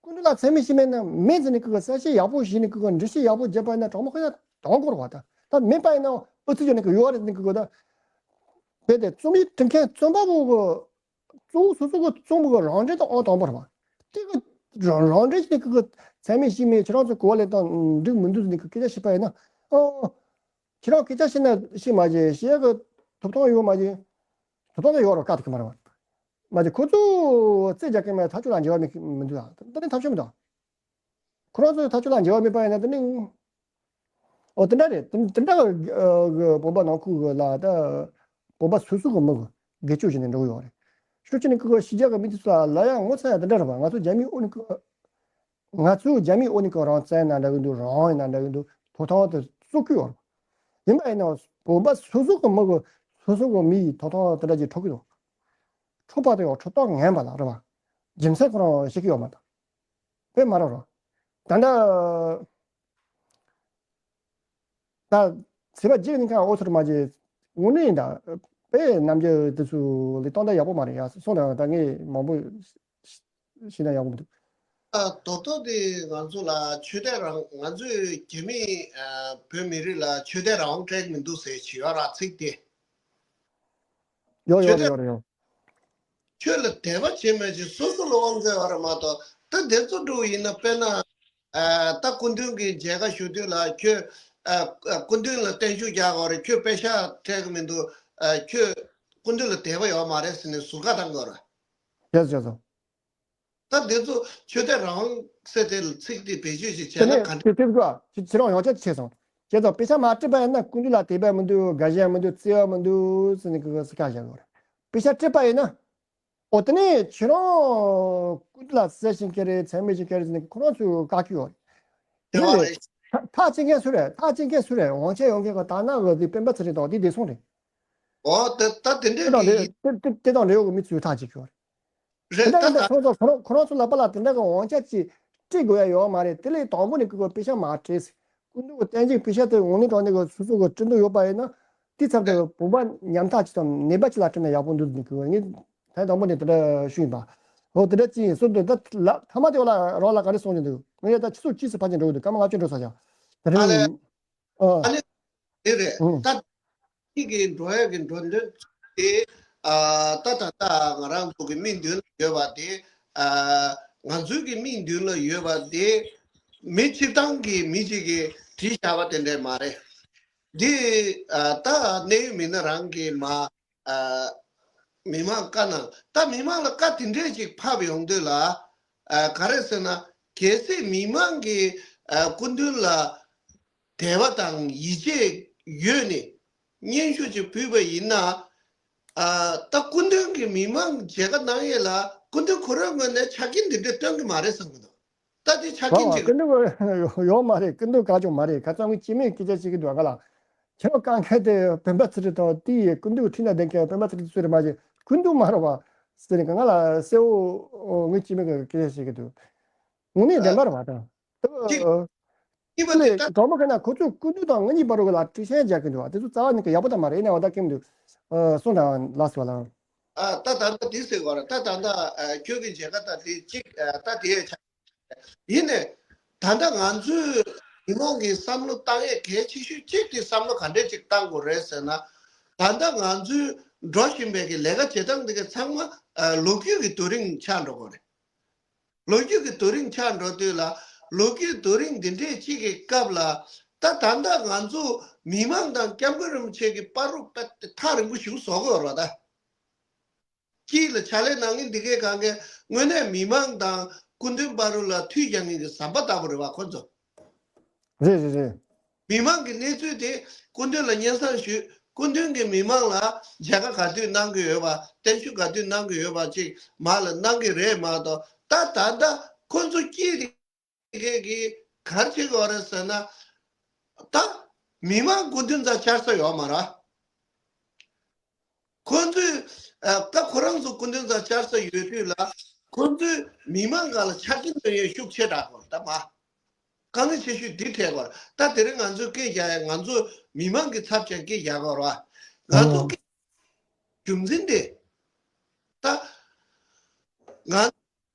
སྐུ་མདུན་ལ་མཚན་སྨད་ཞུས་མེད་ན་མེད་ཟེར་ནས་ཁོ་གི་གསལ་བཤད་ཡག་པོ་ཞུས་ནས་ཁོ་གི་འགྲེལ་བཤད་ཡག་པོ་བརྒྱབ་པ་ཡིན་ན་གྲོགས་མོ་ཁོ་ཡ་དང་གོ་ར་བ་དང་ད་མེད་པ་ཡིན་ན་ཨུ་ཚུགས་ཀྱི་ནས་ཁོ་ཡོད་རེད་ནས་ཁོ་གི་ད། རྦད་དེ་རྩོམ་ཡིག་འབྲི་མཁན་རྩོམ་པ་པོ་གི་གཙོ་བོ་སོ་སོ་གི་རྩོམ་པ་གི་རང་འགྲེལ་དང་ཨང་དང་པོ་རེད་བ། དེ་གི་རང་རང་འགྲེལ་ཞིག་ནས་ཁོ་གི་མཚན་སྨད་ཞུས་མེད་ཁྱེད་རང་ཚོ་གོ་བ་ལེན་སྟངས་འགྲིག་མི་འདུག་ཟེར་ནས་ཁོ་སྐད་ཆ་བཤད་པ་ཡིན་ན་ཨོ། ཁྱེད་རང་སྐད་ཆ་བཤད་ན་བཤད་མ་བྱེད་བཤད་གི་ཐོབ་ཐང་ཡོད་མ་བྱེད། ཐོབ་ཐང་ད་ཡོད་རོགས་བཀག་ཐུབ་ཀྱི་མ་རེད་བ། མ་བྱེད་ཁོ་ཚོ་རྩེད་རྒྱག་གི་མེད་ཐག་གཅོད་ལ་འབྲེལ་བ་མི་མི་འདུག་ད་ནི་ཐག་གཅོད་མི་འདུག་ཁོ་རང་ཚོའི་ཐག་གཅོད་ལ་འབྲེལ་བ་མེད་པ་ཡིན་ན་ད་ནི། ཨོ་དེ་འདྲ་རེད། དེ་དེ་འདྲ་གི་བོད་པ་ནང་ཁུལ་གི་ལ་ད་བོད་པ་སོ་སོ་གི་མི་གི་སྒེར་གཅོད་བྱས་ནས་འགྲོ་གི་ཡོད་རེད། ཤུགས་ཆེ་ནས་ཁོ་གི་ཕྱི་རྒྱལ་གི་མི་དེ་ཚོ་ལ་ལ་ཡང་ངོ་ཚ་ཡ་དེ་འདྲ་རེད་བ། ང་ཚོ་རྒྱ་མིའི་འོག་ནས་ཁོ། ང་ཚོའི་རྒྱ་མིའི་འོག་ནས་ཁོ་རང་བཙན་ན་འདྲ་གི་འདུག་རང་ཡིན་ན་འདྲ་གི་འདུག་ཐོབ་ཐང་དེ་སྲུང་གི་ཡོད་རེད། ཡིན་པ་ཡིན་ན་བོད་པ་སོ་སོ་གི་མི་གི་སོ་སོ་གི་མི་ཡི་ཐོབ་ཐང་དེ་འདྲ་ཅིག་འཕྲོག་གི་འདུག་འཕྲོག་པ་དེ་ཡང་འཕྲོག་སྟངས་ངན་པ་ལ་རེད་བ། རྒྱུ་མཚན་ཁོ་རང་ཤེས་ཀྱི་ཡོད་མ་རེད། དཔེ་མ་རེད་རོ། ད་ལྟ། ད་ཚེས་པ་གཅིག་ནས་ཁ་ཨོ་ཚོར་མ་བྱེད། དངོས་གནས་ཡིན་ད། དཔེ་རྣམ་འགྱུར་དེ་ཚོ་ལས་སྟངས་ད་ཡག་པོ་མ་རེད་ཡ། སོང་ད་ད་ངས་མང་པོ་ཤེས་ན་ཡག་པོ་མི་འདུག་ཨ་ད་ལྟ་དེ་ང་ཚོ་ལ་ཆོས་དད་རང་ང་ཚོའི་རྒྱ་མི་ཨ་བོད་མི་རིགས་ལ་ཆོས་དད་རང་དབང་སྤྲད་མི་འདུག་ཟེར་བྱས་ཡོད་ར་ཚིག་དེ། ཡོད་ཡོད་ཆོས་དད་ཡོད་ཡོད། ཆོས་ལ་དད་པ་བྱེད་མ་བྱེད་སོ་སོ་ལ་དབང་ཚད་ཡོད་རེད་མ་གཏོགས་ད་དེ་ཚོ་འགྲོ་ཡིན་ན་དཔེར་ན། ཨ་ད་སྐུ་མདུན་གྱི་མཇལ་ཁ་ཞུ་དུས་ལ་ཁྱོད་ཨ་ཨ་སྐུ་མདུན་ལ་བརྟན་བཞུགས་རྒྱག་དགོས་རེད། ཁྱོད་པེ་ཤག་སྤྲད་གི་མི་འདུག་ཨ་ཁྱོད་སྐུ་མདུན་ལ་དད་པ་ཡོད་མ་རེད་ཟེར་ནས་ཟུར་བཀག་བཏང་དགོས་རེད། རེད་རེད་རེད། ད་འདི་ཚོ་ཆོས་དད་རང་དབང་ཟེར་དེ་ཚིག་དེ་བེད་སྤྱོད་ཞིག་བྱས་ན་ག་འདྲ། དེ་དེ་ཚོ་ཁྱེད་རང་ཡོངས་ཁྱབ་བྱས་སོང་། བྱས་ཙང་པེ་ཤག་མ་སྤྲད་པ་ཡིན་ན་སྐུ་མདུན་ལ་དད་པ་མི་འདུག་དགའ་ཞེན་མི་འདུག་བརྩེ་བ་མི་འདུག་ཟེར་ནས་ཁོ་ཚོས་བཀག་བཞག་ཡོད་རེད། པེ་ཤག་སྤྲད་པ་ཡིན་ན། ཨོ་དེ་ནས་ཁྱེད་རང་སྐུ་མདུན་ལ་གསལ་བཤད་བྱེད་ཀྱི་རེད་མཚན་སྨད་བྱེད་ཀྱི་རེད་ཟེར་ནས་ཁོ་རང་ཚོས་བཀག་གི་ཡོད་རེད། དེ་བ་རེད། ཐག་བཅད་མཁན་སུ་རེད། ཐག་བཅད་མཁན་སུ་རེད། དབང་ཆ་ཡོད་མཁན་གྱི་ད་ནང་གི་དེ་སྤེན་པ་ཚེ་རིང་དང་དེ་བདེ་སྲུང་རེད། ཨོ་དེ་ད་དེ་འདྲས་དེ་དང་འདྲ་ཡིན། དེ་དེ་དེ་དང་འབྲེལ་ཡོད་ཀྱི་མི་ཚོས་ཐག་བཅད་ཀྱི་ཡོད་རེད། རེད། དེ་འདྲ་ད་ཡིན་པ་ད་སོང་ཙང་ཁོ་རང་ཁོ་རང་ཚོ་ལ་པ་ལ་དེ་འདྲ་གི་དབང་ཆ་ཅིག་སྤྲད་དགོས་ཡ་ཡོད་མ་རེད། དེ་ལས་དང་པོ་ནས་ཁོ་ཚོས་པེ་ཤག་མ་སྤྲད་ཟེར། སྐུ་མདུན་གྱི་བསྟན་འཛིན་པེ་ཤག་དེ་དངོས་གནས་དྲང་གནས་ཀྱི་སོ་སོ་གི་སྤྲད་འདོད་ཡོད་པ་ཡིན་ན། དེ་ཚབ་ཏུ་བོད་པ་ཉམ་ཐག་ཅིག་དང་ནད་པ་ཅིག་ལ་སྤྲད་ན་ཡག་པོ་འདུག་ཟེར་ནས་ཁོ་ངས་ཐེངས་དང་པོ་ནས་དེ་འདྲ་ཞུས་ཡིན་པ། འོ་དེ་འདྲ་ཅིག་ཡིན་སོང་དུས་ད་ལ་ཐ་མ་དེ་བ་ལ་རོགས་ལ་ག་རེ་གསུངས་ཀྱི་འདུག་ངས་ད་ཆུ་ཚོད་གཅིག་ཙམ་ཕར་ཕྱིན་འགྲོ་གི་འདུག་སྐར་མ་ལྔ་བཅུ་འགྲོ་ས་ཆ། དེ་ཨ་ལས། རིང་། ཨ། ཨ་ནི་དེ་རེད། ཨང་། ད་ཁྱེད་ཀྱི་འགྲོ་ཡག་གི་འགྲོ་དོན་དེ། ཨ། ད་ད་ལྟ་ང་རང་ཚོ་གི་མིག་མདུན་ལ་ཡོད་པ་དེ། ཨ། ང་ཚོའི་གི་མིག་མདུན་ལ་ཡོད་པ་དེ། མི་སྤྱིར་བཏང་གི་མི་གཅིག་གིས་བྲིས་བཞག་པ་དེ་འདྲས་མ་རེད། འདི། ཨ། ད་གནད་ཡོད་མི་སྣ་རང་གིས་མ། ཨ། མི་མང་བཀའ་གནང་། ད་མི་མང་ལ་བཀའ་དེ་འདྲས་ཅིག་ཕབ་ཡོང་དུས་ལ། ཨ། ག་རེ་ཟེར་ན། གལ་སྲིད་མི་མང་གིས། ཨ། སྐུ་མདུན་ལ་དད་པ་དང་ཡིད་ཆེས་ཡོད་ནས་སྙན་ཞུ་ཅིག་ཕུལ་བ་ཡིན་ན། ཨ། ད་སྐུ་མདུན་གྱིས་མི་མང་མཇལ་ཁ་གནང་ཡས་ལ་སྐུ་མདུན་ཁོ་རང་ངོས་ནས་ཆ་རྐྱེན་འདི་འདྲ་སྟོན་གྱི་མ་རེད་བསམ་གྱི་འདུག་ད་དེ་ཆ་རྐྱེན་ཅིག་རེད། སྐུ་མདུན་ཡོད་མ་རེད། སྐུ་མདུན་ག་ཅུང་མ་རེད། ཁ་སང་ངའི་སྐྱེ་དམན་སྐད་ཆ་བཤད་ཀྱི་འདུག་ག་ལ། ཁྱེད་བཀའ་འཁེལ་དེ་སྤེན་པ་ཚེ་རིང་དང་དེ་ཡི་སྐུ་མདུན་ཁྲི་ན་ལྡན་མཁན་སྤེན་པ་ཚེ་རིང་ཚོ་རེད་མ་གཞི་སྐུ་མདུན་མ་རེད་བ། ཟེར་ནས་གང་ལ་གསལ་བོ་ངའི་སྐྱེ་དམན་གྱི་སྐད་ཆ་བཤད་ཀྱི་འདུག་དངོས་གནས་བདེན་པ་རེད་བ་དང་། དེ་གཅིག་གཉིས་པ་དེ་ད་ལས་དྲང་མོ་བཤད་ན་ཁོ་ཚོས་སྐུ་མདུན་དང་ང་གཉིས་བར་དུ་ལ་དཀྲུག་ཤིང་རྒྱག་གི་འདུག་བ། དེ་ཚོ་རྩ་བ་ཉིད་ཀྱི་ཡག་པོ་དང་མ་རེད། ཡིན་ནའང་ད་ཁྱིམ་དུ་སོང་དང་ལགས་སོ་ལ། ཨ། ད་ད་ལྟ་དེ་ཟེར་བ་རེད། ད་ད་ལྟ་ཨ། ཁྱོད་ཀྱི་མཇལ་ཁ་ད་དེ་གཅིག་ཨ། ད་དེ་ཡས་ཆགས། ཡིན་ནའི། ད་ལྟ་ང་ཚོས་མི་མང་གི་བསམ་བློ་བཏང་ཡས་གལ་ཆེ་ཤོས་གཅིག་དེ་བསམ་བློ་ག་འདྲས་ཅིག་བཏང་དགོས་རེད་ཟེར་ན། ད་ལྟ་ང་ཚོས་འགྲོ་བཞིན་པའི་གི་ལས་ཀ་བྱེད་སྟངས་འདི་ག་ཚང་མ་ཨ། ལོ་རྒྱུས་ཀྱི་རྡོ་རིང་ཆགས་འགྲོ་དགོས་རེད། ལོ་རྒྱུས་ཀྱི་རྡོ་རིང་ཆགས་འགྲོ་དུས་ལ། ལོ་རྒྱུས་རྡོ་རིང་འདི་འདྲས་གཅིག་གི་སྐབས་ལ། ད་ད་ལྟ་ང་ཚོ་མི་མང་དང་སྐྱབས་མགོན་རིན་པོ་ཆེ་གི་བར་དུ་དཔེ་ཐག་རིང་པོ་ཞིག་བཟོ་དགོས་རེད་བ་ད། དཀྱིལ་ལ་ཕྱག་ལས་གནང་མཁན་འདི་གའི་སྒང་གའི་དངོས་གནས་མི་མང་དང་སྐུ་མདུན་བར་དུ་ལ་མཐུད་རྒྱག་མཁན་གྱི་ཟམ་པ་ལྟ་བུ་རེད་བ་ཁོ་ཚོ། རེད་རེད་རེད། མི་མང་གི་གནས་ཚུལ་དེ་སྐུ་མདུན་ལ་སྙན་སེང་ཞུས། སྐུ་མདུན་གྱིས་མི་མང་ལ་མཇལ་ཁ་ག་དུས་གནང་གི་ཡོད་པ། བརྟན་བཞུགས་ག་དུས་གནང་གི་ཡོད་པ་ཅིག་མར་ལ་གནང་གི་རེད་མ་གཏོགས། ད་ད་ལྟ་ཁོ་ཚོ་དཀྱིལ་དེ་གའི་གི་ག་རེ་བྱེད་དགོས་རེད་ཟེར་ན། ད་མི་མང་སྐུ་མདུན་རྩ་བཅར་ས་ཡོད་མ་རེད། ཁོ་ཚོས་ཨ། ད་ཁོ་རང་ཚོ་སྐུ་མདུན་རྩ་བཅར་ས་ཡོད་དུས་ལ། ཁོ་ཚོས་མི་མང་སྒང་ལ་ཆ་རྐྱེན་སྟོན་ཡས་ཤུགས་ཆེ་དྲགས་པ་རེད་ད་མ། དཀའ་ངལ་ཆེ་ཤོས་འདི་འཕྲད་པ་རེད། ད་དེ་རིང་ང་ཚོས་སྐད་རྒྱག་ཡས། ང་ཚོ་མི་མང་གི་ཚབ་བྱས་སྐད་རྒྱག་དགོས་རེད་བ། ང་ཚོ་སྐད་རྒྱུ་མཚན་དེ། ད་ང་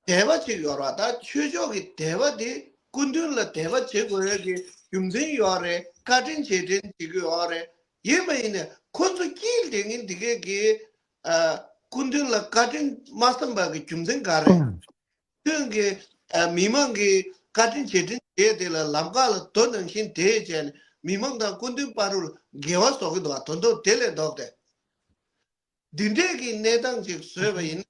དད་པ་ཅིག་ཡོད་རེད་བ། ད་ཆོས་ཕྱོགས་ཀྱི་དད་པ་དེ་སྐུ་མདུན་ལ་དད་པ་བྱེད་དགོས་ཡས་ཀྱི་རྒྱུ་མཚན་ཡོད་རེད། བཀའ་དྲིན་རྗེས་དྲན་བྱེད་ཀྱི་ཡོད་རེད། ཡིན་པ་ཡིན་ནའི་ཁོ་ཚོ་དཀྱིལ་དེ་ངན་འདི་གས་ཀྱི་ཨ། སྐུ་མདུན་ལ་བཀའ་དྲིན་མ་བསམ་པ་གི་རྒྱུ་མཚན་ག་རེད། ཁྱོད་ཀྱིས་ཨ། མི་མང་གི་བཀའ་དྲིན་རྗེས་དྲན་བྱས་དེ་ལ་ལམ་ཁ་ལ་རྡོ་ནང་བཞིན་དེད་བྱས་ནས་མི་མང་དང་སྐུ་མདུན་བར་དུ་འགལ་བ་བཟོ་གི་འདུག་བ། དོན་དག་དེ་ལས་ལྡོག་སྟེ། འདི་འདྲས་ཀྱི་གནས་སྟངས་ཅིག་བཟོས་པ་ཡིན་ན།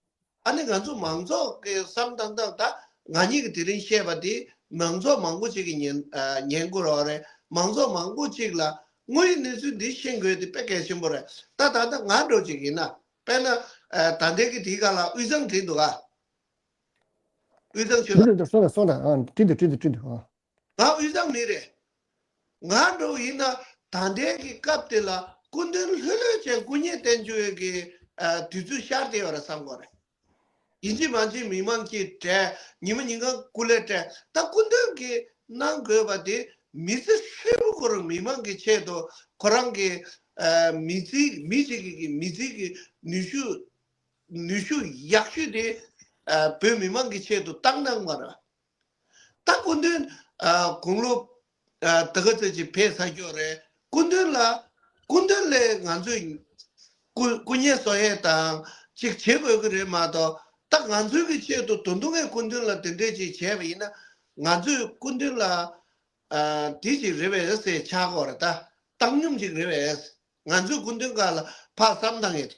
ཨ་ནི་ང་ཚོ་མང་ཚོགས་ཀྱི་བསམ་སྟངས་དང་། ད་ང་གཉིས་ཀྱིས་དེ་རིང་བཤད་པ་དེ་མང་ཚོགས་མང་པོ་ཅིག་གིས་ཉན་ཨ། ཉན་དགོས་རོགས་རེད། མང་ཚོགས་མང་པོ་ཅིག་ལ་དངོས་ཡོད་གནས་ཚུལ་འདི་ཤེས་དགོས་དེ་དཔེ་གལ་ཆེན་པོ་རེད། ད་ད་ལྟ་ང་འདྲ་ཅིག་ཡིན་ན། དཔེར་ན་ཨ། ད་ལྟའི་གི་དེའི་སྒང་ལ་དབུས་གཙང་བྲིས་འདུག་ག་དབུས་གཙང་ཆོས་ལ། བྲིས་འདུག་སོང་ལ་སོང་ལ། ཨ། བྲིས་འདུག་བྲིས་འདུག་བྲིས་འདུག་ཨ། ང་དབུས་གཙང་མི་རེད། ང་འདྲ་བོ་ཡིན་ན་ད་ལྟའི་གི་སྐབས་དེ་ལ་སྐུ་མདུན་ལྷོད་ལྷོད་བྱས་སྐུ་ཉིད་བསྟན་བཅུག་ཡས་ཀྱི་ཨ། དུས་ཚོད་ཤར་བསྡད་ཡོད་རེད་བསམ་གྱི་ཡོད་རེད། ཡིན་གཅིག་མིན་གཅིག་མི་མང་གིས་སྤྲད། ཉི་མ་ཉིན་གང་སྐུ་ལས་སྤྲད། ད་སྐུ་མདུན་གྱིས་གནང་དགོས་པ་དེ་མི་ཚེ་ཧྲིལ་པོ་ཁོ་རང་མི་མང་གི་ཆེད་དུ། ཁོ་རང་གི་ཨ། མི་ཚེ། མི་གཅིག་གི་གི་མི་ཚེ་གི་ནུས་ཤུགས། ནུས་ཤུགས་ཡག་ཤོས་དེ་ཨ། བོད་མི་མང་གི་ཆེད་དུ་བཏང་གནང་བ་རེད། ད་སྐུ་མདུན་ཨ། དགུང་ལོ་ཨ། ད་ག་ཚོད་ཅིག་ཕེབས་ཚར་ཡོད་རེད། སྐུ་མདུན་ལ། སྐུ་མདུན་ལས་ང་ཚོས་སྐུ། སྐུ་ངལ་གསོ་ཡས་དང་ཅིག་བྱེད་དགོས་ཀྱི་རེད་མ་གཏོགས། ད་ང་ཚོའི་གི་ཆེད་དུ་ད་དུང་ངས་སྐུ་མདུན་ལ་དེ་འདྲས་ཅིག་བྱས་པ་ཡིན་ན། ང་ཚོས་སྐུ་མདུན་ལ་ཨ། དེ་ཅིག་རེད་པས་ཟེར་ཆགས་ཀྱི་ཡོད་རེད། ད་བཏང་སྙོམས་ཅིག་རེད་པས། ང་ཚོས་སྐུ་མདུན་སྒང་ལ་ཕར་བསམ་བཏང་ཡས།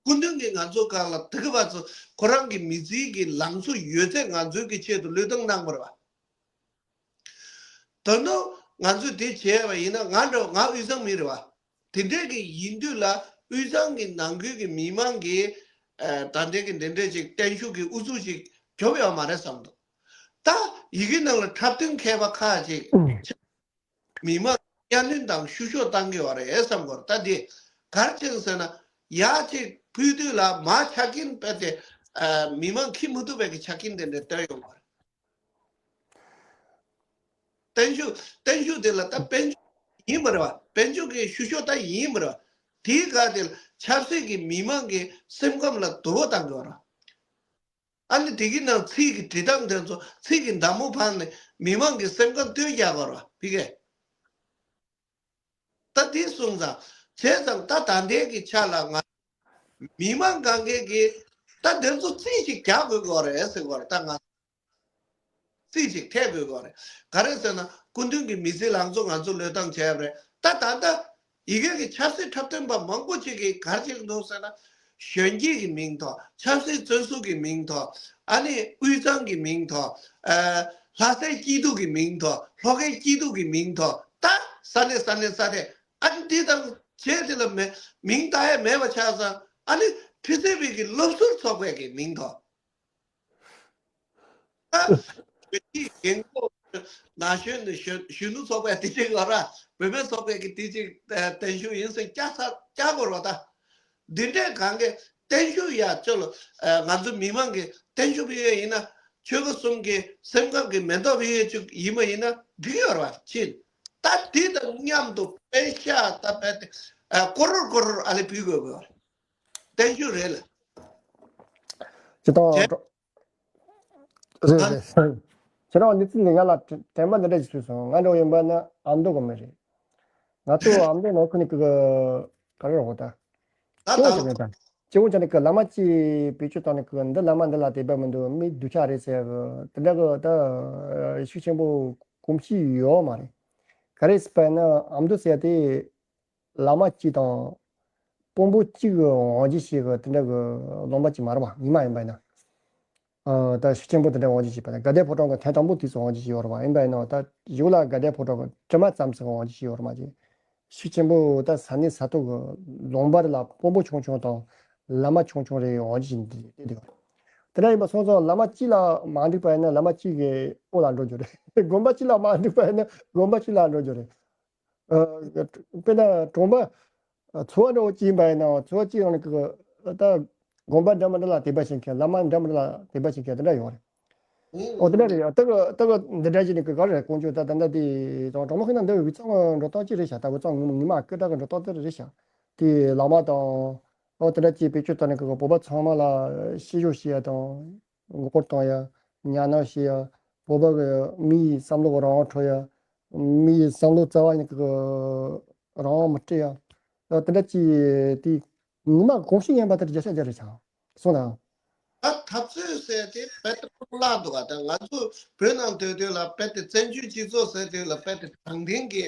སྐུ་མདུན་གྱིས་ང་ཚོ་སྒང་ལ་དེ་ག་བར་དུ་ཁོ་རང་གི་མི་ཚེའི་གི་ལང་ཚོ་ཡོད་ཚད་ང་ཚོའི་གི་ཆེད་དུ་བློས་བཏང་གནང་བ་རེད་བ། ད་དུང་ང་ཚོས་དེ་བྱས་པ་ཡིན་ན། ང་འདྲ་བོ། ང་དབུས་གཙང་མི་རེད་བ། དེ་འདྲས་ཀྱི་ཡིན་དུས་ལ་དབུས་གཙང་གི་ནང་ཁུལ་གྱི་མི་མང་གིས་ཨ། ད་ལྟའི་གི་འདི་འདྲས་ཅིག་བརྟན་བཞུགས་ཀྱི་དབུ་འཛུགས་ཅིག་རྒྱོབ་ཡོད་མ་རེད་བསམ་འདུག་ད་ཡི་གེ་ནང་ལ་འཁྲབ་སྟོན་མཁས་པ་ཁག་ཅིག་མི་མང་གཉའ་གནོན་དང་བཤུ་གཞོག་བཏང་གི་ཡོད་རེད་བསམ་གྱི་ཡོད་རེད། ད་འདི་ག་རེ་བྱས་ཟེར་ན། ཡར་ཅིག་ཕུལ་དུས་ལ་མར་ཆ་རྐྱེན་རྦད་དེ་ཨ། མི་མང་འཁྱེར་མི་ཐུབ་པའི་གི་ཆ་རྐྱེན་དེ་འདྲ་བཏོན་ཡོང་བ་རེད། བརྟན་བཞུགས། བརྟན་བཞུགས་དེ་ལ་ད་དཔལ་འབྱོར་ཡིན་པ་རེད་བ། དཔལ་འབྱོར་གྱི་བཤུ་གཞོག་ད་ཡིན་པ་རེད་བ། དེའི་སྒང་དེ་ལ་ཆབ་སྲིད་ཀྱི་མི་མང་གི་སེམས་ཁམས་ལ་དུ་བ་བཏང་གི་ཡོད་རེད། ཨ་ནི་དེ་གི་ནང་ཚིག་གི་འབྲི་སྟངས་དེ་ཚོ་ཚིག་གི་མདའ་མོ་འཕང་ནས་མི་མང་གི་སེམས་ཁམས་བཏོན་རྒྱག་དགོས་ར་ཕི་གེ། ད་དེ་སོང་ཙང་བྱས་ཙང་ད་ད་ལྟའི་གི་ཆ་ལ་ང་མི་མང་གང་གའི་གི་ད་དེ་ཚོ་རྩིས་ཤིག་རྒྱག་དགོས་དགོས་རེད་ཟེར་དགོས་རེད། ད་ང་རྩིས་ཤིག་ཐེབས་དགོས་དགོས་རེད། ག་རེ་ཟེར་ན་སྐུ་མདུན་གྱི་མི་ཚེ་ལང་ཚོ་ང་ཚོ་བློས་བཏང་བྱས་པ་རེད། ད་ད་ལྟ་ཡི་གེ་གི་ཆབ་སྲིད་འཁྲབ་སྟོན་པ་མང་པོ་ཅིག་གིས་ག་རེ་བྱེད་ཀྱི་འདུག་ཟེར་ན། གཞོན་སྐྱེས་ཀྱི་མིང་ཐོག་ཆབ་སྲིད་བཙོན་ཟུར་གྱི་མིང་ཐོག་ཨ་ནི་དབུས་གཙང་གི་མིང་ཐོག་ཨ། ལྷ་སའི་སྐྱིད་སྡུག་གི་མིང་ཐོག་ལྷོ་ཁའི་སྐྱིད་སྡུག་གི་མིང་ཐོག་ད་ས་གནས་ས་གནས་ས་གནས་ཨ་ནི་འདི་དང་བྱས་དེ་ལ་མེ་མིང་བཏགས་ཡ་མེད་པ་ཆགས་ཙང་ཨ་ནི་ཁྲི་སེ་བི་གི་སློབ་ཟུར་ཚོགས་པའི་གི་མིང་ཐོག་ད་གཞོན་སྐྱེས་རྒན་གོག་ན་གཞོན་ནས་གཞོན་གཞོན་ནུ་ཚོགས་པའི་དེ་གཅིག་ལ་ར་བུད་མེད་ཚོགས་པའི་གི་དེ་གཅིག་བརྟན་བཞུགས་ཡིན་ཟེར་བཀྱག་ཚར་བཀྱག་དགོས་རེད་ད། འདི་འདྲས་གང་གི་བརྟན་བཞུགས་ཡ་ཅོ་ལོ། ང་ཚོ་མི་མང་གི་བརྟན་བཞུགས་ཕུལ་ཡས་ཡིན་ན་ཆོལ་ཁ་གསུམ་གི་སེམས་ཁམས་ཀྱི་མེ་ཏོག་ཕུལ་ཡས་ཅིག་ཡིན་པ་ཡིན་ན་འགྲིག་གི་ཡོད་རེད་བ་ཕྱིན། ད་འདི་དང་མཉམ་དུ་དཔེ་ཤ་ད་དཔེ་དེ་ཀོ་རོར་ཀོ་རོར་ཨ་ལེ་ཕུལ་དགོས་དགོས་རེད། བརྟན་བཞུགས་རེད་ལ། ཅི་ཏོང་། རེད་རེད། ཁྱེད་རང་ནི་ཚིག་ནི་ང་ལ་དྲན་པ་འདི་འདྲ་ཞིག་ཐུག་སོང་། ང་འདྲ་བོ་ཡིན་པ་ན་ཨ་མདོ་གི་མི་རེད། ང་ཚོ་ཨ་མདོ་ནང་ཁུལ་ནས་ཀྱི་ག་རེ་རོགས་ད། ད་ལྟ་ལོ་ཅི་བོ་ཅི་ནི་ཀྱི་བླ་མ་གཅིག་བེད་སྤྱོད་བཏང་ནས་ཀྱི་འདི་བླ་མ་འདི་ལ་དད་པ་མི་འདུག་མི་སྡུག་ཅག་རེད་ཟེར་གི་འདི་འདྲ་གི་ད་ཤུགས་ཆེན་པོ་གོམས་གཤིས་ཡོད་མ་རེད། ག་རེ་ཟེར་བ་ན་ཨ་མདོ་ཟེར་དེ། བླ་མ་གཅིག་དང་། དཔོན་པོ་གཅིག་གི་དབང་ཆ་ཞིག་གི་དེ་འདྲ་གི་ལུང་པ་གཅིག་མ་རེད་པ། ཉི་མ་ཡིན་པ་ཡིན་ན། ཨ་ད་ཤུགས་ཆེན་པོ་དེ་འདྲ་དབང་ཆ་ཞིག་པ་ན་དགའ་ལྡན་ཕོ་བྲང་གི་ཐེངས་དང་པོ་དུས་སུ་དབང་ཆ་ཞིག་ཡོད་རེད་པ། ཡིན་པ་ཡིན་ན་ད་གཞུག་ལ་དགའ་ལྡན་ཕོ་བྲང་གི་དྲི་མ་ཙམ་ཞིག་དབང་ཆ་ཞིག་ཡོད་རེད་མ་གཅིག་ཤུགས་ཆེན་པོ་ད་ས་གནས་ས་ཐོག་གི་ལུང་པ་རེ་ལ་དཔོན་པོ་ཆུང་ཆུང་དང་བླ་མ་ཆུང་ཆུང་རེ་དབང་ཆ་ཞིག་འདི་དེ་འདྲ་ཡོད་རེད། དེ་འདྲ་ཡིན་པ་སོང་ཙང་བླ་མ་གཅིག་ལ་མ་འགྲིག་པ་ཡིན་ན་བླ་མ་གཅིག་གི་འོག་ལ་འགྲོ་རྒྱུ་རེད། དགོན་པ་གཅིག་ལ་མ་འགྲིག་པ་ཡིན་ན་དགོན་པ་གཅིག་ལ་འགྲོ་རྒྱུ་རེད། ཨ། དཔེར་ན་གྲོང་པ་ཨ་ཚོ་བ་འདྲ་བོ་གཅིག་ཡིན་པ་ཡིན་ན་ཚོ་བ་གཅིག་ནང་ནས་ཀྱི་ད་དགོན་པ་འདྲ་མི་འདྲ་ལ་དད་པ་བྱེད་མཁན་བླ་མ་འདྲ་མི་འདྲ་ལ་དད་པ་བྱེད་མཁན་དེ་འདྲ་ཡོད་རེད། ཨོ་དེ་འདྲ་རེད་ཡ། ད་གི་ད་གི་འདི་འདྲ་བྱས་ནས་ཀྱི་ག་རེ་དཀོན་མཆོག་ད་ད་ལྟ་དེ་དང་གྲོང་པ་ཁྱེད་ན་འདི་དབུས་གཙང་གི་འགྲོ་སྟངས་གཅིག་རེད་ཤག་ད་དབུས་གཙང་ངོ་མ་ངོ་མ་སྐད་གྲགས་ཀྱི་འགྲོ་སྟངས་དེ་རེད་ཤག་དེ་བླ་མ་དང་ཨོ་དེ་འདྲ་ཅིག་བེད་སྤྱོད་བཏང་ནས་ཀྱི་བོད་པ་ཚང་མ་ལ་ཤེས་ཞོར་བྱེད་ཡ་དང་ངོ་རྒོལ་གཏོང་ཡ་ཉམས་སྣང་བྱེད་ཡ། བོད་པ་གི་མི་ཡི་བསམ་བློ་རང་དབང་འཕྲོག་ཡ། མི་ཡི་བསམ་བློ་རྩ་བ་ཉིད་ཀྱི་རང་དབང་མི་སྤྲད་ཡ། ད་དེ་འདྲ་ཅིག་དེ་ངོ་མ་གོམས་གཤིས་ངན་པ་དེ་བརྒྱ་ཆ་བརྒྱ་རེད་ཆགས་སོང་ན། ད་འཐབ་རྩོད་ཟེར་དེ་རྦད་དེ་སྤུ་ལག་འདུག་ག་ད་ང་ཚོ་བོད་ནང་སྡོད་དུས་ལ་རྦད་དེ་བཙན་བྱོལ་སྤྱི་ཚོགས་ཟེར་དུས་ལ་རྦད་དེ་དྲང་བདེན་གྱི་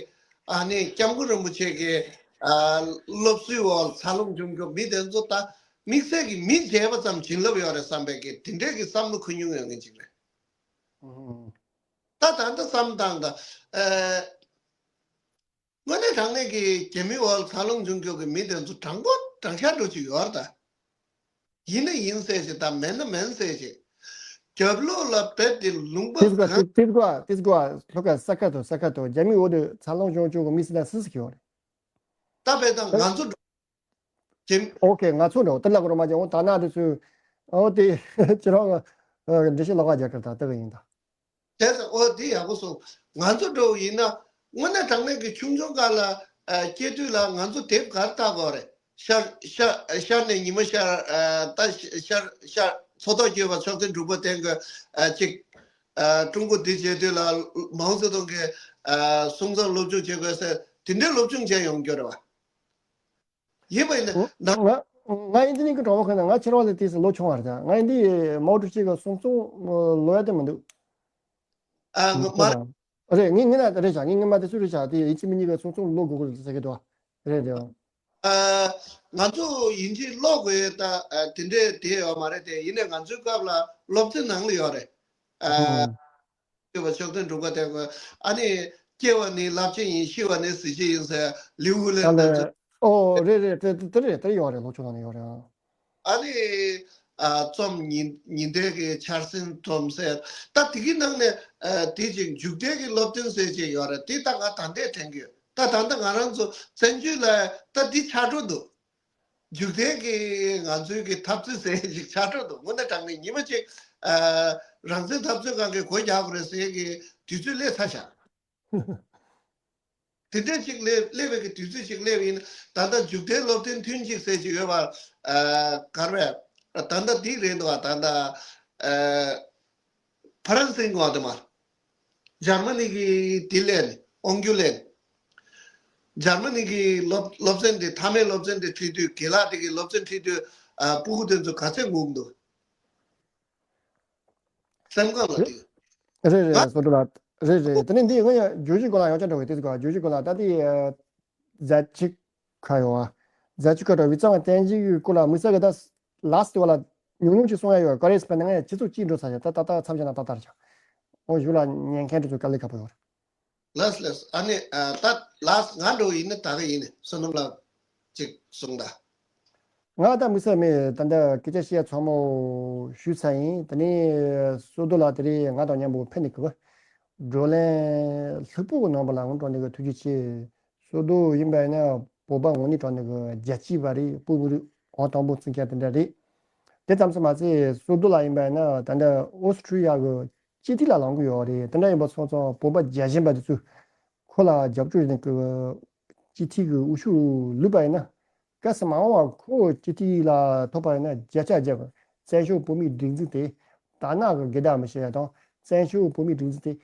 ཨ་ནི་སྐྱབས་མགོན་རིན་པོ་ཆེ་གི་ཨ་སློབ་གསོའི་འོག་འཚར་ལོངས་བྱུང་རྒྱུ་མི་དེ་ཚོ་ད་དམིགས་བསལ་གྱི་མི་མཇལ་བ་ཙམ་བྱིན་རླབས་ཡོད་རེད་བསམ་པའི་གི་དེ་འདྲའི་གི་བསམ་བློ་འཁོར་མྱོང་ཡོད་མཁན་ཅིག་རེད། ད་ད་ལྟ་བསམ་སྟངས་ད། ཨ། དངོས་གནས་དྲང་གནས་ཀྱི་རྒྱ་མི་འོག་འཚར་ལོངས་བྱུང་རྒྱུ་གི་མི་དེ་ཚོ་དྲང་པོ་དྲང་བཞག་འགྲོ་གི་ཡོད་རེད་ད། ཡིན་ན་ཡིན་ཟེར་ཞིག་དང་མེད་ན་མེད་ཟེར་ཞིག་རྒྱབ་ལོགས་ལ་རྦད་དེ་ལུང་པ་གང་། དེ་ཚོ་དེ་ཚོ་དེ་ཚོ་ལྷོ་ཁ་ས་ཁ་ཐོ་ས་ཁ་ཐོ་རྒྱ་མི་འོག་ཏུ་འཚར་ལོངས་བྱུང་རྒྱུ་གི་མི་སི་ན་སི་སི་གི་ཡོད་རེད། ད་དཔེ་དང་ང་ཚོ་འགྲོ། ཨོ་ཁེ། ང་ཚོ་འགྲོ་དེ་ལ་གོ་ར་མ་ཅང་འོ་ད་ན་དེ་ཚོས་ཨོ་དེ་ཁྱེད་རང་འགྲེལ་བཤད་ལོག་ག་རྒྱག་གི་ད་དེ་ག་ཡིན་ད། དེ་ཚོ་ཨོ་དེ་ཡག་པོ་སོང་། ང་ཚོ་འགྲོ་ཡིན་ན་དངོས་གནས་དྲང་གནས་ཀྱི་ཆུང་ཆུང་སྒང་ལ་སྐྱེས་དུས་ལ་ང་ཚོ་དེབ་གར་ལྟ་དགོས་རེད། ཤར་ཤར་ཤར་ནས་ཉི་མ་ཤར་ད་ཤར་ཤར་མཚོ་ཐོག་བསྐྱོད་པ་མཆོག་སྲེད་འབྲུག་པ་བསྟེན་དགོས་གཅིག་ཀྲུང་གོ་འདི་བྱེད་དུས་ལ་མའོ་ཙེ་ཏུང་གི་གསུང་རྩོམ་སློབ་སྦྱོང་བྱེད་དགོས་ཟེར་དེ་འདྲའི་སློབ་སྦྱོང་བྱས་ཡོང་རྒྱུ་རེད་བ། ཡིན་པ་ཡིན་ན་ང་ང་ཡིན་དེ་ནི་གི་གྲོགས་པོ་ཁོ་ན་ང་ཁྱེད་རང་ལ་དེས་ལོ་ཆུང་བ་རེད། ང་ཡིན་དེ་མའོ་ཀྲུའུ་ཞི་གི་གསུང་རྩོམ་ལོ་ཡ་དེ་མི་འདུག་ཨ་ང་མ་རེད། ངས་ངས་ན་རེད་བྱ་ངས་ངས་མ་དེ་སུ་རེད་བྱ་དེ་ཡིན་ཅི་མི་གཉིས་ཀྱི་གསུང་རྩོམ་ལོ་དགུ་དགུ་རེད་ཟེར་གི་འདུག་རེད་རེད། ཨ། ང་ཚོ་ཡིན་གཅིག་ཀློག་དགོས་ད་དེ་འདྲས་དེ་ཡོད་མ་རེད་དེ་ཡིན་ནའི་ང་ཚོའི་སྐབས་ལ་སློབ་ཚན་ནང་ལ་ཡོད་རེད། ཨ། སྐྱོབ་པ་མཆོག་སྲེད་འབྲུག་པ་དེ་ཁོ་ཨ་ནི་སྐྱེ་བ་ནི་རླབས་ཆེན་ཡིན་ཤི་བ་ནི་གཟི་བརྗིད་ཡིན་ཟེར་ལིའུ་ཧུ་ལེ་ཨ་ལེ། ཨོ་རེད་རེད་དེ་དེ་རེད་དེ་ཡོད་རེད་ལོ་ཆུང་ནང་ནས་ཡོད་རེད། ཨ་ནི་ཨ་རྩོམ་ཉིན་ཉིན་དེ་གི་འཆར་ཟིན་རྩོམ་ཟེར་ད་དེ་གི་ནང་ནས་ཨ་དེ་ཅིག་མཇུག་འབྲས་ཀྱི་སློབ་སྟོན་ཟེར་ཅིག་ཡོད་རེད་དེ་ད་ང་ད་ལྟའི་དྲན་གི་ཡོད་ད་ད་ལྟ་ང་རང་ཚོ་བཙན་བྱོལ་ལ་ད་འདི་ཆགས་འགྲོ་འདུག་མཇུག་མཐའི་གི་ང་ཚོའི་གི་འཐབ་རྩོད་ཟེར་ཞིག་ཆགས་འགྲོ་འདུག་དངོས་གནས་དྲང་གནས་ཉི་མ་གཅིག་ཨ་རང་བཙན་འཐབ་རྩོད་སྒང་གི་སྒོ་རྒྱག་དགོས་རེད་ཟེར་གི་དུས་ཚོད་སླེབས་ཚར་ཤག་དེ་འདྲ་ཅིག་སླེབས་སླེབས་པའི་གི་དུས་ཚོད་ཅིག་སླེབས་ཡིན་ད་ལྟ་མཇུག་མཐའི་སློབ་སྟོན་ཐུན་གཅིག་ཟེར་ཅིག་ཡོད་པ་ཨ་གར་བས་ད་ལྟ་འདི་རེད་འདུག་ཨ་ད་ལྟ་ ཨ་ཕ་རན་སིའི་ངོ་དེ་མ། འཇར་མ་ནི་གི་དེ་ལེན་ཨོང་རྒྱུ་ལེན། འཇར་མ་ནི་གི་སློབ་སློབ་ཚན་དེ་མཐའ་མའི་སློབ་ཚན་དེ་ཁྲིད་དུས། རྒན་ལགས་དེ་གི་སློབ་ཚན་ཁྲིད་དུས། ཨ་སྤུ་གུ་དེ་ཚོ་ག་ཚད་ངུ་གི་འདུག་སེམས་ཁམས་ལ་དེ། རེད་རེད་ང་། སོ་ཏོ་ལགས། རེད་རེད། དེ་ནས་འདི་ང་ཡང་བརྗོད་གཞི་སྐོར་ལ་ཡང་བསྐྱར་འགྲོ་གི། དེ་ཚོ་བརྗོད་གཞི་སྐོར་ལ་ད་དེ་ཨ་རྫ་ཆུ་ཁ་ཡོད་ཨ། རྫ་ཆུ་ཁ་འགྲོ་བའི་གཙང་བསྟན་འཛིན་གྱི་སྐོར་ལ་དམིགས་བསལ་གྱི་ད་ལཱ་སི་ཊི་དེ་བ་ལ་ཉུང་ཉུང་ཅིག་གསུང་ཡ་ཡོད། ཀ་རེ་སི་པན་ན་ང་ཡང་སྤྱི་ཚོགས་གཅིག་འགྲོ་ཚར་ཡ། ད་ད་ད་མཚམས་བཞག་ན་ཏག་ཏག་རེད་ཤག་འོ་གཞུག་ལ་ཉན་མཁན་དེ་ཚོ་དཀའ་ལས་ཁག་པོ་ཡོད་རེད། ལགས་ལགས། ཨ་ནི་ཨ་ད་ལགས་ང་འགྲོ་ཡིན་ན། ད་ག་ཡིན་ནི་བསོད་ནམས་ལགས་ཅིག་གསུངས་དང་། ང་ད་དམིགས་བསལ་མེད། ད་ལྟ་སྐད་ཆ་བཤད་ཚང་མ་ཞུས་ཚར་ཡིན། དེ་ནས་བསོད་རྡོར་ལགས་དེ་རིང་ང་དང་མཉམ་པོ་ཕེབས་ནས་གི་བགྲོ་གླེང་ལྷུག་པོ་གི་ནང་པ་ལ་ངོ་སྤྲོ་ནས་གི་ཐུགས་རྗེ་ཆེ། བསོད་རྡོར་ཡིན་པ་ཡིན་ན་བོད་པ་ངོས་ནས་དྲངས་ནས་གི་རྒྱལ་གཅེས་པ་རེད། བོད་མི་རིགས་འོས་དང་པོ་བརྩི་མཁན་དེ་འདྲ་རེད། དེ་ཙམ་ཙམ་མ་ཟད་བསོད་རྡོར་ལགས་ཡིན་པ་ཡིན་ན་ད་ལྟ་ཨོ་སི་ཁྲུ་ལི་ཡ་གི་སྤྱི་འཐུས་ལ་ལངས་གི་ཡོད་རེད། དེ་འདྲ་ཡིན་པ་སོང་ཙང་བོད་པ་རྒྱལ་ཞེན་པ་དེ་ཚོས་ཁོ་ལ་རྒྱབ་སྐྱོར་ཡིན་གི་སྤྱི་འཐུས་ཀྱི་དབུ་བཞུགས་ལུས་པ་ཡིན་ན། སྐབས་སུ་མ་འོངས་པར་ཁོ་སྤྱི་འཐུས་ལ་ཐོབ་པ་ཡིན་ན་བརྒྱ་ཆ་བརྒྱ་བཙན་བྱོལ་བོད་མིའི་སྒྲིག་འཛུགས་དེ་དར་ནག་གི་སྒེར་བདག་མི་བྱེད་ཡ་དང་། བཙན་བྱོལ་བོད་མིའི་སྒྲིག་འཛུགས་དེ་